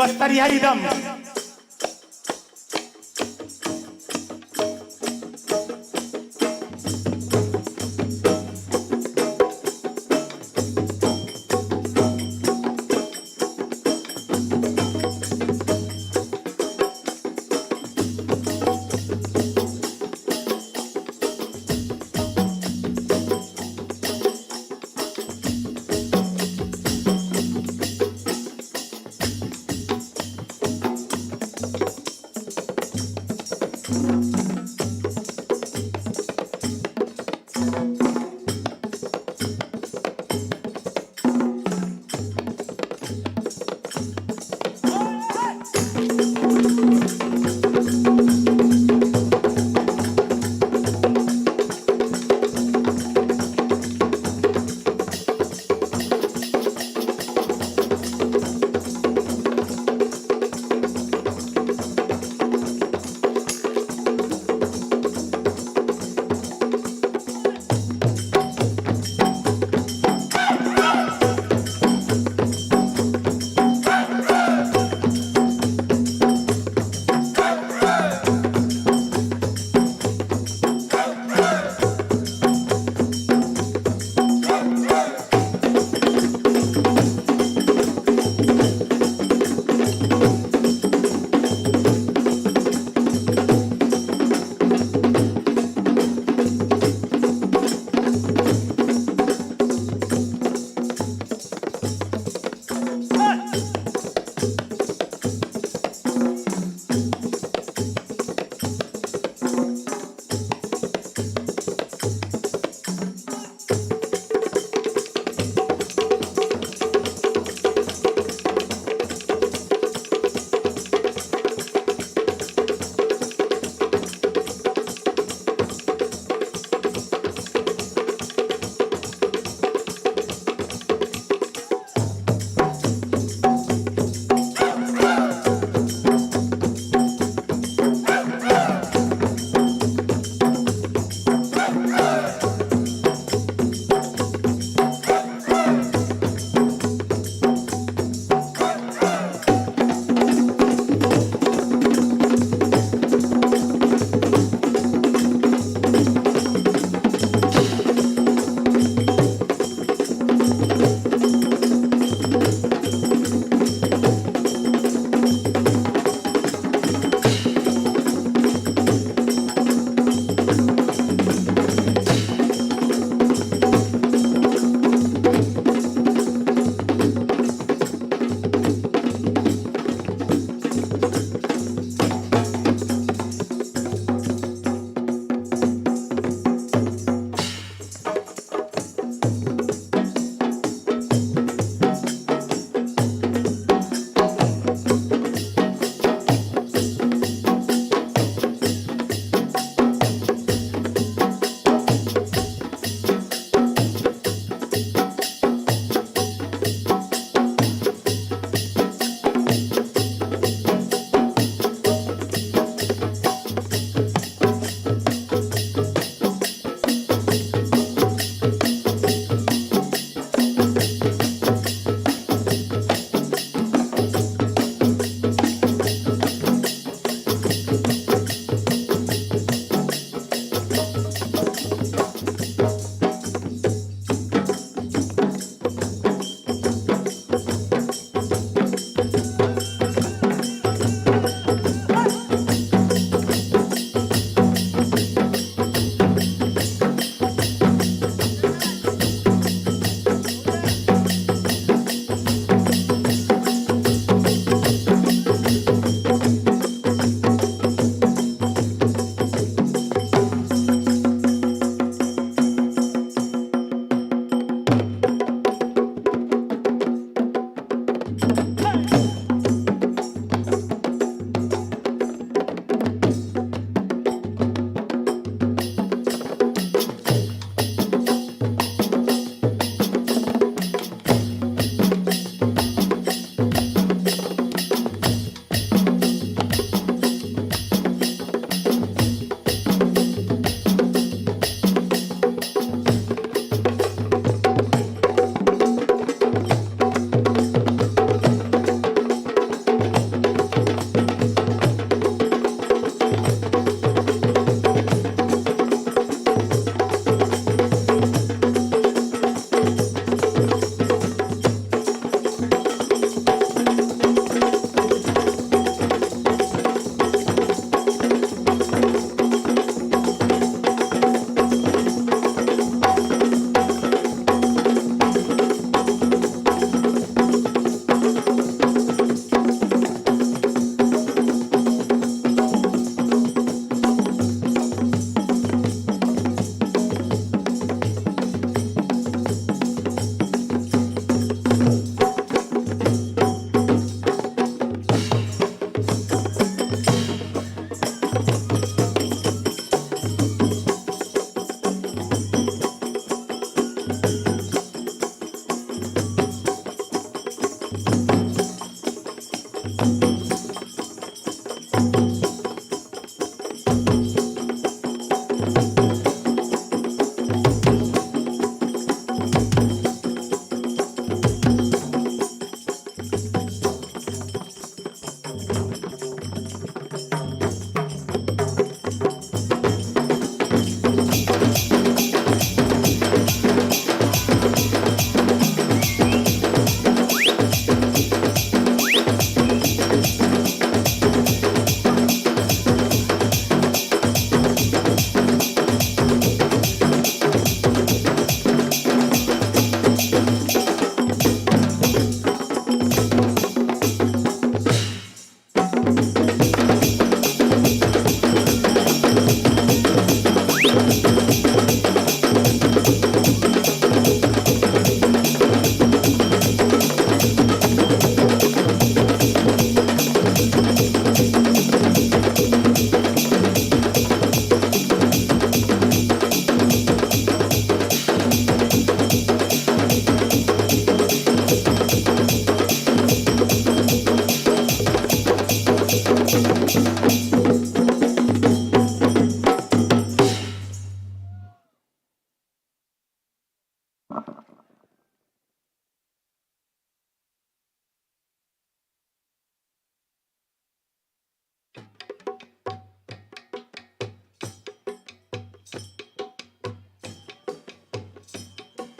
बस्तरिया एकदम।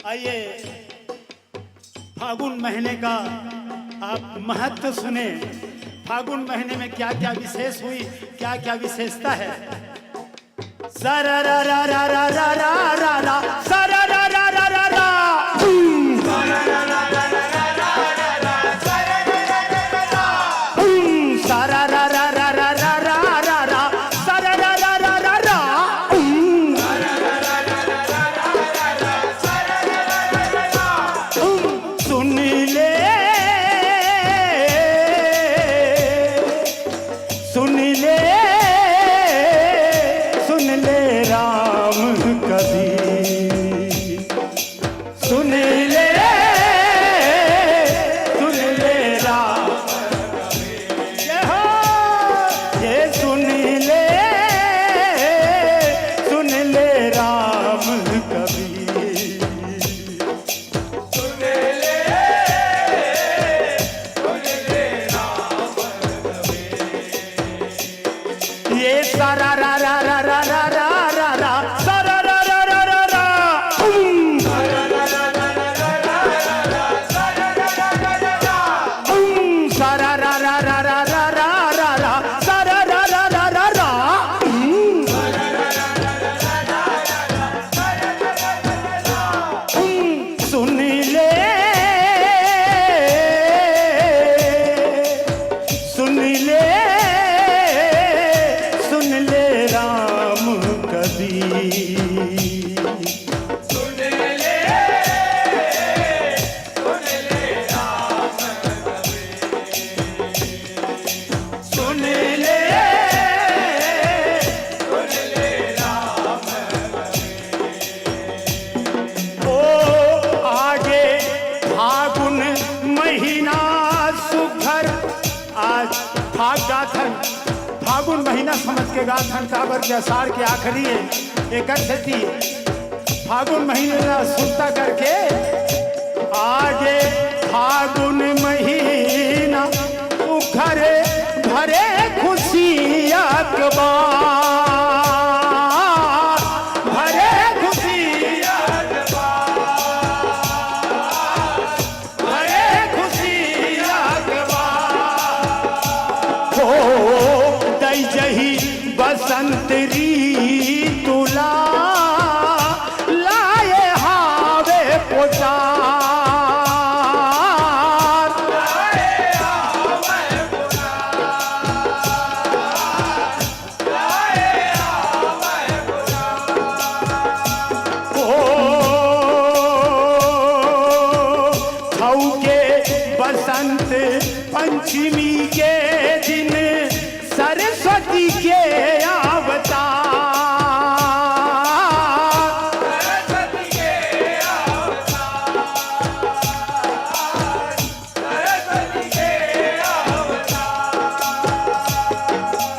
आइए, फागुन महीने का आप महत्व सुने। फागुन महीने में क्या क्या विशेष हुई, क्या क्या विशेषता है। सारा रा रा रा रा रा रा रा रा, सारा रा रा रा रा रा। सारा रा रा रा रा रा रा रा, सारा रा रा रा रा रा। सुन ले, सुन ले, सुन ले राम कबीर। सुन ले, सुन ले राम। ये हो, ये सुन ले, सुन ले राम कबीर। ये सारा रा रा रा रा रा रा रा, सारा रा रा रा रा रा, हम्म। हम्म, सारा रा रा रा रा रा रा रा रा, सारा रा रा रा रा रा, हम्म। हम्म, सुन ले, सुन ले, सुन ले राम कबीर। सुन ले, सुन ले राम। ओ आगे फागुन महीना सुघर। आज फाग गाथन, फागुन महीना समझ के गाथन, काबर के असाढ़ के आखिरी हे, एकर सेती फागुन महीना ला सुरता करके आगे फागुन महीना उखरे भरे खुशी अखबार, भरे खुशी अखबार, भरे खुशी अखबार। हो दई जही बसंत ऋतु ला, लाए हावे पोचार। ओ छऊ के बसंत पंचमी के दिन सरस्वती के अवतार।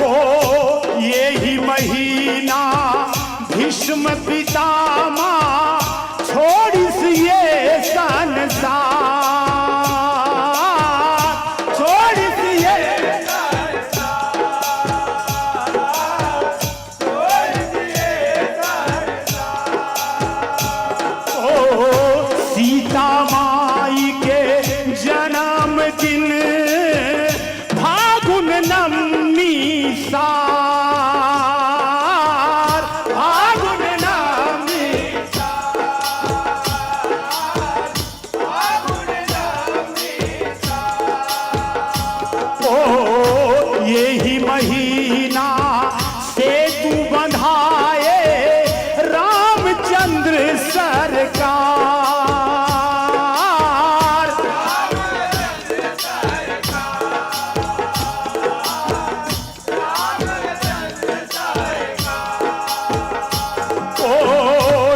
ओ यही महीना भीष्म पितामह छोड़िस ये संसार, छोड़िस ये ओ सीता माई के जन्मदिन फागुन नवमी सार, फागुन नवमी ओ यही महीना सेतु बंधाए रामचंद्र सरकार। ओ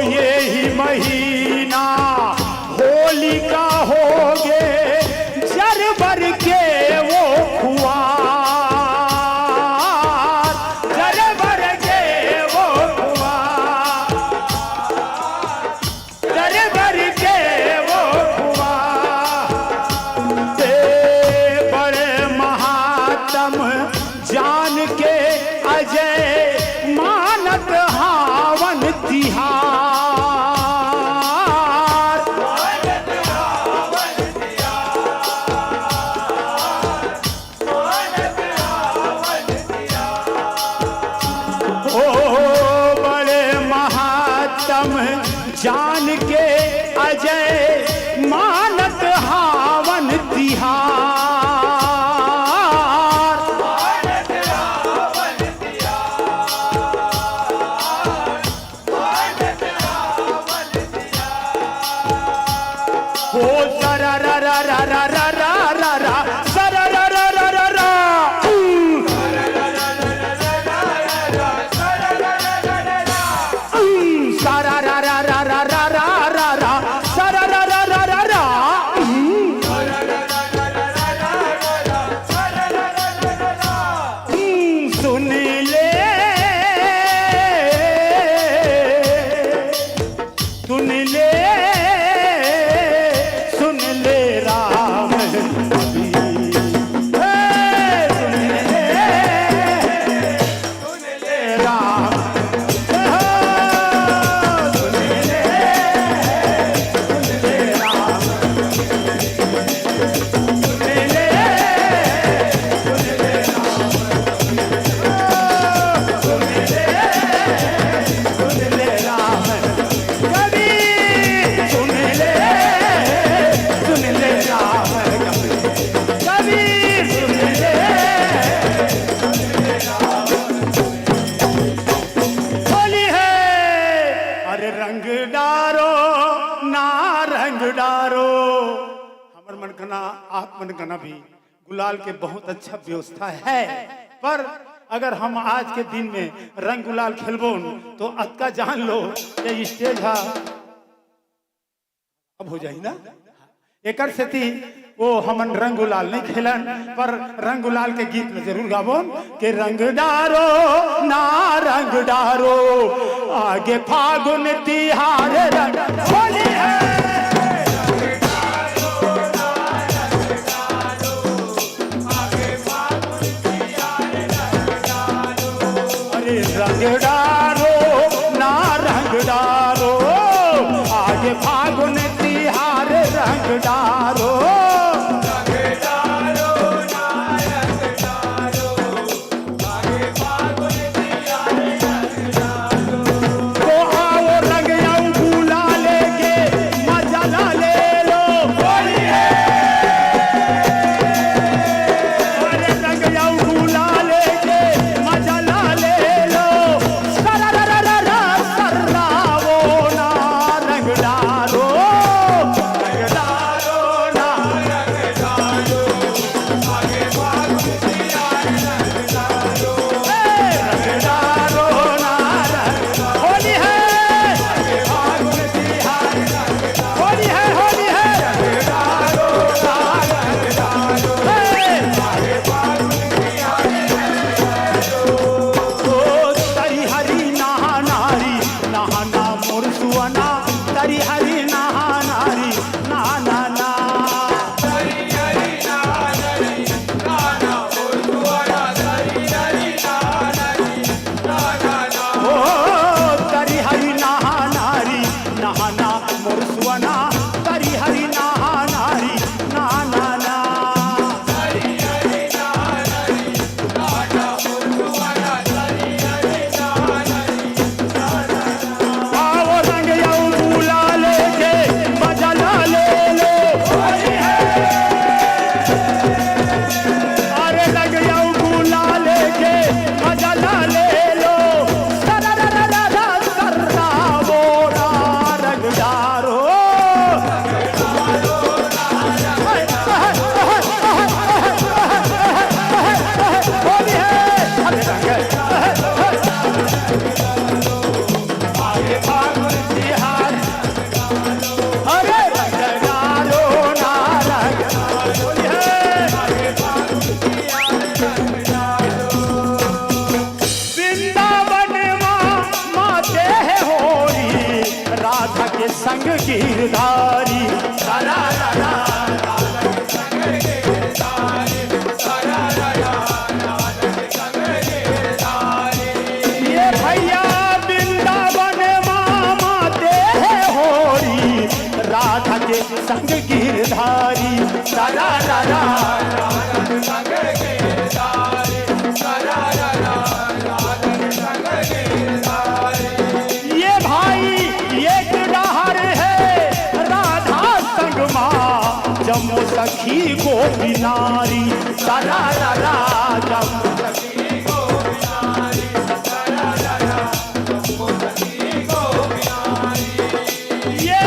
यही महीना होलिका होगे जरबर के वो खुआर, जरबर के वो जान के अजय मानत हावन तिहार। हो सरा रा रा रा रा रा रा रा, सरा रा रा रा रा रा। हम्म। हम्म। सरा रा रा रा रा रा रा रा रा, सरा रा रा रा रा रा। हम्म। हम्म, सुन ले। सुन ले, सुन ले राम कबीर। हे, सुन ले, सुन ले राम। हे हो, सुन ले, सुन ले राम। सुन ले, सुन ले राम। सुन ले, सुन ले राम। कबीर सुन ले, सुन ले राम कबीर। कबीर सुन ले, सुन ले राम। होली है, अरे रंग डारो ना, रंग डारो। हमर मन कना, आप मन कना भी गुलाल के बहुत अच्छा व्यवस्था है, पर अगर हम आज के दिन में रंग गुलाल खेलबोन तो अतका जान लो कि स्टेज हा अब हो जाही ना। एकर सेती वो हमन रंग गुलाल नहीं खेलन, पर रंग गुलाल के गीत में जरूर गाबोन कि रंग डारो ना, रंग डारो, आगे फागुन तिहार रंग होली है। अरे रंग डारो ना, रंग डारो, आगे फागुन तिहार रंग डारो। तो आओ रंग अउ गुलाल लेके मजा ला ले लो। होली है। अरे रंग अउ गुलाल लेके मजा ला ले लो। सरा रा रा रा रा, सर्रावो ना रंग डारो। रंग डारो ना, रंग डारो। होली है। होली है, होली है। ओ तरी हरी नहा नारी, नहाना मोर सुअना, तरी हरी नहा नारी, ना, ना, ना। ओ, तरी हरी नहा नारी, नहाना मोर सुअना, तरी हरी नहा नारी, ना, ना, ना। आओ रंग अउ गुलाल लेके मजा ला ले लो। अरे रंग अउ गुलाल लेके मजा ला ले लो। सरा रा रा रा रा, सर्रावो ना रंग डारो। होली है। अरे रंग। अरे रंग डारो ना रंग। होली है। वृंदावन मा माते है होरी, राधा के संग गिरधारी। सरा रा रा, राधा के संग गिरधारी। सरा रा रा, राधा के संग गिरधारी। ये भैया वृंदावन मा माते है होरी, राधा के संग गिरधारी। सरा रा रा। ये भाई, एक डाह गोपी नारी, सरारा जम्बू ये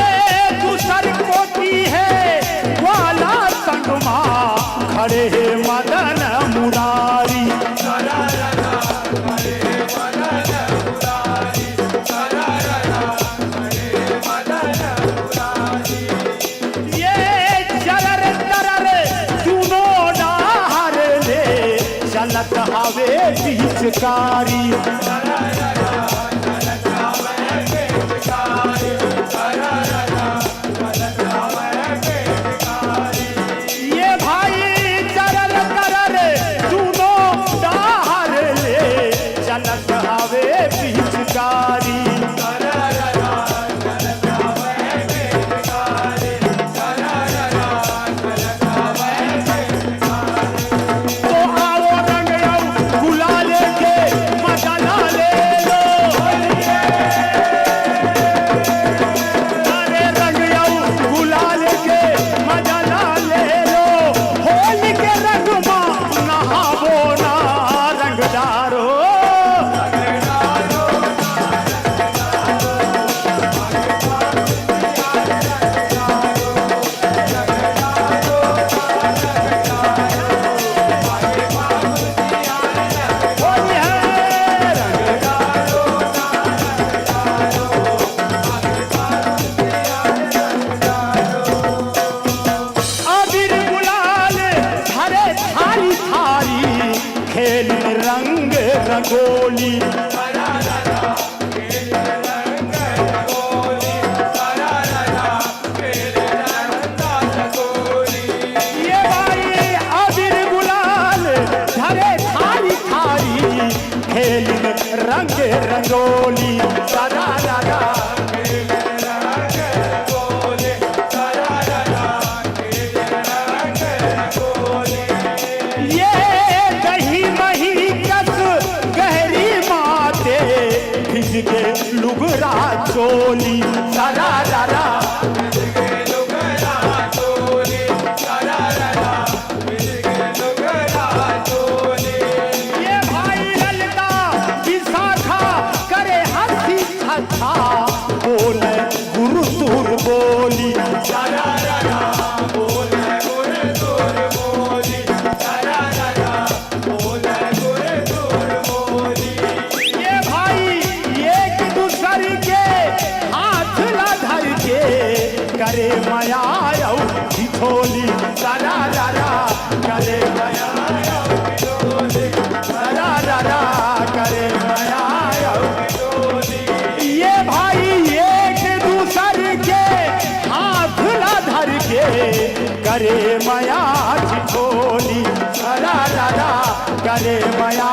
दूसर कोती हे ग्वाला संग मा, खड़े हे मदन मुरारी। ये चरर तरर दूनो डाहर ले, चलत हवे पिचकारी। ये भाई चरर तरर दूनो डाहर ले, चलत हवे पिचकारी। तो आओ रंग अउ गुलाल के मजा ला ले लो। अरे रंग अउ गुलाल के मजा ला ले लो। होली के रंग मा नहावो ना रंगदारो। अबीर गुलाल धरे थारी थारी, खेल रंग रंगोली। ये भाई अबीर गुलाल धरे थारी थारी, खेल रंग रंगोली। सरारा ये दही मही कस गहरी माते, भिज के लुगरा चोली। सरारा ये भाई ललता विशाखा करे हंसी छछा, बोले गुरु तोर बोली। ये भाई एक दूसर के हाथ ला धर के करे मया अउ ठिठोली। सरारा करे मया अउ ठिठोली। सरारा करे मया अउ ठिठोली। ये भाई एक दूसर के हाथ ला धर के करे मया ठिठोली। सरारा करे मया